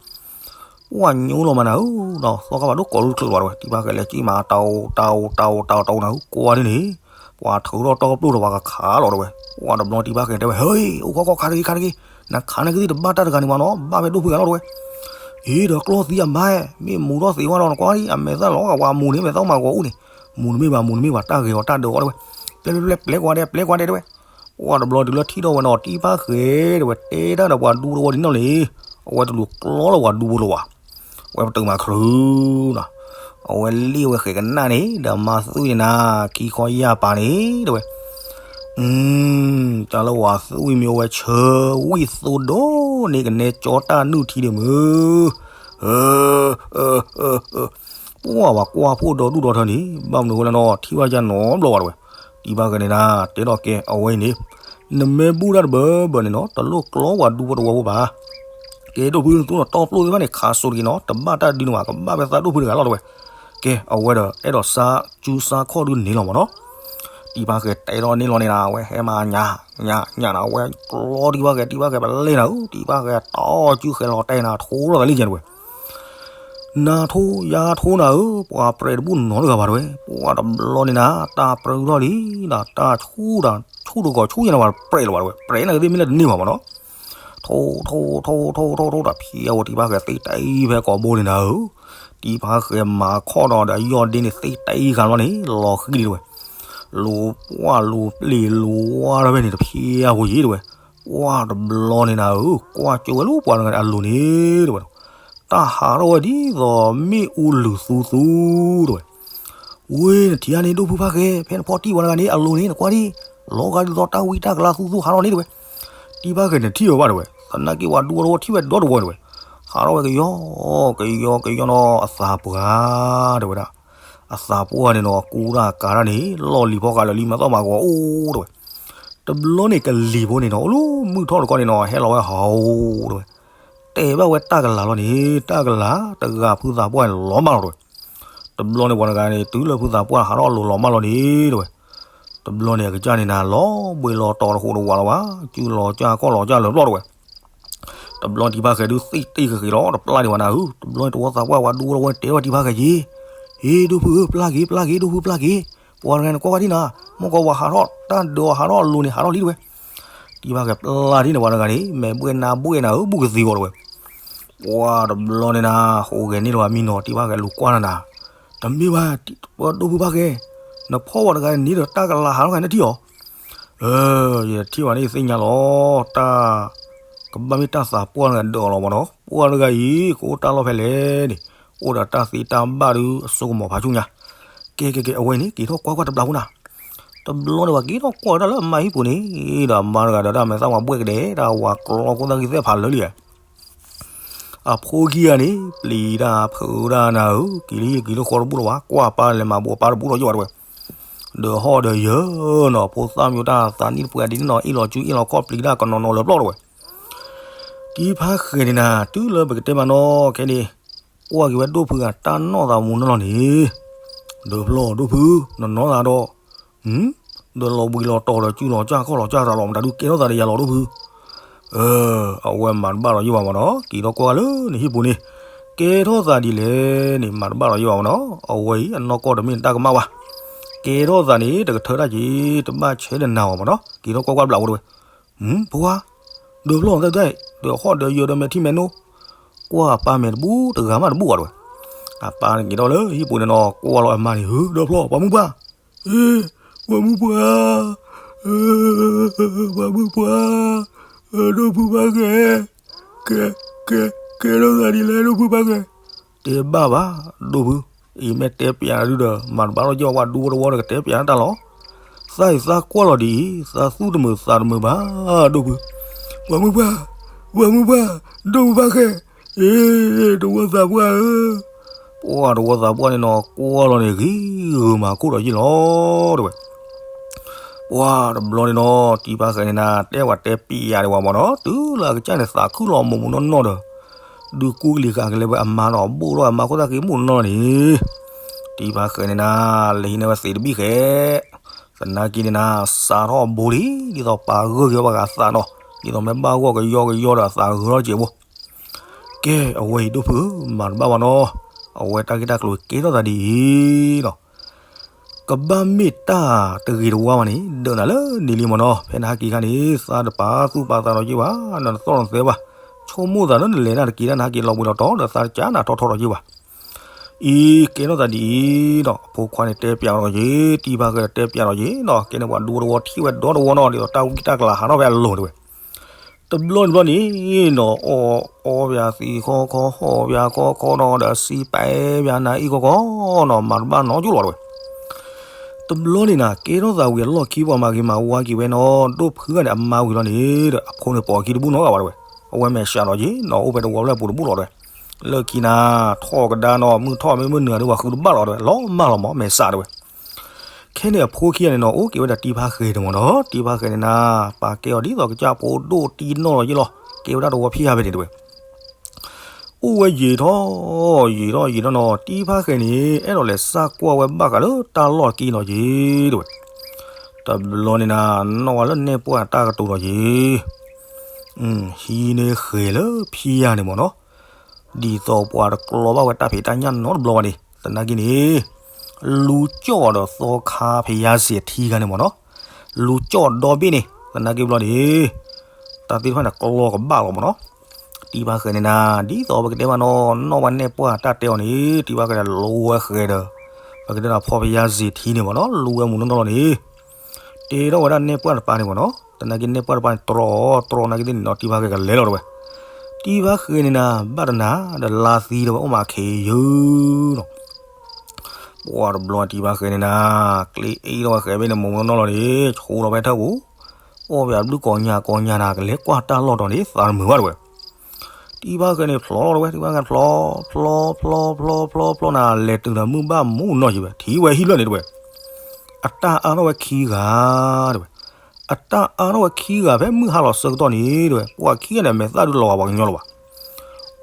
ပှၤညိလီၤမးနၤဧၢ ဒီးသီခါဘၣ်ဒိၣ်ကိးလၢတချုးဘၣ်တဝဲ တံၤဖါဃဲၤလဲၤကံၣ်မး တၢ်အိၣ် တၢ်အိၣ် တၢ်အိၣ် တၢ်အိၣ်တၢ်အိၣ်နၤဧၢ ကွၢ်ဒ်န့ၣ် ပှၤထုးထီၣ်တီၢ်ကပျိၢ်ဒီးပှၤကခးလီၤတဝဲ ပှၤတဘျီတံၤဖါဃဲၤတဲဝဲ ဟဲ အိၣ်ခီခီခါတဂ့ၤ ခါတဂ့ၤ နခးနကသံၣ်တဘၣ်တၢ်တဂၤန့ၣ်မးနီၤ ဘၣ်ဖဲဒိၣ်ဖုဂၤလီၤတဝဲ အ့ ဒီးကျီသံအမါ မ့ၢ်မူထီၣ်သ့ဝဲလီၤ နကွၢ်ဒ် အမဲာ်သၣ်လီၤ အဝဲမူန့ၣ် မဲာ်သၣ်မးဂီၤအိၣ်န့ၣ် မူတမ့ၢ်ဘၣ် မူတမ့ၢ်ဘၣ် တၢ်ဂဲၤအီၤတၢ်ဒၢးအီၤတဝဲ ပျဲပျဲပျဲ ပျဲကွၢ်ဒဲး ပျဲကွၢ်ဒဲးတဝဲ ပှၤတဘျီတုၤလၢထံၣ်ထီၣ်ဝဲနီၤ တံၤဖါဃဲၤတဝဲ တဲတၢ်ဒီးပှၤဒူဖိတဝီဒ်နီၢ်န့ၣ် အဝဲတလူၤကျီလၢပှၤဒူဖိလၢၤဘၣ် အဝဲပတုာ်မၤခရူၤနီၤ အဝဲလ့ၣ်ဝဲဃဲၤကနၣ်န့ၣ် ဒီးမါသွံၣ်န့ၣ်နၤ ခံခီယၢ်ပၤန့ၣ်တဝဲ တၢ်လၢဝၤသွံၣ်မ့ၢ်အိၣ်ဝဲဆၢ ဝံၣ်သိဒိၣ်န့ၣ် ကနဲကၠီတၢ်နုၢ်ထံဒ့ၣ်မုၢ် ပှၤပှၤကွၢ်ဖိဒီဒူၣ်ဒီထၢန့ၣ် ဘၣ်မနုၤဝဲလၢနီၤ ထံၣ်ဘၣ်ယါနီၤဘျီဝဲတဝဲ တံၤဖါဃဲၤန့ၣ်နၤ တဲဒီးကဲ အဝဲအံၤန့ၣ် နမ့ၢ်ဘူၣ်တၢ်တဘၢဘၢန့ၣ်နီၤ တလိၣ်ကျီဝၤဒူဖိတဝီဖိဘၣ် ကဲဒိၣ်ဖုနသူနီၤ တီပျိၢ်သ့ၣ်တဖၣ်န့ၣ် ခးစိးတက့ၤနီၤ တဘၣ်တၢ်ဒုးန့ၣ်ဘၣ် ကဘၣ်ဖဲသးဒိၣ်ဖုတဂၤလီၤတဝဲ ကဲ အဝဲဒီး အဲၣ်ဒိးစါ ကၠူစါခီၣ်ဒုးန့ၣ်လီၤမၢ်နီၤ. တံၤဖါဃဲၤတဲထီၣ်န့ၣ်လီၤန့ၣ်နၤ အဝဲဟဲမၤညၣ် ညၣ် ညၣ်နၤ အဝဲကျီတံၤဖါဃဲၤ တံၤဖါဃဲၤပလဲၢ်နၤဧၢ တံၤဖါဃဲၤတီကၠူဃဲၤလီၤတဲနၤ ထိထီၣ်သးလံကဲတဝဲ နၤထိ ယၤထိနၤဧၢ ပှၤပြဲးတဘူၣ်နီတဂၤဘၣ်တဝဲ ပှၤတဘျီန့ၣ်နၤ တၢ်ပြၢထီၣ်လံ ဒီးတၢ်ဆူၣ်ဒီး ဆူၣ်တဂီၤဆူၣ်ယဲၢ်နၤ ပှၤပြဲးလီၤဘၣ်တဝဲ ပြဲးနၤကသ့ၣ်မ့ၢ်လၢတန့ၢ်ဘၣ်မၢ်နီၤ. ထိ ထိ ထိ ထိ ထိ ထိ ဒီးဖံးအဝဲတံၤဖါဃဲၤသ့ၣ်တၢ်အံၤဖဲကိာ်ဘိန့ၣ်နၤဧၢ တံၤဖါဃဲၤမၤခီၣ်ဒီး ဒီးယီၢ်ဒ့န့ၣ်သ့ၣ်တၢ်အံၤဃာ်လီၤန့ၣ် လီၤဃံလံတဝဲ လူၤပှၢ်လူၤပျ့ၤလူၤဝါထီၣ်ဖဲန့ၣ်တဖံးအဃိယံၤတဝဲ ပှၤတဘျီန့ၣ်နၤဧၢ ကွၢ်ကၠိဝဲလၢပှၤတဂၤန့ၣ်အလိၤန့ၣ်တဝဲ တၢ်ဟးထီၣ်ဝဲဒ်သိးမ့ၣ်အူလုာ်သူသူတဝဲ ဝ့ၢ်နထံၣ်ဧါန့ၣ် ဒိၣ်ဖုဖါဃဲၤ ဖဲနဖီၣ်တံၢ်ပှၤတဂၤန့ၣ် အလိၤန့ၣ် နကွၢ်ဒ် လီၤဂာ်ဒ်သိးတၢ်ဝံတၢ်ကလၤသူသူဟးထီၣ်န့ၣ်တဝဲ တံၤဖါဃဲၤန့ၣ်ထံၣ်ဝဲဘၣ်တဝဲ သနာ်က့ပှၤဒူဝဲတဝီထံၣ်ဝဲဒီတဝီတဝဲ ဟးထီၣ်ဝဲကယီ ကယီကယီနီၤအသးပှၢ်တဝဲဒၣ် အသးပှၢ်န့ၣ်နီၤ ကူတၢ်ကၤတၢ်န့ၣ် လီၢ်လံၤဖီဃးလၢာ်လံမၤသီၣ်မၤဂီၤအိၣ်တဝဲ တဘျီန့ၣ်ကလံၤဖိန့ၣ်နီၤ အိၣ်လၢမုၢ်ထီၣ်တခီန့ၣ်နီၤ ဟဲလီၤဝဲဟးအိၣ်တဝဲ တဲဘၣ်ဝဲတၢ်ကလၤလီၤန့ၣ် တၢ်ကလၤတဂၤဖုသးပှၢ်န့ၣ်လီၤမၢ်လီၤတဝဲ တဘျီန့ၣ်ပှၤတဂၤန့ၣ် တုၤလၢဖုသးပှၢ်ဟးထီၣ်အလိၤလီၤမၢ်လီၤန့ၣ်တဝဲ တဘျီန့ၣ်အကစၢ်န့ၣ်နၤ လီၤဘှံးလီၤတီၤတဃိးတဝးလီၤဘၣ် ကုလီၤကၢ်ခီၣ်လီၤကၢ်လၢာ်ဘျီၣ်တဝဲ တဘျီတံၤဖါဃဲၤဒုးသ့ၣ်တ့ၢ်ဃ့ဃ့လီၤ တပျၢ်ဒံးဘၣ်နၤဧၢ တဘျီန့ၣ်တဝီသးပှၢ်ပှၤဒူဝဲတဝီန့ၣ်တဲဝဲတံၤဖါဃဲၤက့ၤ ဟ့ၣ်ဒိၣ်ဖုဧၢ ပျၢ်က့ၤ ပျၢ်က့ၤ ဒိၣ်ဖုပျၢ်က့ၤ ပှၤတဂၤန့ၣ်ကွၢ်ကွၢ်ဒံးနၤ မ့ၢ်ကီးဝဲဟးထီၣ်တၢ်ဒုးအီၤဟးထီၣ်အလိၤန့ၣ် ဟးထီၣ်လံတဝဲ တံၤဖါဃဲၤပျၢ်ဒံးန့ၣ် ပှၤတဂၤန့ၣ် မဲာ်ဘှဲၣ်နါဘှဲၣ်နၤဧၢ ဘူၣ်ကသံအီၤတဝဲ ပှၤတဘျီန့ၣ်နၤ ဟူးဂဲၤန့ၢ်လီၤအမံနီၤ တံၤဖါဃဲၤလူၤကွၢ်နၤနၤ တမ့ၢ်ဘၣ် ဒိၣ်ဖုဖါဃဲၤ နဖီၣ်ဝဲတဂၤန့ၣ်ဒီးတၢ်ကလၤဟးထီၣ်ဂၤနထံၣ်အီၤ ယထံၣ်ဘၣ်န့ၣ်သ့ၣ်ညါလီၤ တၢ် ကဘၣ်မ့ၢ်တၢ်သးပှၢ်တဂၤဒၢးအီၤလီၤမၢ်နီၤ ပှၤတဂၤအံၤ ကအိၣ်တၢ်လီၢ်ဖဲလဲၣ်န့ၣ် အိၣ်ဒီးတၢ်သ့တၢ်ဘၣ်ဒုးအစိကမီၤဖးဆူညါ ကဲကဲကဲ အဝဲန့ၣ် က့ၤထီၣ်ကွၢ်ကွၢ်တဘျီဖိနၤ တဘျီန့ၣ် ပှၤက့ၤထီၣ်ကွၢ်ဝဲဒၣ်လၢအမါဟံၣ်ပူၤန့ၣ် ဒီးအမါတဂၤဒီးတၢ်မဲာ်သၣ်ဝါဘှဲၣ်ကဒဲး တၢ်ဝါကျီခိၣ်သၣ်ဂံၢ်သဲၣ်ဖးလၢာ်လံ အဖိခံဂၤန့ၣ် ပျံၤတၢ်ဖုးတၢ်နၤဧၢ က့ၤလၢဟံၣ်က့ၤလၢဃီတဘူၣ်လီၤဘၣ် ကွၢ်ပၢ်လဲၤမၤဘူးအပၢ်တဘူးလီၤယိၣ်ဘၣ်တဝဲ ဒီးဟီၣ်ဒီးယၢၤနီၤ ဖိသၣ်မၠိတၢ်သးနံၣ်တပှဲၤဒ်န့ၣ်နီၤ အ့ၣ်လီၤစုအ့ၣ်လီၤခီၣ်ပျံၤတၢ်ကနီၤနီၤလၢာ်ဘျီၣ်တဝဲ တံၤဖါဃဲၤန့ၣ်နၤ တုၤလၢပကတဲမးနီၤ ခဲန့ၣ် ကွၢ်က့ၤဝဲဒိၣ်ဖုဂၤတၢ်နီၣ်သးမူနီၢ်လီၤန့ၣ် ဒၢဖျီၣ်ဒိၣ်ဖု နနီၣ်သးဒီး ဒီးလီၤဘှံးလီၤတီၤဒီး စုလီၤကၢ်ခီၣ်လီၤကၢ်တၢ်လီၤ မတၤဒုးကဲထီၣ်သးဒီးယၤလီၤဒိၣ်ဖု အဝဲမၤတဘၣ်လီၤယိၣ်ဘၣ်မၢ်နီၤ က့ၤထီၣ်ကွၢ်လၢနဟံၣ်ပူၤန့ၣ် ကဲထီၣ်သးဒ်လဲၣ်န့ၣ် မၤတဘၣ်လီၤယိၣ်ဘၣ်မၢ်နီၤ အဝဲအံၤ အနီၢ်ကီၢ်တမ့ၢ်တၢ်ကမၣ်ဘၣ် ကဲထီၣ်သးန့ၣ် တကထၢတၢ်က့ၤ တဘၣ်ဆဲးတနၤအီၤမၢ်နီၤ က့ၤထီၣ်ကွၢ်ကွၢ်ဘျးဝဲတဝဲ ဖိခွါ ဒၢဖျီၣ်သၢဒၣ် ဒီးဟီၣ်ဒီးယၢၤဒီးမဲာ်ထံမဲာ်နိ ကွၢ်အပၢ်မဲာ်တဘူးတဂၤမးတဘူးဘၣ်တဝဲ အပၢ်န့ၣ်က့ၤထီၣ်လၢဟံၣ်ပူၤန့ၣ်နီၤ ကွၢ်လီၤအမါန့ၣ် ဟု ဒၢဖျီၣ် ပှၤမုၣ်ပှၢ် ပှၤမုၣ်ပှၢ် ပှၤမုၣ်ပှၢ် ဒိၣ်ဖုဘၣ်ဃဲ ကဲ ကဲ ကဲထီၣ်သးဒ်လဲၣ် ဒိၣ်ဖုဘၣ်ဃဲ တဲဘၣ်ဘၣ် ဒိၣ်ဖု အံၤမ့ၢ်တဲပျးဒုဒီး မၤတဘၣ်ထီၣ်ယိၣ်ဘၣ် ဒူဝဲတဝီဒီးကတဲပျးတၢ်လီၤ သးအံၤသးကွၢ်လီၤဒ်အံၤ သးသူၣ်တမုာ်သးတမုာ်ဘၣ် ဒိၣ်ဖု ပှၤမုၣ်ပှၢ် ပှၤမုၣ်ပှၢ် ဒိၣ်ဖုဘၣ်ဃဲ အ့ တဝီသးပှၢ်ဧၢ ပှၤတဝီသးပှၢ်န့ၣ်နီၤ ကွၢ်လီၤန့ၣ် ဂ့ၤဂ့ၤမၤခိၣ်ဒီးယ့ၣ်လီၤ တဲဝဲ ပှၤတဘျီန့ၣ်နီၤ တံၤဖါဃဲၤန့ၣ်နၤ တဲပှၤတဲပျးဒံးဝဲမၢ်နီၤ တုၤလၢအကစၢ်န့ၣ် သးခုလီၤမိၢ်မိၢ်နီၢ်နီၢ်ဒီး ဒုးကူကလံၤဃာ်ကလဲၤဝဲအမါနီၤ ဘိၣ်ထီၣ်အမါခိၣ်သၣ်က့ၤမိၢ်နီၢ်န့ၣ် တံၤဖါဃဲၤန့ၣ်နၤ လဲၤဟံးန့ၢ်ဝဲသံးတဘံၣ်ဃဲ သနာ်က့န့ၣ်နၤ စးထီၣ်အဘိလံ ဒ်သိးပာ်ဂၢၢ်က့ၤဝဲပှၤဂၤအသးနီၤ ဒ်သိးမ့ၢ်ဘၣ်ဂီၢ်ကယီကယီဒီးအသးဂၢၢ်ထီၣ်စဲးဘိ ကဲ အဝဲအံၤဒိၣ်ဖု မၤတဘၣ်ဘၣ်နီၤ အဝဲတၢ်ဂ့ၢ်တၢ်ကျိၤကဲထီၣ်သးဒ်အံၤနီၤ ကဘၣ်မ့ၢ်တၢ်တဂ့ၤတဝါဘၣ်န့ၣ် ဒၢးနၤလၢနံၤလံမၢ်နီၤ ဖဲနဟဲက့ၤခါန့ၣ် သးတပာ်သူၣ်ပာ်သးဒီးယ့ၢ်ဘၣ် နတသီၣ်နသဲဘၣ် ဆိကမိၣ်သးလၢနလဲၤတၢ်တက့ၢ်တၢ်နဟဲက့ၤလီၤဘှံးလီၤတီၤဒီးသးတကးနၤထီထီဒီးယ့ၢ်ဘၣ် အံၤ ကဲထီၣ်သးဒ်အံၤနီၤ အဖိခွါန့ၣ်တဲပျးဒီးယ့ၢ် တံၤဖါဃဲၤတဲပျးဒီးယ့ၢ်နီၤ ကဲန့ၣ်ပှၤဒူဝဲတဝီထံၣ်ဝဲဒီတဝီနီၤ ဒ်သိးတၢ်ဝံတၢ်ကလၤဟးထီၣ်ဖဲအလိၤတဝဲ တဘျီတဘျီန့ၣ်နီၤ အီၣ်အီပၠးသံးခီခီ ဟီၣ်ပၠးခီခီနီၤ ဒီးစံးပာ်ပၠးနၤအံၣ်ခီခီနီၤ မၤတဘၣ်နီတကၠိၢ်လီၤတဝဲ တဘျီန့ၣ်နၤ ကဲထီၣ်သးဝံၤအလီၢ်ခံပှၤမၤဂ့ၤမၤဝါက့ၤဝဲနီၤ ဒိၣ်ဖုဂၤန့ၣ် အမါဝံၤလီၤန့ၣ်ဒီး အဖိန့ၣ်ပိာ်အခံတဘူၣ်နီတဂၤဘၣ်တဝဲ အဝဲမဲာ်ဆှးဒီးယ့ၢ်နီၤ အိၣ်ဖဲတဝီဖျၢၣ်ပူၤတဘူၣ်လီၤတဝဲ လၢခံနၤ ထီၣ်ကဒါနီၤ မုၢ်ထီၣ်မ့ၢ်မုၢ်နုာ်ဒီး ပှၤဃုတဘၣ်လီၤတဝဲ လီၤမၢ်လီၤမး မဲာ်ဆှးတဝဲ ခဲန့ၣ်အဖိခံဂၤန့ၣ်နီၤ အိၣ်က့ၤဝဲဒၣ်တံၤဖါဃဲၤန့ၣ်မၢ်နီၤ တံၤဖါဃဲၤန့ၣ်နၤ ပာ်ကဲအီၤဒ်သိးကစၢ်ဖိဒိၣ်တံၢ်နီၢ်လီၤယ့ၢ်လီၤ ကဲဝဲဒၣ်တဝီဖံးယါဖဲန့ၣ်တဝဲ အိၣ်ဝဲယံာ်ထီၣ် ယံာ်ထီၣ်ယံာ်ထီၣ်နီၤ တံၤဖါဃဲန့ၣ် အဲၣ်ဒိးလဲၤစၢ်ကွၢ်ဝဲဘၣ်ဃးလၢတၢ်လီၢ်တက့ၢ်နီၤက့ၤ တဲဝဲ. တဘျီန့ၣ်နၤ နီၣ်ဝဲလၢနဲၣ်ပှၢ်တၢ်ကတိၤနီၤက့ၤ ဟံးန့ၢ်ဃဲၤလၢဖံယါန့ၣ်မ့ၢ်နီၤ, ဒ်သိးပှၤတကျီဘၣ်ဝဲတၢ်ဖံးတၢ်ညၣ်နီတဘျီဘၣ်န့ၣ် သနာ်က့န့ၣ် လူၤကၠီၣ်ဒီးသီခါဖယါစဲးထံဂၤန့ၣ်မ့ၢ်နီၤ, လူၤကၠီၣ်ဒီဘ့ၣ်န့ၣ် သနာ်က့ဘျီန့ၣ် တၢ်သ့ၣ်တဖၣ်န့ၣ် ကျီကဘၣ်လီၤမ့ၢ်နီၤ. တံၤဖါဃဲန့ၣ်နၤ ဒ်သိးပကတဲဘၣ်နီၤ နီၣ်ဝဲနဲၣ်ပှၢ်တၢ်တဲအီၤန့ၣ် တံၤဖါဃဲန့ၣ် လူၤဝဲဃဲၤဒီး ပကတဲဒီးဖီဖယါစဲးထံန့ၣ်မ့ၢ်နီၤ လူၤဝဲမုၢ်နီၢ်နီၢ်လီၤန့ၣ် တဲထီၣ်ဝဲဒၣ်နဲၣ်ပှၢ်တပၤန့ၣ်မ့ၢ်နီၤ, သနာ်က့နဲၣ်ပှၢ်တပၤန့ၣ် တြီတြီနာ်က့သ့ၣ်န့ၣ်နီၤ တံၤဖါဃဲကလဲၤလီၤတဲဝဲ. တံၤဖါဃဲန့ၣ်နၤ ဘၣ်တနၤ ဒီးလါသံတဲဝဲ အိၣ်မးခ့ယုနီၤ ပှၤတဘျီတံၤဖါဃဲန့ၣ်နၤ ကျ့အ့ၣ်ထီၣ်ဝဲဃဲၤဘ့ၣ်န့ၣ် မုၢ်နီၢ်နီၢ်လီၤန့ၣ် ဆူလီၤဖဲထၢၣ်ပူၤ, အိၣ်ဖဲအဘျုးကိးညါကိးညါနၤ ကလဲၤကွၢ်တၢ်လီၢ်ဒီးန့ၣ် သးတမုာ်ဘၣ်တဲဝဲ. တံၤဖါဃဲန့ၣ် ဖျီလီၤတဲဝဲ တံၤဖါဃဲဖျီ ဖျီဖျီဖျီဖျီဖျီနၤ လဲၤတုၤဒီးမုၢ်ဘၣ်မူနီၢ်ယံၤဝဲ ထံၣ်ဝဲဟံၣ်ဖျၢၣ်န့ၣ်တဲဝဲ အတၢ်အါထီၣ်ဝဲခံဂၤတဲဝဲ, အတၢ်အါထီၣ်ဝဲခံဂၤဖဲမုၢ်ဟါလီၤဆၢကတီၢ်န့ၣ်တဲဝဲ ပှၤခံဂၤန့ၣ် မဲာ်သၣ်ဒုးလီၤဂာ်ပှၤကညီလၢၤဘၣ်.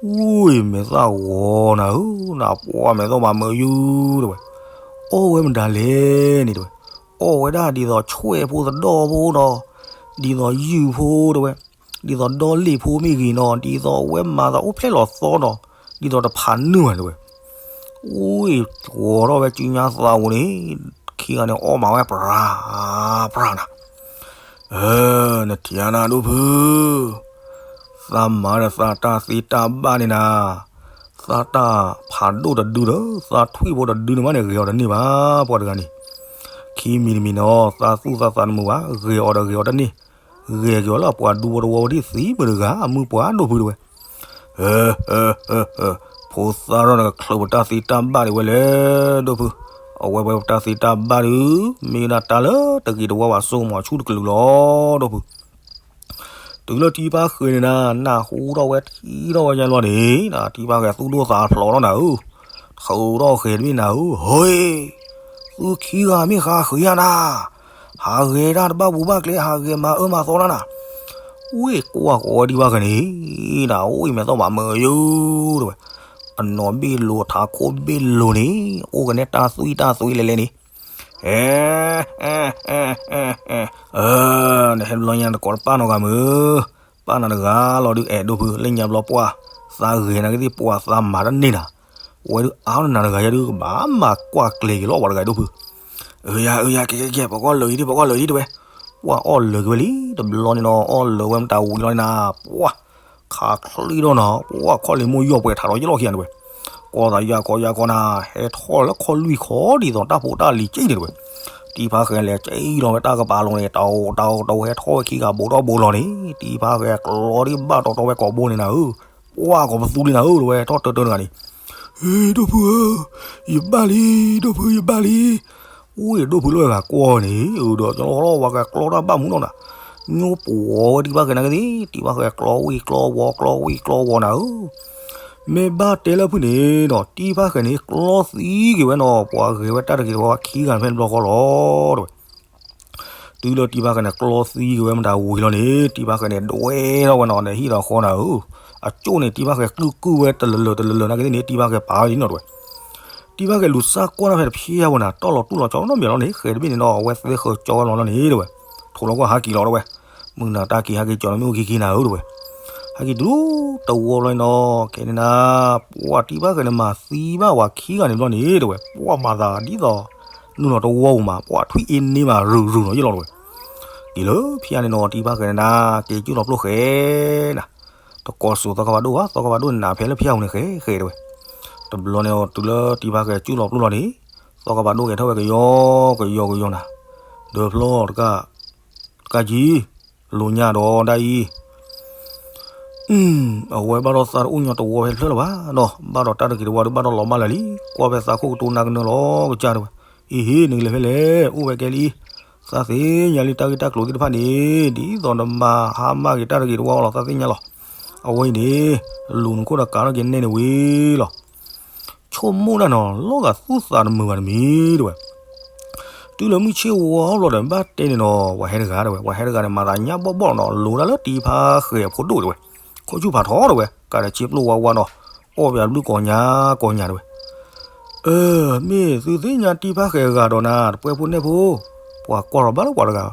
အူၣ် မဲာ်သၣ်ဂီၤနၤဧၢ, နပှၢ်မဲာ်သီၣ်မးမုာ်ယုတဲဝဲ, အီၣ်ဝဲမတၤလဲၣ်န့ၣ်တဲဝဲ, အီၣ်ဝဲဒၣ်ဒ်သိးဆွဲၣ်ဖိသဒီၣ်ဖိဒီး ဒ်သိးယုၢ်ဖိတဲဝဲ, ဒ်သိးဒီလ့ၣ်ဖိမ့ၢ်ဂ့ၤနီၤ ဒ်သိးအဝဲမၤသးအိၣ်ဖျဲၣ်လီၤသီဒီး ဒ်သိးတဖးနုာ်ဘၣ်တဲဝဲ. အူၣ် ဂီၤထီၣ်ဝဲစုညါသးဝူၤန့ၣ် ခံဂၤန့ၣ်အီၣ်မးဝဲပြၤပြၤနၤ နထံၣ်နၤဒိၣ်ဖု, သးမၤဒီးသးတၢ်သ့တၢ်ဘၣ်န့ၣ်နၤ, သးတၢ်ဖးဒိၣ်တဒုဒီး သးထွံၣ်ဖိတဒုန့ၣ်မးန့ၣ် ဂဲၤအီၤတန့ၢ်ဘၣ် ပှၤတဂၤန့ၣ်, ခံမံၤတမံၤန့ၣ် သးသူၣ်သးသးတမုာ်ဘၣ် ဂဲၤအီၤဒီးဂဲၤအီၤတန့ၢ်, ဂဲၤက့ၤအီၤလၢအပှၤဒူဖိတဝီဖိဒ်သံမုၢ်တဂၤ အမုၢ်ပှၢ်ဒိၣ်ဖုတဲဝဲ. ဖိသၣ်ထီၣ်န့ၣ်ကချုးပတၢ်သ့တၢ်ဘၣ်ဒံးဝဲလဲၣ် ဒိၣ်ဖု, အဝဲဝဲပတၢ်သ့တၢ်ဘၣ်ဒုး မ့ၢ်ဒၣ်တၢ်လၢတဂ့ၤတဝါဘၣ် စိကမီၤဆူၣ်တကလုာ်လီၤ ဒိၣ်ဖု. တုၤလၢတံၤဖါဃဲၤန့ၣ်နၤ နၢ်ဟူထီၣ်ဝဲထံၣ်ထီၣ်ဝဲညါလီၤန့ၣ် တံၤဖါဃဲၤသူၣ်ဒိၣ်သးဖျိးထီၣ်နၤဧၢ, ထုးထီၣ်ဃဲၤတဘ့ၣ်နၤဧၢ, ဟ့ၣ်, သုခံဂၤမ့ၢ်ဃါဃုာ်ယၤနၤ, ဟးဂဲၤတၢ်တဘၣ်ပူၤဘၣ်ကျဲ ဟးဂဲၤမၤအၢမၤသီတၢ်နၤ, ဝ့ၢ်ကွၢ်ဃီဝဲတံၤဖါဃဲၤန့ၣ် နၤအိၣ်အံၤမဲာ်သီၣ်မးမုာ်ယု တဲဝဲ, အနီၢ်ဘ့ၣ်လိၤထးခိၣ်ဘ့ၣ်လိၤန့ၣ် အိၣ်ကနဲတၢ်သွံၣ်တၢ်သွံၣ်လဲၤလဲၤန့ၣ် အဲ နဟဲတဘျီညါတကိးတပၣ်နီတဂၤမုၢ်, ပၣ်နၤတဂၤလီၤဒုး အဲၣ်ဒိၣ်ဖု လၢညါဘျီပှၢ် သးဂဲၤနာ်က့သ့ၣ်ပှၢ်သးမၤတန့ၢ်နၤ, ဝဲဒုးအါနၤတဂၤယၤဒုး ကဘၣ်မၤကွၢ်ကျဲၤက့ၤလီၤပှၤတဂၤဒိၣ်ဖု, အၢ ယၤ အၢ ယၤ ကဲ ကဲ ကဲ ပှၤကွၢ်လၢာ်အံၤဒ် ပှၤကွၢ်လၢာ်အံၤဒ်တဲဝဲ, ပှၢ်အီၣ်လၢာ်က့ၤဝဲလံ တဘျီန့ၣ်နီၤ အီၣ်လၢာ်ဝဲမတၤဝံၤလီၤန့ၣ်နၤ ပှၢ် ခးချံထီၣ်နီၤ ပှၢ်ခီၣ်လ့ၤမိၢ်ယီၢ်ပှဲၤထးဒီးယလီၢ်ခံဂၤန့ၣ်ဝဲ, ကွၢ်သးယၤခီယၤခီနၤ ဟဲထီၣ်လၢခီၣ်လွံၢ်ခီဒ်သိးတၢ်ဖိတၢ်လံၤက့န့ၣ်တဝဲ, တံၤဖါဃဲၤလဲၤက့လီၤဝဲတၢ်ကပၤလီၤန့ၣ် တၢ်အိၣ်တၢ်အိၣ်တၢ်အိၣ် ဟဲထီၣ်ဝဲခံဂၤဘိးထီၣ်ဘိးလီၤန့ၣ် တံၤဖါဃဲၤကျီဒ်ဘၣ်တီတီဝဲကိာ်ဘိန့ၣ်နၤဧၢ, ပှၢ်ကိးပသူလံနၤဧၢ တဝဲထီၣ်တၢၢ်တၢၢ်တဂၤန့ၣ် ဟ့ၣ် ဒိၣ်ဖုဧၢ, ယဘၣ်လံ ဒိၣ်ဖု ယဘၣ်လံ, အိၣ် ဒိၣ်ဖုလၢဂၤကွီၢ်န့ၣ် ဒီးကလီလီၤဝဲကျီတၢ်ဘၣ်မူနီၢ်နၤ, ညိပှီၤဝဲတံၤဖါဃဲၤနာ်က့သ့ၣ် တံၤဖါဃဲၤကျီဝံၤကျီဝီၤကျီဝံၤကျီဝီၤနၤဧၢ, မ့ၢ်ဘၣ်တဲလၢဖုန့ၣ်ဒီး တံၤဖါဃဲၤန့ၣ် ကျီသံက့ၤဝဲနီၤ ပှၤဂဲၤဝဲတၢ်တဂ့ၤတဝါခံဂၤဖဲတဘျီဃီလီၤ တဲဝဲ တုၤလၢတံၤဖါဃဲၤန့ၣ်ကျီသံက့ၤဝဲမတၤဝံၤလီၤန့ၣ် တံၤဖါဃဲၤန့ၣ်ဒွဲထီၣ်ဝဲနီၤန့ၣ် ဟံၣ်ဒီးဃီနၤဧၢ, အကၠိၣ်န့ၣ် တံၤဖါဃဲၤကုၢ်ကုၢ်ဝဲတလၢာ်လၢာ်တလၢာ်လၢာ်နာ်က့သ့ၣ်န့ၣ် တံၤဖါဃဲၤပာ်ဝဲဒ်နီၤတဲဝဲ, တံၤဖါဃဲၤလူၤစၢ်ကွၢ်တၢ်ဖဲတဖျဲၣ်ဝဲနၤ တီၢ်လီၤတူၢ်လီၤကၠီနီတမံၤလီၤန့ၣ် ဃဲၤတဘ့ၣ်န့ၣ်နီၤ အဝဲသဲဃၢၤကၠီဝဲလီၤလီၤန့ၣ်တဲဝဲ, ထိးလီၤကွၢ်ဟးက့ၤလီၤတဲဝဲ, မုၢ်နၤတၢ်က့ၤဟးက့ၤကၠီလီၤမ့ၣ်အူခံခံနၤဧၢတဲဝဲ, ဟဲက့ၤတုၤတဝီလီၤနီၤ ကဲန့ၣ်နၤ ပှၢ်တံၤဖါဃဲၤန့ၣ်မၤသံဘၣ်ဝဲခံဂၤန့ၣ်ဘျီန့ၣ်တဲဝဲ ပှၢ်မၤသးဒ်သိး နုာ်လီၤတဝီပူၤမး ပှၢ်ထွံၣ်အ့န့ၢ်မးရုၢ်ရုၢ်နီၤယလီၤတဲဝဲ, က့ၤလၢဖဲန့ၣ်နီၤ တံၤဖါဃဲၤန့ၣ်နၤ က့ၤကူၣ်လီၤပျိၢ်ဃဲၤနၤ, တကိးစိၤသီခါဘၣ်ဒိၣ်ဘၣ် သီခါဘၣ်ဒိၣ်န့ၣ်နၤဖဲလၢဖဲအပူၤန့ၣ်ဃဲၤဃဲၤတဲဝဲ, တဘျီန့ၣ်တုၤလၢတံၤဖါဃဲၤကူၣ်လီၤပျိၢ်လီၤန့ၣ် သီခါဘၣ်ဒိၣ်ဂဲၤထီၣ်ဝဲကယီကယီကယီနၤ, ဒီးဖျီတကး တကးကံ လိာ်ညါဒီးဒၣ်အံၤ အဝဲဘၣ်ဒီးသးတအိၣ်ညီတဝီဖဲတဖျၢၣ်လၢၤဘၣ်နီၤ ဘၣ်ဒီးတၢ်တဂ့ၤတဝါဒီးဘၣ်ဒီးလီၤမၢ်လၢာ်လံ ကွၢ်ဖဲသးခိၣ်ကတိၤနၤကနၢလီၤကစၢ်တဲဝဲ, အံၤဟ့ၣ် နကလဲၤဖဲလဲၣ် အိၣ်ဝဲကဲလံ, သးသ့ၣ်ညါလံတၢ်ဂ့ၢ်တၢ်ကျိၤသ့ၣ်တဖၣ်န့ၣ် ဒ်သိးနမၤဟါမၢ်က့ၤတၢ်တဂ့ၤတဝါအီၤလီၤ သးသ့ၣ်ညါလီၤ, အဝဲအံၤန့ၣ် လူၤနခိၣ်ဒီးကးထီၣ်က့ၤနဲန့ၣ်ဝံၤလီၤ ဆိကမိၣ်ဒၣ်နီၤ လီၤဂာ်သူၣ်သးတမုာ်ဘၣ်တမံၤတဲဝဲ, တုၤလၢမုၢ်ဆ့ၣ်ဝါလီၤဒီးဘၣ်တဲန့ၣ်နီၤ ပှၤဟဲတဂၤတဲဝဲ ပှၤဟဲတဂၤန့ၣ် မၤသးညၣ်ဘီၣ်ဘီၣ်နီၤ လိၤတၢ်လၢတံၤဖါဃဲၤအဖိဒိၣ်တဲဝဲ, ခိၣ်ဆူၣ်ဖးထီတဲဝဲ ကးဒီးဆ့ပျိၢ်ဝါဝါနီၤ, အီၣ်ပယၤဘျုးကိးညါကိးညါတဲဝဲ. အၢ မ့ၢ်သုသ့ၣ်ညါတံၤဖါဃဲၤဂၤဒီးနၤ တပှဲၤဖိနဲၣ်ဖိ, ပှၤကွၢ်လီၤဘၣ်လၢပှၤတဂၤ,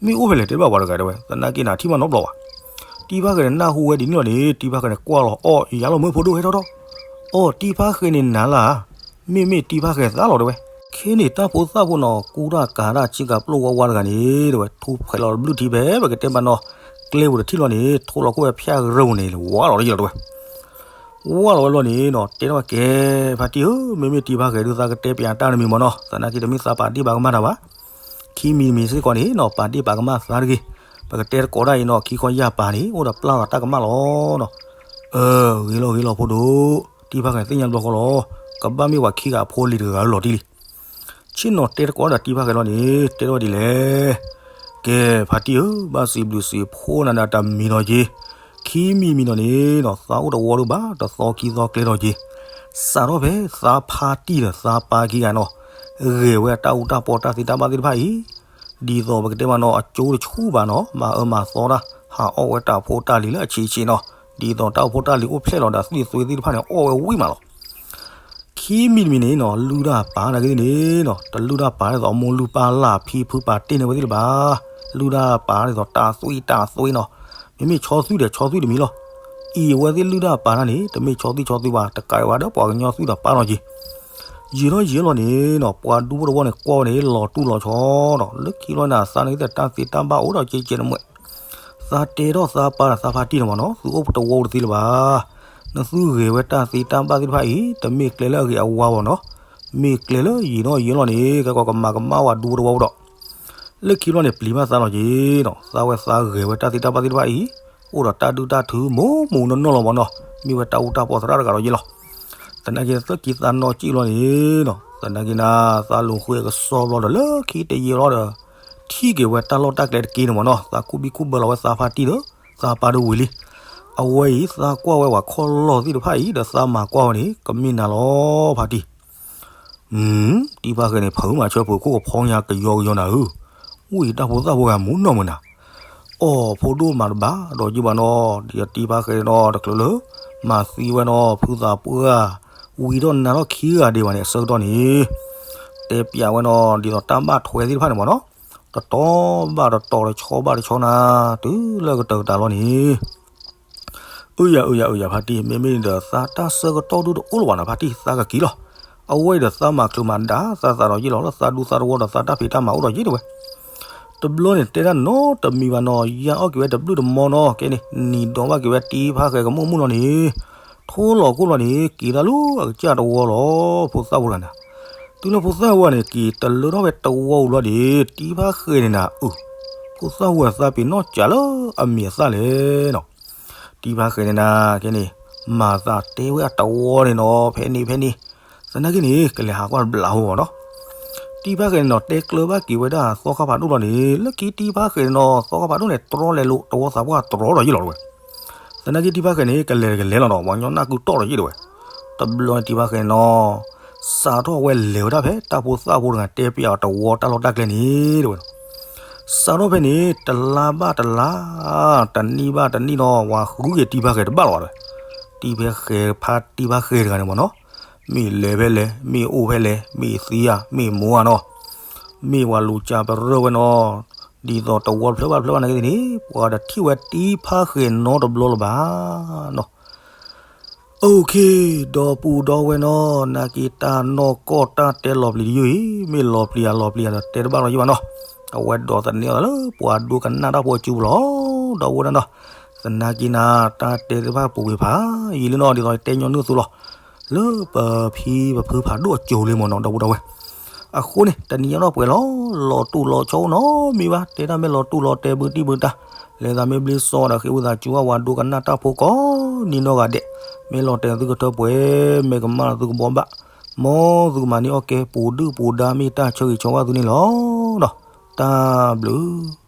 မ့ၢ်အိၣ်ဖဲလဲၣ် တဲဘၣ်ပှၤတဂၤတဲဝဲ. သနာ်က့နၤထံၣ်မးနီတဘျီဘၣ်. တံၤဖါဃဲၤန့ၣ်နၢ်ဟူဝဲဒ်န့ၣ်လီၤန့ၣ် တံၤဖါဃဲၤန့ၣ်ကွၢ်လီၤအီၣ်ယၤလီၤ မၢဖိဒိၣ်ဟဲထီၣ်ထီၣ်, အီၣ်တံၤဖါဃဲၤန့ၣ်နၤလၢ မ့မ့ၢ်တံၤဖါဃဲၤသးလီၤတဲဝဲ. ခဲန့ၣ်တၢ်ဖိသၣ်ဖိနီၤ ကူတၢ်ကၤတၢ်ဆ့ကၤပျိၢ်ဝါဝါတဂၤန့ၣ်တဲဝဲ ထူၣ်ဖျဲးလီၤတဘျုးထံဖဲ ပကတဲမးနီၤ ကျဲပူၤတထံၣ်လီၤန့ၣ် ထိလီၤခိၣ်ဝဲဖၠၣ်ရၢၢ်ပူၤန့ၣ် ဝါလီၤတယံာ်လီၤတဲဝဲ. ဝါလီၤဝဲလီၤန့ၣ်နီၤ တဲထီၣ်ဝဲကဲ ဖါတံၢ်ဧၢ မ့မ့ၢ်တံၤဖါဃဲၤဒုးသးကတဲပၠးတၢ်တမံၤမးနီၤ သနာ်က့တမ့ၢ်သးပာ်ဒ့ၣ်ပာ်ကမၣ်တၢ်ဘၣ်. ခံမံၤတမံၤစ့ၢ်ကီးန့ၣ်နီၤ ပာ်ဒ့ၣ်ပာ်ကမၣ်သးတဂ့ၤ. ပကတဲတကိးဒၣ်အံၤနီၤ ခံခီယၢ်ပၤန့ၣ် အိၣ်ဒီးပျၢ်လီၤတၢ်ကမၣ်လီၤနီၤ. အၢ ဂ့ၤလီၤဂ့ၤလီၤဖိဒိၣ်, တံၤဖါဃဲၤသ့ၣ်ညါဘျီဃီလီၤ. ကဘၣ်မ့ၢ်ပှၤခံဂၤအဖိလံၤတဂၤလီၤတံၢ်လံ. ဆ့ၣ်နီၤတဲတကိးဒီးတံၤဖါဃဲၤလီၤန့ၣ် တဲထီၣ်ဝဲဒ်လဲၣ်. ကဲ ဖါတံၢ်ဧၢ ဘၣ်စံးဘျုးစံးဖှိၣ်နၤဒၣ်တမံၤနီၤက့ၤ. ခံမံၤမံၤနီၤန့ၣ်နီၤ သးအိၣ်တဝီဒိၣ်ဘၣ် တသီခံသီကျဲထီၣ်က့ၤ. စးထီၣ်ဖဲသးဖါတံၢ်ဒီးသးပၢ်ခံဂၤနီၤ ဂဲၤဝဲတၢ်အူတၢ်ပီတၢ်သ့တၢ်ဘၣ်သ့ၣ်တဖၣ်အံၤ ဒ်သိးပကတဲမးနီၤ အကၠိတဆူၣ်ဘၣ်နီၤ မၤအၢမၤသီတၢ် ဟးအီၣ်ဝဲတၢ်ဖိတၢ်လံၤလၢအဆံးဆံးနီၤ ဒ်သိးတၢ်အိၣ်ဖိတၢ်လံၤအိၣ်ဖျဲၣ်လီၤဒီးသွံၣ်သွ့သ့ၣ်တဖၣ်န့ၣ် အီၣ်ဝဲဝံၣ်မးလီၤ. ခံမံၤတမံၤန့ၣ်နီၤ လုၢ်တၢ်ပာ်နာ်က့န့ၣ်နီၤ တလုၢ်တၢ်ပာ်ဒ်သိးအမိၢ်လုၢ်ပၢ်လၢ်ဖံဖုပာ်တ့ၢ်န့ၢ်ဝဲသ့ၣ်လၢၤဘၣ်. လုၢ်တၢ်ပာ်ဒ်သိးတၢ်သွံၣ်တၢ်သွ့နီၤ မ့မ့ၢ်ဆီသွံၣ်ဒီးဆီသွံၣ်တမံၤလီၤ. အံၤအဝဲသ့ၣ်လုၢ်တၢ်ပာ်တၢ်န့ၣ် တမ့ၢ်ဆီသွံၣ်ဆီသွံၣ်ဘၣ် တကးဒံးဘၣ်ဒီးပှၤကညီသွံၣ်ဒီးပၢ်လီၤက့ၤ ယံာ်ထီၣ်ယံာ်လီၤန့ၣ်နီၤ ပှၤဒူဖိတဝီန့ၣ်ကွၢ်ဝဲန့ၣ် လီၤတူၢ်လီၤဆီနီၤ လၢခံလီၤန့ၣ် သးန့ၣ်သ့ၣ်တၢ်သ့တၢ်ဘၣ်အိၣ်ဒီးကဲကဲန့ၣ်မ့ၢ် သးတဲထီၣ်သးပၢ်ဒီးသးဖါတံၢ်န့ၣ်မ့ၢ်နီၤ သုအိၣ်တဝီတသ့လၢၤဘၣ်. နသုဂဲၤဝဲတၢ်သ့တၢ်ဘၣ်သ့ၣ်တဖၣ်အံၤ တမ့ၢ်ကျဲလၢအဂ့ၤအဝါဘၣ်နီၤ မ့ၢ်ကျဲလၢယံာ်ထီၣ်ယံာ်လီၤန့ၣ် ကဲကီးကမၤကမၣ်ဝဲဒူဖိတဝီဒီး လၢခံလီၤန့ၣ် ပျံၤဘၣ်သးလီၤက့ၤနီၤ သးဝဲသးဂဲၤဝဲတၢ်သ့တၢ်ဘၣ်သ့ၣ်တဖၣ်အံၤ အိၣ်ဒီးတၢ်ဒုၣ်တၢ်ထု မိၢ်မိၢ်နီၢ်နီၢ်လီၤမ့ၢ်နီၤ မ့ၢ်ဝဲတၢ်အူတၢ်ပီသရၣ်တဂၤလီၤက့ၤလီၤ. သနာ်က့သၢက့ၤသးနီၢ်ကံၣ်လီၤန့ၣ်နီၤ သနာ်က့နၤ သးလူၤဃုအကစီဘျီဒီးလၢခံတယံာ်လီၤဒီး ထံၣ်က့ၤဝဲတၢ်လီၢ်တၢ်ကျဲတက့ၢ်န့ၣ်မ့ၢ်နီၤ သးခူၣ်ဘံၣ်ခူၣ်ဘၢလီၤဝဲသးဖါတံၢ်ဒီး သးပၢ်တဝံၤလံ. အဝဲအံၤ သးကွၢ်ဝဲပှၤခီၣ်လီၢ်သ့ၣ်တဖၣ်အံၤ ဒီးသးမၤကွၢ်ဝဲန့ၣ် ကမ့ၢ်နၤလီၤဖါတံၢ် တံၤဖါဃဲၤန့ၣ် ဖုးမၤဆၢဖုးခိၣ်ကဖီညါကယီကယီနၤဧၢ, ဝံၣ်တၢ်ဖိသၣ်ဖိဂၤမူနီၢ်မုၢ်နၤ, အီၣ်ဖိဒိၣ်မးတဘၣ်ဒီးယံၣ်ဘၣ်နီၤ, ဒ်တံၤဖါဃဲၤန့ၣ်နီၤ တချုးလၢ မၤသံဝဲနီၤ ဖုသးပှၢ် ဝံၤထီၣ်နါထီၣ်ခံဂၤဒံးဘၣ်န့ၣ် အဆၢကတီၢ်န့ၣ် တဲပျးဝဲနီၤ ဒ်သိးတၢ်ဘၣ်ထွဲသ့ၣ်တဖၣ်န့ၣ်မ့ၢ်နီၤ, တတီဘၣ်တတီ တဆီဘၣ်တဆီနၤ, တုၤလၢကတၢၢ်ကတၢၢ်လီၤန့ၣ် အၢယၤအၢယၤအၢယၤဖါတံၢ်, မ့မ့ၢ်ဒီးသးတၢ်ဆၢကတီၢ်ဒုတအိၣ်လၢၤဘၣ်နၤဖါတံၢ်, သးကက့ၤလီၤ. အဝဲအံၤဒီးသးမၤချုးမၤဒါသးသးဒီးယ့ၣ်လီၤ, လၢသးဒူသးတဝီဒီးသးတၢ်ဖံးတၢ်မၤအိၣ်ဒီးယ့ၣ်တဲဝဲ. တဘျီန့ၣ်တဲတၢ်နီတမံၤဘၣ်နီၤ, ယါအီၣ်က့ၤဝဲတဘျုးတမီနီၤ, ကဲန့ၣ် နံၤဒိးဘၣ်က့ၤဝဲတံၤဖါဃဲၤကမူၣ်မူၣ်လီၤန့ၣ်, ထိလီၤခိၣ်လီၤန့ၣ် က့ၤတၢ်လၢအကစၢ်တဝီလီၤ, ဖိသၣ်ဝဲတဂၤန့ၣ် တုၤလၢဖိသၣ်ဝဲန့ၣ် က့ၤတလၢထီၣ်ဝဲတဝီဝံၤလီၤဒီး တံၤဖါဃဲၤန့ၣ်နၤ, အၢ, ဖိသၣ်ဝဲသးပ့ၤနီၣ်စၢ်လၢအမံၤအသၣ်လဲၣ်နီၤ. တံၤဖါဃဲၤန့ၣ်နၤ ကဲန့ၣ် မၤသးတဲဝဲအတဝီန့ၣ်နီၤ, ဖဲန့ၣ်ဖဲန့ၣ်, သနာ်က့န့ၣ် ကလဲၤဟးကွၢ်တဘျးဟီနီၤ. တံၤဖါဃဲၤန့ၣ်နီၤ တဲကျၢၤဘၣ်က့ၤဝဲဒၣ်သီခါဖးဒိၣ်လီၤန့ၣ်, လၢခံတံၤဖါဃဲၤန့ၣ်နီၤ သီခါဖးဒိၣ်န့ၣ် တြီလဲၤလိာ်တဝီသးပှၢ်တြီဒီးယ့ၣ်လီၤဝဲ. သနာ်က့တံၤဖါဃဲၤန့ၣ် ကလဲၤကလဲၤလီၤနီၤ, ပှၤကညီနၢ်ကုတီၢ်ဒီးယ့ၣ်တဲဝဲ. တဘျီန့ၣ်တံၤဖါဃဲၤန့ၣ်နီၤ စးထီၣ်ဝဲလဲၤဝဲဒၣ်ဖဲတၢ်ဖိသၣ်ဖိတဂၤတဲပျးအီၤတဝီတၢ်လီၢ်တၢ်ကျဲန့ၣ်တဲဝဲ. စးထီၣ်ဖဲန့ၣ် တလါဘၣ်တလါ, တနံၣ်ဘၣ်တနံၣ်နီၤ ဝၤဃုက့ၤတံၤဖါဃဲၤတဘၣ်လီၤဘၣ်တဲဝဲ. တံၤဖါဃဲၤဖါတံၤဖါဃဲၤတဂၤန့ၣ်မ့ၢ်နီၤ မ့ၢ်လဲၤဖဲလဲၣ်, မ့ၢ်အိၣ်ဖဲလဲၣ်, မ့ၢ်သံဧါ, မ့ၢ်မိၢ်ဧါနီၤ, မ့ၢ်ပှၤလူၤစၢ်ပရၢဝဲနီၤ, ဒ်သိးတဝီတဖျၢၣ်ဘၣ်တဖျၢၣ်ဘၣ်နာ်က့န့ၣ် ပှၤတထံၣ်ဝဲတံၤဖါဃဲၤနီတဘျီလၢၤဘၣ်နီၤ. အိၣ်ခ့, ဒီပုၢ်ဒီဝဲၢ်နီၤ, နာ်က့တၢ်နီၢ်ကီၢ်တၢ်တဲလီၤပျံၤတယုၢ်အံၤ မ့ၢ်လီၤပျံၤဧါလီၤပျံၤဧါဒီးတဲတဘၣ်လီၤယံၣ်ဘၣ်နီၤ. အဝဲဒိးသန့ၤအီၤလၢပှၤဒိကနၣ်တၢ်ဖိအစုပူၤလီၤ. ဒီပုၢ်ဝဲၢ်နီၤ, သနာ်က့နၤ တၢ်တဲသ့ၣ်တဖၣ်ပူၤကွံာ်ဖးယံာ်လံနီၤ, ဒ်သိးတဲညီနုၢ်အသိးလီၤ. လၢပဖံပဖုဖးဒိၣ်အစိၤလံမ့ၢ်နီၤ ဒီပုၢ်ဒီဝဲၢ်. အဃိန့ၣ် တနံၤညါနီၢ်ပှဲၤလီၤ, လီၤတူာ်လီၤဆီအိၣ်နီတမံၤဘၣ်, တဲတၢ်မ့ၢ်လီၤတူာ်လီၤတဲဘုတံၢ်ဘုတၢ်, လဲၤသးမ့ၢ်ဘျ့စီဒီးဃ့ဝံသးစူၤဘၣ်ပှၤဒိကနၣ်တၢ်ဖိကိးနံၤနီၢ်ဂၤဒဲး, မ့ၢ်လီၤတဲာ်သုကထၢပှဲၤ, မ့ၢ်ကမၣ်လီၤသုကဘှီဘၣ်, မ်သုကမၤန့ၢ်အီၣ်ကဲ ပူၤဒုၣ်ပူၤဒါမ့ၢ်တၢ်ဆၢဂ့ၤဆၢဝါသုန့ၣ်လီၤ. တၢ်ဘျုး